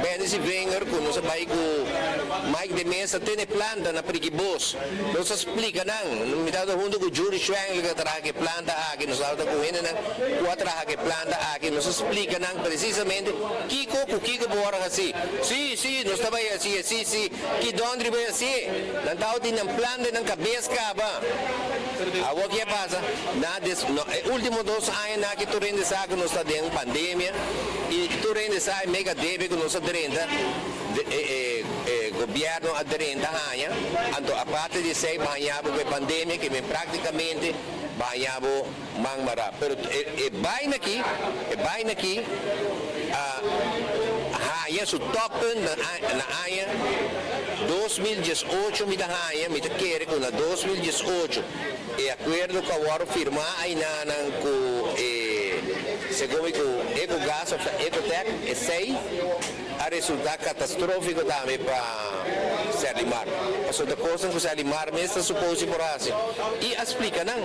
Benny Sievinger, cu nos a bay cu Mike de Meza tene planta na Priki Bos. Nos a splica nan, mi tabata hunto cu Jury Schwengel cu a traha cu e planta aki, nos tabata cu hendenan cu a traha cu e planta aki, nos a splica nan precisamente kico cu kico bo worde haci. Sí, sí, nos ta bai hacié, sí, sí, ki dòndri bai hacié? Nan tabatin nan plan den nan cabes caba. Awor ki a pasa? Na des, no, e ultimo dos añanan aki tur hende sa cu nos ta den pandemia y tur hende sa e mega debe cu nos a drenta, de, e, e, e gobierno a drenta haña, anto aparte di esey bo haña bo cu e pandemia ke men practicamente bo haña bo man mará. Pero e, e baina aki, e baina aki a haña su toppunt na, na aña 2018 mi ta haña, mi ta kere ku na 2018 e akuerdo ku a wòrdu firmá ainanan ku e, segun mi ku Ecogas òf ta Ecotec, esei a resultá katastrófiko tambe pa Serlimar. Pasobra ta kosnan ku Serlimar mes ta suposi por hasi. I a splika nan.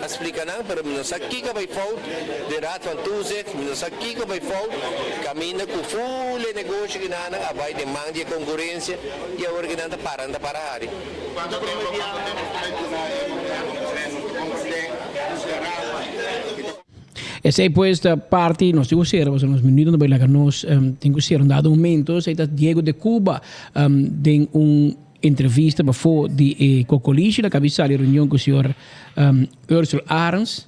A splika nan, pero mi no sa kiko a bai fout den Raad van Toezicht, mi no sa kiko a bai fout kaminda ku ful e negoshi ki nan a bai den man di e konkurensia i awor ki nan ta para, nan ta para hari. Cuanto tempo cuanto tempo ta bai duna e gobierno presidente nos ta comprende cu e raad. Esei pues ta parti, nos tin cu cera pasobra nos minuto no bay laga nos, tin cu cera un dado momento. Esei ta Diego de Cuba den un entrevista bafo di e Cocolishi na cabisa di reunion cu señor Ursel Arends.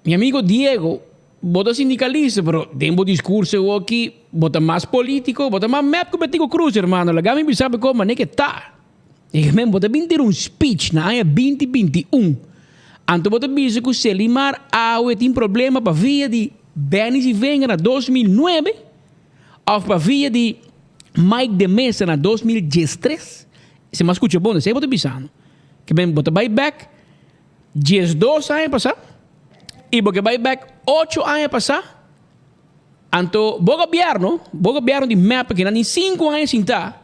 Mi amigo Diego, bo ta sindicalista pero den bo discurso awoki bo ta mas politico, bo ta mas mep cu Betico Croes hermano. Laga mi bisa bo con mane ke ta. E men bo ta bin tira un speech na aña binti binti un. Anto bo ta bisa ku Selimar awe tin problema pa via di Benny Zivenga na 2009 of pa via di Mike de Meza na 2013. Si mi a skucha bon, esei bo ta bisando. Ke men bo ta bai bek 12 aña pasá i bo ke bai bek ocho aña pasá. Anto bo gobierno, bo gobierno di mep ke nan tin sinku aña sintá.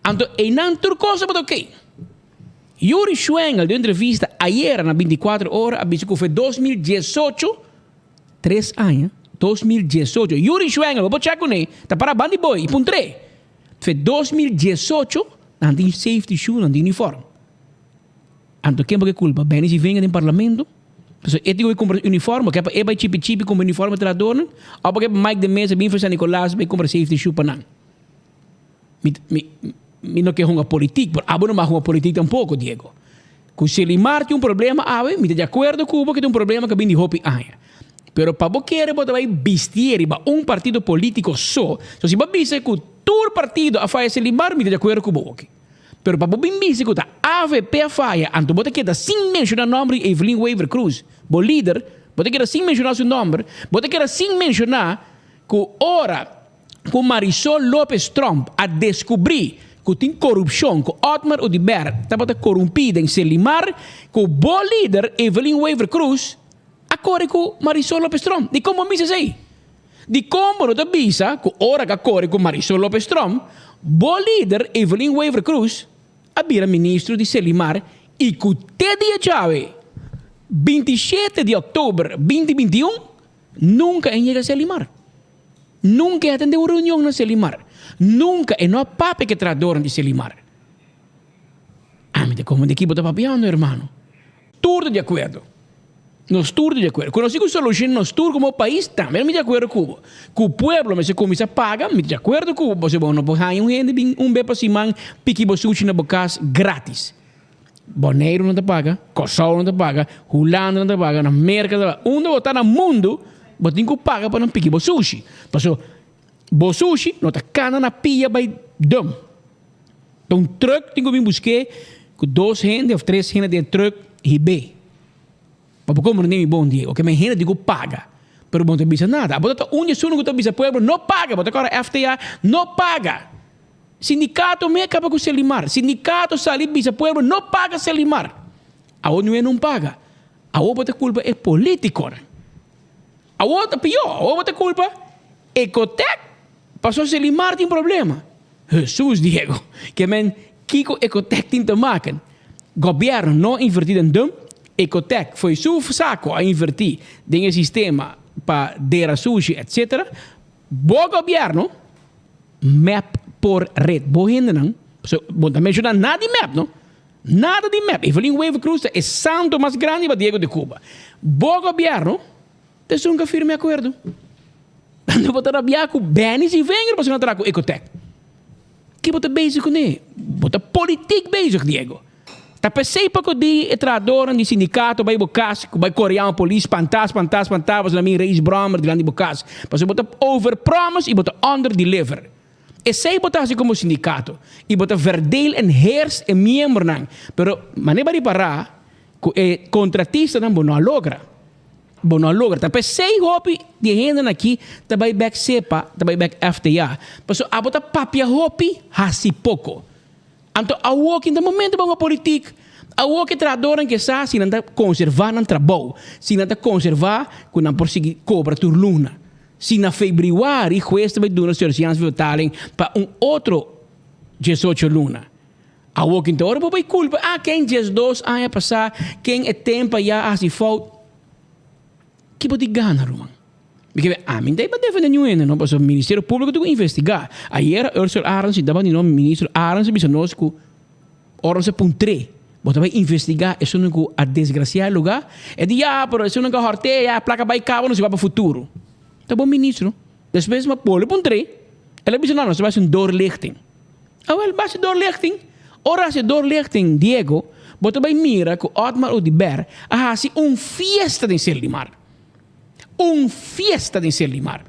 Anto einan tur kos tabata oké. Yuri Schwengel den un entrevista ayera na 24 Ora a bisa ku fe 2018, tres aña, 2018, Yuri Schwengel, bo por chèk kuné, ta para banda di boi i puntr'é, fe 2018 nan tin safety shoe, nan tin uniform. Anto ken bo ke kulpa? Benny Sivenga den parlamento? Pasobra e tin ku bai kumpra uniform, bo ke pa e bai chipi chipi kumpra uniform pa trahadornan? Òf bo ke pa Mike de Meza bin for San Nicolas bai kumpra safety shoe pa nan? Mi, mi, mi no ke hunga politik, pero abo no mag hunga politik tampoco, Diego. Ku Selimar tin un problema awe, mi ta di akuerdo ku bo ke tin un problema ku a bin di hopi aña. Pero pa bo kere bo ta bai bistié riba un partido politico so, so si bo a bisa ku tur partido a faya Selimar, mi ta di akuerdo ku bo oki. Pero pa bo bin bisa ku ta avp a faya, anto bo ta keda sin menshoná nòmber di Evelyn Wever Croes, bo lider, bo ta keda sin menshoná su nòmber, bo ta keda sin menshoná ku ora ku Marisol Lopez Tromp a deskubrí ku tin korupshon ku Otmar Oduber tabata korumpí den Selimar ku bo lider Evelyn Wever Croes a kore ku Marisol Lopez Tromp. Dikon bo misa esei? Dikon bo no ta bisa ku ora ku a kore ku Marisol Lopez Tromp bo lider Evelyn Wever Croes a bira ministro di Selimar i ku te dia djawe 27 di òktober 2021 nunka e yega Selimar? Nunka e atendé un reunion na Selimar. Nunka e no a papia ku e trahadornan di Selimar. Ami ta como di ki bo ta papiando hermano. Tur ta di acuerdo. Nos tur ta di acuerdo. Cu nos tin cu soluciona nos tur como pais tambe mi di acuerdo cu bo. Cu pueblo mester cuminsa paga mi ta di acuerdo cu bo pasobra bo no por haña un hende bin un be pa siman piki bo sushi na bo cas gratis. Boneiru no ta paga, Kòrsou no ta paga, Hulanda no ta paga, na Merka no ta paga. Unda bo ta na mundu bo tin ku paga pa nan piki bo sushi. Pasobra bo sushi no ta kana na pia bai dum. Ta un trùk tin ku bin busk'é ku dos hende òf tres hende den e trùk hib'é. Pa bo komprendé mi bon Diego, ke men hende tin ku paga. Pero bo no ta bisa nada. Abo ta un di esun ku ta bisa pueblo no paga, bo ta kòrda FTA no paga. Sindicato me caba cu Selimar. Sindicato sali bisa pueblo no paga Selimar. Awo nu e non paga. Awo bo ta culpa e politiconan. Awo ta pio. Awo bo ta culpa Ecotec paso Selimar tin problema. Jesus Diego. Ke men kico Ecotec tin te maken? Gobierno no a inverti den dum. Ecotec foi su saco a inverti den e sistema pa dera sushi etc. Bo gobierno Mep por red bo hendenan, pasobra bo no ta menciona nada di mep no, nada di mep, Evelyn Wever Croes ta e santo mas grandi pa Diego de Cuba. Bo gobierno ta esun cu a firma e acuerdo. Anto bo ta rabia cu Benny Sievinger pasobra nan a traha cu Ecotec. Ki bo ta bezig cune? Bo ta politiek bezig Diego. Ta pesey pa cu di e trahadornan di sindicato bay bo cas cu bay core yama polis spanta spanta spanta pasobra mi raise brommer dilanti bo cas pasobra bo ta over promise y bo ta under deliver. Esey bo ta haci como sindicato y bo ta verdeel en heers e miembronan pero mane bo a ripara cu e contratistanan bo no a logra. Bo no a logra. Ta pesey hopi di e hendenan aki ta bay bek sepa ta bay bek FTA pasobra abo ta papia hopi haci poco. Anto awor ki ta momento pa un politik, awor ki trahadornan ke sa si nan ta konservá nan trabou, si nan ta konservá ku nan por sigui kobra tur luna. Si na febrüari hues ta bai duna surseance-betaling pa un otro diesocho luna. Awor ki ta ora bo bai kulpa, ah ken diesdos aña pasá, ken e tempu ayá a hasi fout. Ki bo tin gana ruman? Mi ke ami ta pa defende niun hende no, pasobra Ministerio Públiko tin ku investigá. Ayera Ursel Arends si tabata di no Ministro Arends a bisa nos ku ora nos a puntr'é, bo ta bai investigá esunnan ku a desgrasiá e lugá? E di ya, pero esunnan ku a hòrt'é ya e plaka bai kaba nos bai pa futuro. Ta bon ministro. Despues mi a poli puntr'é, el a bisa no, nos ta bai hasi un doorlichting. Awel, bai hasi doorlichting. Ora hasi doorlichting, Diego, bo ta bai mira ku Otmar Oduber a hasi un fiesta den Selimar. Un fiesta den Selimar.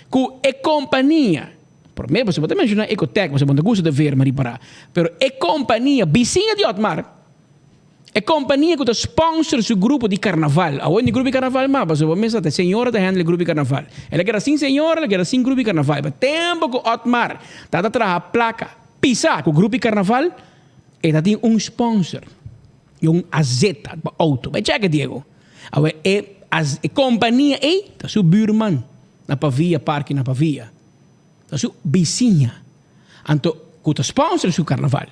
Ku e kompania, promé boso bo ta menshoná Ecotec, boso bo no ta gusta ta ver ma ripará, pero e kompania bisiña di Otmar, e kompania ku ta sponsor su grupo di karnaval, awor ni grupo di karnaval mas, pasobra bo mes sa ta e señora ta handle e grupo di karnaval. El a keda sin señora, el a keda sin grupo di karnaval. Pa tempu ku Otmar tabata traha plaka pisá ku grupo di karnaval, e ta tin un sponsor. Y un azeta pa auto. Bai checa Diego. Awe e e compania ey ta su buurman na Pavia parke na Pavia. Ta su bisiña. Anto cu ta sponsor su carnaval.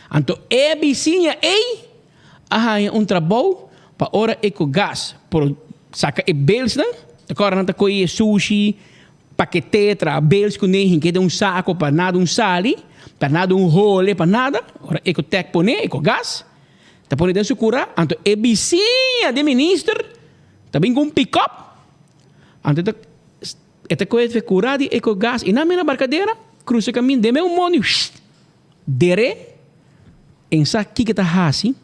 Anto e bisiña ey a haña un trabou pa ora e cu gas por saca e belsnan. Ta cora nan ta coy e sushi Pakete tra bels ku ne hinke den un sako pa nada un sali, pa nada un hole, pa nada. Ora e ku tek pone, e ku gas, ta pone den su kura, anto e bisiña di minister ta bin ku un pikòp, anto e ta e ta kohe e kura di e ku gas i nan mira barkadera, krusa kaminda den un mondi, dere, en sa kiko ta hasi.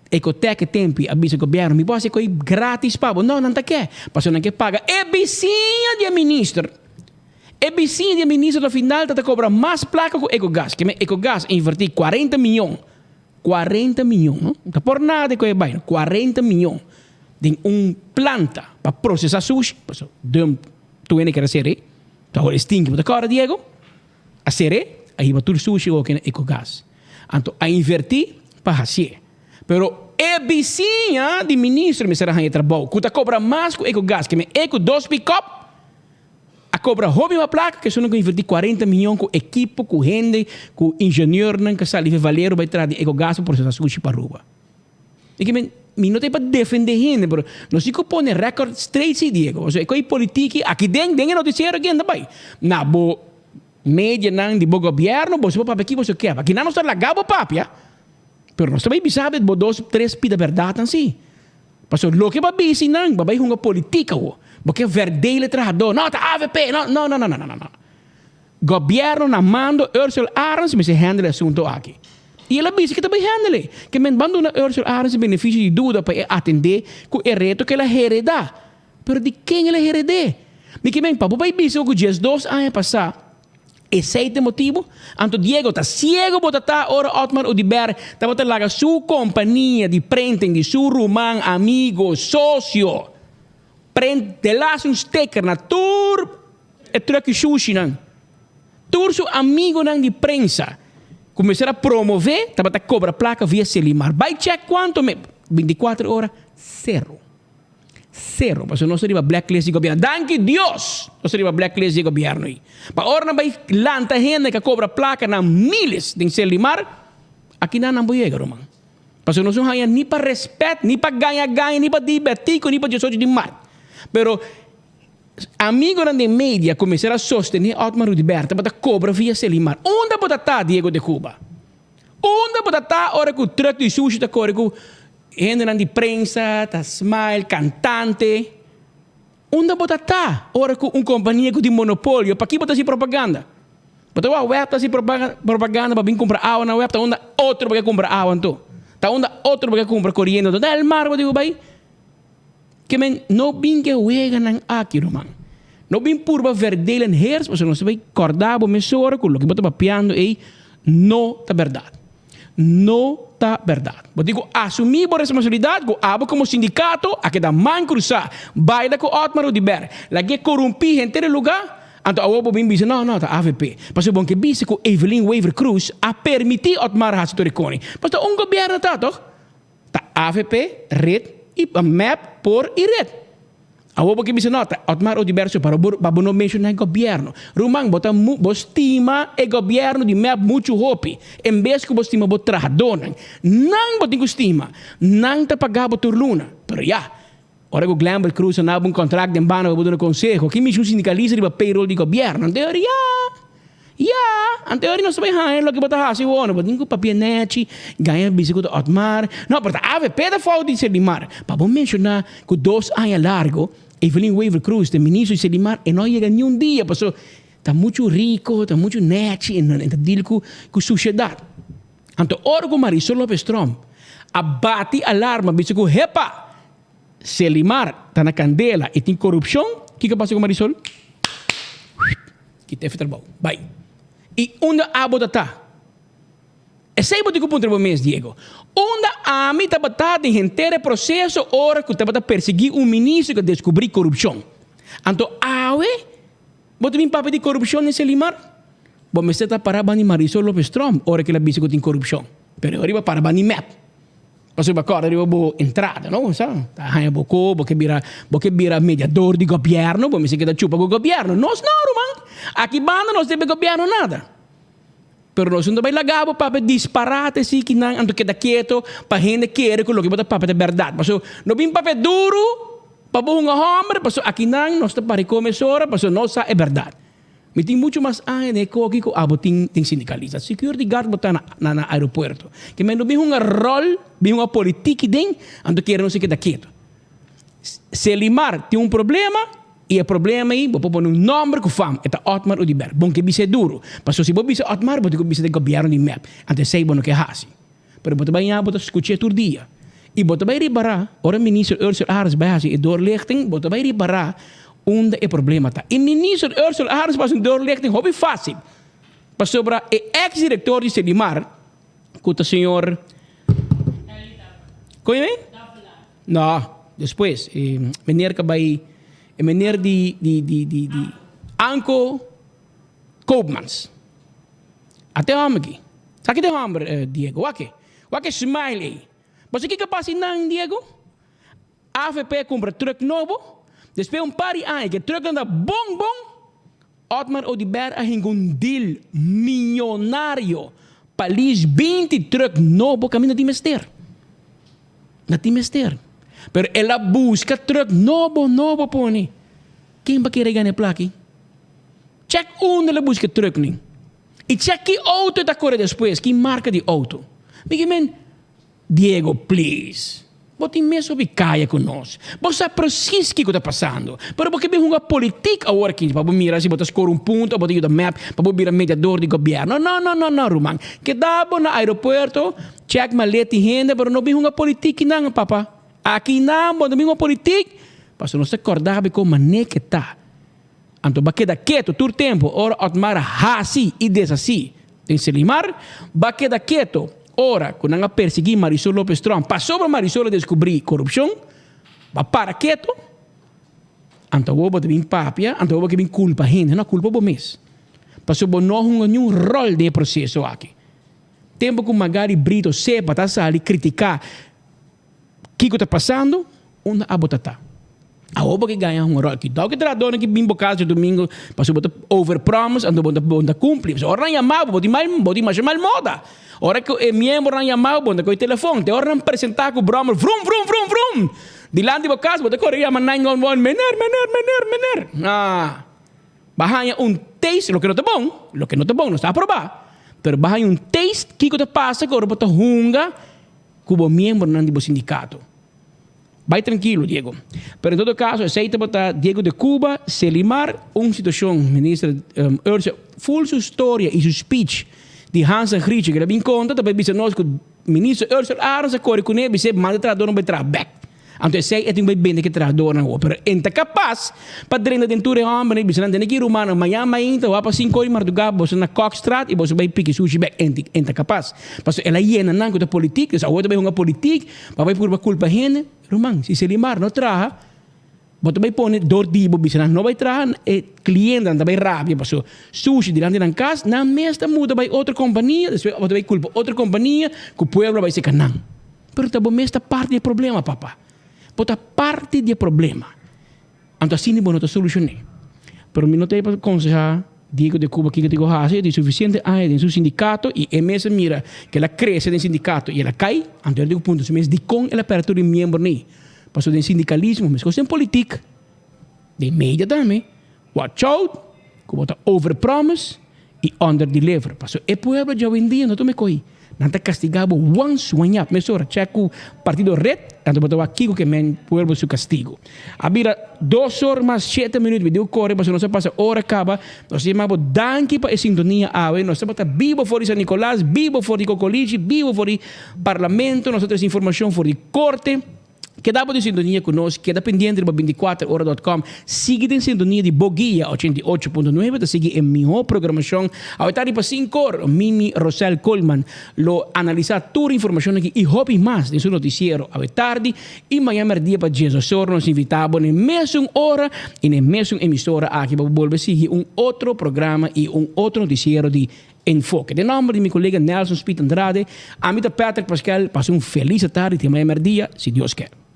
Ecotec e tempi a bisa gobierno mi por haci coy gratis pa bo. No, nan ta ke. Pasobra nan ke paga e bisiña di e minister. E bisiña di e minister na final ta ta cobra mas placa cu Ecogas. Keme Ecogas a inverti cuarenta miyon, cuarenta miyon no, ta por nada e coy a bay no, cuarenta miyon den un planta pa procesa sushi. Pasobra dump tur hende kier a cere. Ta hora e stinki bo ta cora Diego. A ser'é, a hiba tur sushi oke na Ecogas. Anto a invertí pa hasié. Pero e bisiña di minister mester a haña trabou ku ta kobra mas ku Ecogas. Ke men e ku dos pikòp a kobra hopi mas plaka ke esunnan ku invertí kuarenta miyon ku ekipo, ku hende, ku ingenieurnan ku a sali for Valero bai traha di Ecogas pa prosesá sushi pa Aruba. E ke men mi no ta pa defende hende pero nos tin ku pone record straight si Diego. Pasobra e ko'i politiki aki den den e noticiero aki anda bai. Na bo medianan di bo gobierno boso por papia ki boso ke. Aki nan nos ta laga bo papia. Pero nos ta bai bisa bo dos tres pida bèrdatnan si. Pasobra loke bo a bisa nan, bo a bai hunga politik awo. Bo ke verdele trahadó. No, ta avp! No, no, no, no, no, no, no. Gobièrnu na mando Ursel Arends mester handle e asunto aki. I el a bisa ke ta bai handle. Ke men ban duna Ursel Arends e benefisio di duda pa e atendé ku e reto ke el a heredá. Pero di ken el a hered'é? Mi ke men pa bo bai bisa ku 12 aña pasá esei ta e motibu? Anto Diego ta siego bo ta ta ora Otmar Oduber tabata laga su kompania di printing di su ruman, amigo, sosio print delas un sticker na tur E truck shushinan. Tur su amigonan di prensa cu mester a promove tabata cobra placa via Selimar. Bay check cuanto me. Binticuater ora, cero. Cero. Pasobra nos ta riba blacklist di gobierno. Danki Dios nos ta riba blacklist di gobierno ey. Pa ora nan bay lanta hende ca cobra placa na miles den Selimar, aki nan nan por yega ruman. Pasobra nos no haya ni pa respet, ni pa gaña gaña, ni pa dibertico, ni pa diesocho di mart. Pero. Amigonan den media kuminsá a sostené Otmar Oduber tabata kobra via Selimar. Unda bo ta ta, Diego de Cuba? Unda bo ta ta ora ku truck di sushi ta kore ku hendenan di prensa ta smile, kantante? Unda bo ta ta ora ku un kompania ku tin monopolio, paki bo ta hasi propaganda? Bo ta wak web ta hasi propaganda pa bin kumpra awa na web, ta unda otro bo ke kumpra awa anto? Ta unda otro bo ke kumpra koriente anto? Ta el mar bo diku bai? Ke men no bin ke weganan aki, ruman. No bin purba verdelen hers, pasobra nos ta bai kòrda bo mesora ku loke bo ta papiando ei no ta bèrdat. No ta bèrdat. Bo tin ku asumí bo responsabilidat ku abo komo sindikato a keda man krusá, baila ku Otmar Oduber, lag'é korumpí henter e lugá, anto awor bo bin bisa no, no, ta avp. Pasobra bo ke bisa ku Evelyn Wever-Croes a permití Otmar hasi tur e koni. Pasobra un gobièrnu ta, tòg? Ta avp, red y mep por y red. Awor bo ke bisa no, ta Otmar Oduber so pero bo pa bo no menciona e gobierno. Ruman bo ta bo stima e gobierno di mep mucho hopi en bes ku bo stima bo trahadornan. Nan bo tin ku stima. Nan ta paga bo tur luna. Pero ya, ora ku Glenbert Croes a naba un contract den banda pa bo duna conseho, ki mishi un sindicalista riba payroll di gobierno? Anto e ora ya. Ya, anto ora nos ta bai haña loke bo ta hasi wou, bo tin ku papia nechi, gaña bisa ku ta Otmar. No, pero ta avp ta fout di Selimar. Pa bo menshoná ku dos aña largo Evelyn Wever Croes ta ministro di Selimar e no a yega niun dia paso ta muchu riko, ta muchu nechi e ta deal ku sushedat. Anto ora ku Marisol Lopez Tromp a bati alarma bisa ku hepa! Selimar ta na kandela i tin korupshon, kiko a pasa ku Marisol? Kita e trabou. Bai. I unda abo ta ta? Esei bo tin ku puntra bo mes, Diego. Unda ami tabata den henter e proseso ora ku tabata persiguí un ministro ku a deskubrí korupshon? Anto awe bo ta bin papia di korupshon den Selimar? Bo mester ta pará banda di Marisol Lopez Tromp ora ku el a bisa ku tin korupshon. Pero e ora bo a para banda di mep. Pasobra bo a kòrda riba bo entrada, no? Sa, ta haña bo ko, bo ke bira, bo ke bira mediador di gobièrnu, bo mester keda chupa ku gobièrnu. Nos no, ruman. Aki banda nos debe gobièrnu nada. Pero nos no ta bai laga bo papia disparate si ki nan anto keda keto pa hende kere ku loke bo ta papia ta bèrdat. Pasobra no bin papia duru pa bo hunga hòmber, pasobra aki nan nos ta pari kome sora, pasobra nos sa e bèrdat. Mi tin mucho mas aña den e koki ku abo tin den sindikalista. Security guard bo ta na na aeropuerto. Ke men no bin hunga ròl, bin hunga politiki den, anto kere nos a keda ketu. Selimar tin un problema i e problema ei bo por pone un nòmber ku fam, e ta Otmar Oduber. Bon ke bisa e duru. Pasobra si bo bisa Otmar bo tin ku bisa den gobièrnu di mep. Anto esei bo no ke hasi. Pero bo ta bai ña bo ta skuch'é tur dia. I bo ta bai ripará, ora Minister Ursel Arends bai hasi e doorlichting, bo ta bai ripará unda e problema ta. I Minister Ursel Arends por hasi un doorlichting hopi fásil. Pasobra e ex direktor di Selimar, ku ta señor. Kon e? No, despues. E meneer ku a bai, e meneer di di di di di Anko Koopmans. Ate hòmber aki. Sa ki ta e hòmber, Diego? Wak e. Wak e smile ei. Bo sa kiko a pasa einan, Diego? Avp a kumpra trùk nobo. Despues un par di aña ku e trùknan ta bon bon, Otmar Oduber a hinka un deal miyonario pa lease 20 trùk nobo kaminda tin mester. Na tin mester. Pero el a buska trùk nobo nobo pone. Ken pa kere gana e plaki? Check unda el a buska e trùknan. I check ki outo e ta kore despues, ki marka di outo. Mi ke men. Diego, please. Bo tin mes hopi kaya ku nos. Bo sa precies kiko ta pasando. Pero bo ke bin hunga politik awor aki pa bo mira si bo ta skor un punto o bo ta yuda mep pa bo bira mediador di gobièrnu. No, no, no, no, ruman. Keda bo na aeropuerto, check malet di hende, pero no bin hunga politik kinan, papa. Akinan bo no bin hunga politik, pasobra nos ta kòrda bo kon manera ke ta. Anto bo a keda ketu tur tempu ora Otmar hasi i deshasí den Selimar. Bo a keda ketu ora ku nan a persiguí Marisol Lopez Tromp pasobra Marisol a deskubrí korupshon. Bo a para ketu. Anto awor bo ta bin papia, anto awor bo ke bin kulpa hende. No, kulpa bo mes. Pasobra bo no a hunga niun ròl den e proseso aki. Tempu ku Magali Brito sepa ta sali kritiká Kiko ta pasando? Unda abo ta ta? Awor bo ke gaña un ròl. Kidao ke trahadónan ki bin bo kas djadumingu pasobra bo ta over promise anto bo bo ta kumpli. Pasobra ora nan yama bo, bo tin mal bo tin masha mal moda. Ora ku e miembronan yama bo, bo ta kohe telefòn. Te ora nan presentá ku bròmer vrum vrum vrum vrum dilanti bo kas, bo ta kore yama 911, Meneer, meneer, meneer, meneer. Ah! Bo a haña un taste, loke no ta bon, loke no ta bon, no sta aprobá, pero bo a haña un taste kiko ta pasa ku ora bo ta hunga ku bo miembronan di bo sindikato. Bai trankilo, Diego. Pero en todo kaso, esei tabata Diego de Cuba, Selimar, un situashon, Minister Urtje, ful su storia i su speech di Hans en Grietje ku el a bin konta, ta bai bisa nos ku Minister Ursula Arends a kore kuné, bis'é manda e trahadornan bai traha bèk. Anto esei e tin bai bende ku e trahadornan awor. Pero e ta kapas pa drenta den tur e hòmbernan i bisa nan, Tene ki rumannan, mañan mainta wak pa sinku ora di mardugá boso na Kokstraat i boso bai piki sushi bèk. E ta kapas. Pasobra el a yena nan ku ta politik, dus awor ta bai hunga politik pa bai purba kulpa hende. Ruman, si Selimar no traha, bo ta bai pone dor di bo bisa nan no bai traha, e klientenan ta bai rabia pasobra sushi dilanti nan kas, nan mes ta muda bai otro kompania, despues bo ta bai kulpa otro kompania ku pueblo a bai seka nan. Pero ta bo mes ta parti di e problema, papa. Bo ta parti di e problema. Anto asina bo no ta solushoné. Pero mi no ta pa konsehá Diego de Cuba kiko tin ku hasi. E tin sufisiente aña den su sindikato i e mes a mira ku el a krese den sindikato i el a kai. Anto el tin ku puntra su mes dikon el a pèrdè tur e miembronan ei. Pasobra den sindikalismo meskos den politik, den media tambe, watch out ku bo ta over promise i under deliver. Pasobra e pueblo djawendia no ta mekoi. Nan ta castiga bo once wañap mesora check cu partido red anto bo ta wak kico ke men pueblo su castigo. A bira dos or mas shete minuut mi diu core pasobra nos a pasa ora caba nos ta yama bo danki pa e sintonia awe nos tabata bibo for di San Nicolas bibo for di Cocolichi bibo for di parlamento nos ta trece informacion for di corte. Keda bo den sintonia ku nos, keda pendiente riba bintikuater ora dòt kòm. Sigui den sintonia di Bo Guia 88.9 ta sigui e mihó programashon. Awe tardi pa sinkor, Mimi Rosel Koolman lo analisá tur informashon aki i hopi mas den su notisiero awe tardi i maña mèrdia pa diesdos or. Nos invitá bo na e mesun ora i na e mesun emisora aki pa bo bolbe sigui un otro programa i un otro notisiero di Enfoke. Den nomber di mi kolega Nelson Speed Andrade, ami ta Patrick Paskel, pasa un felis atardi te maña merdia, si Dios ker.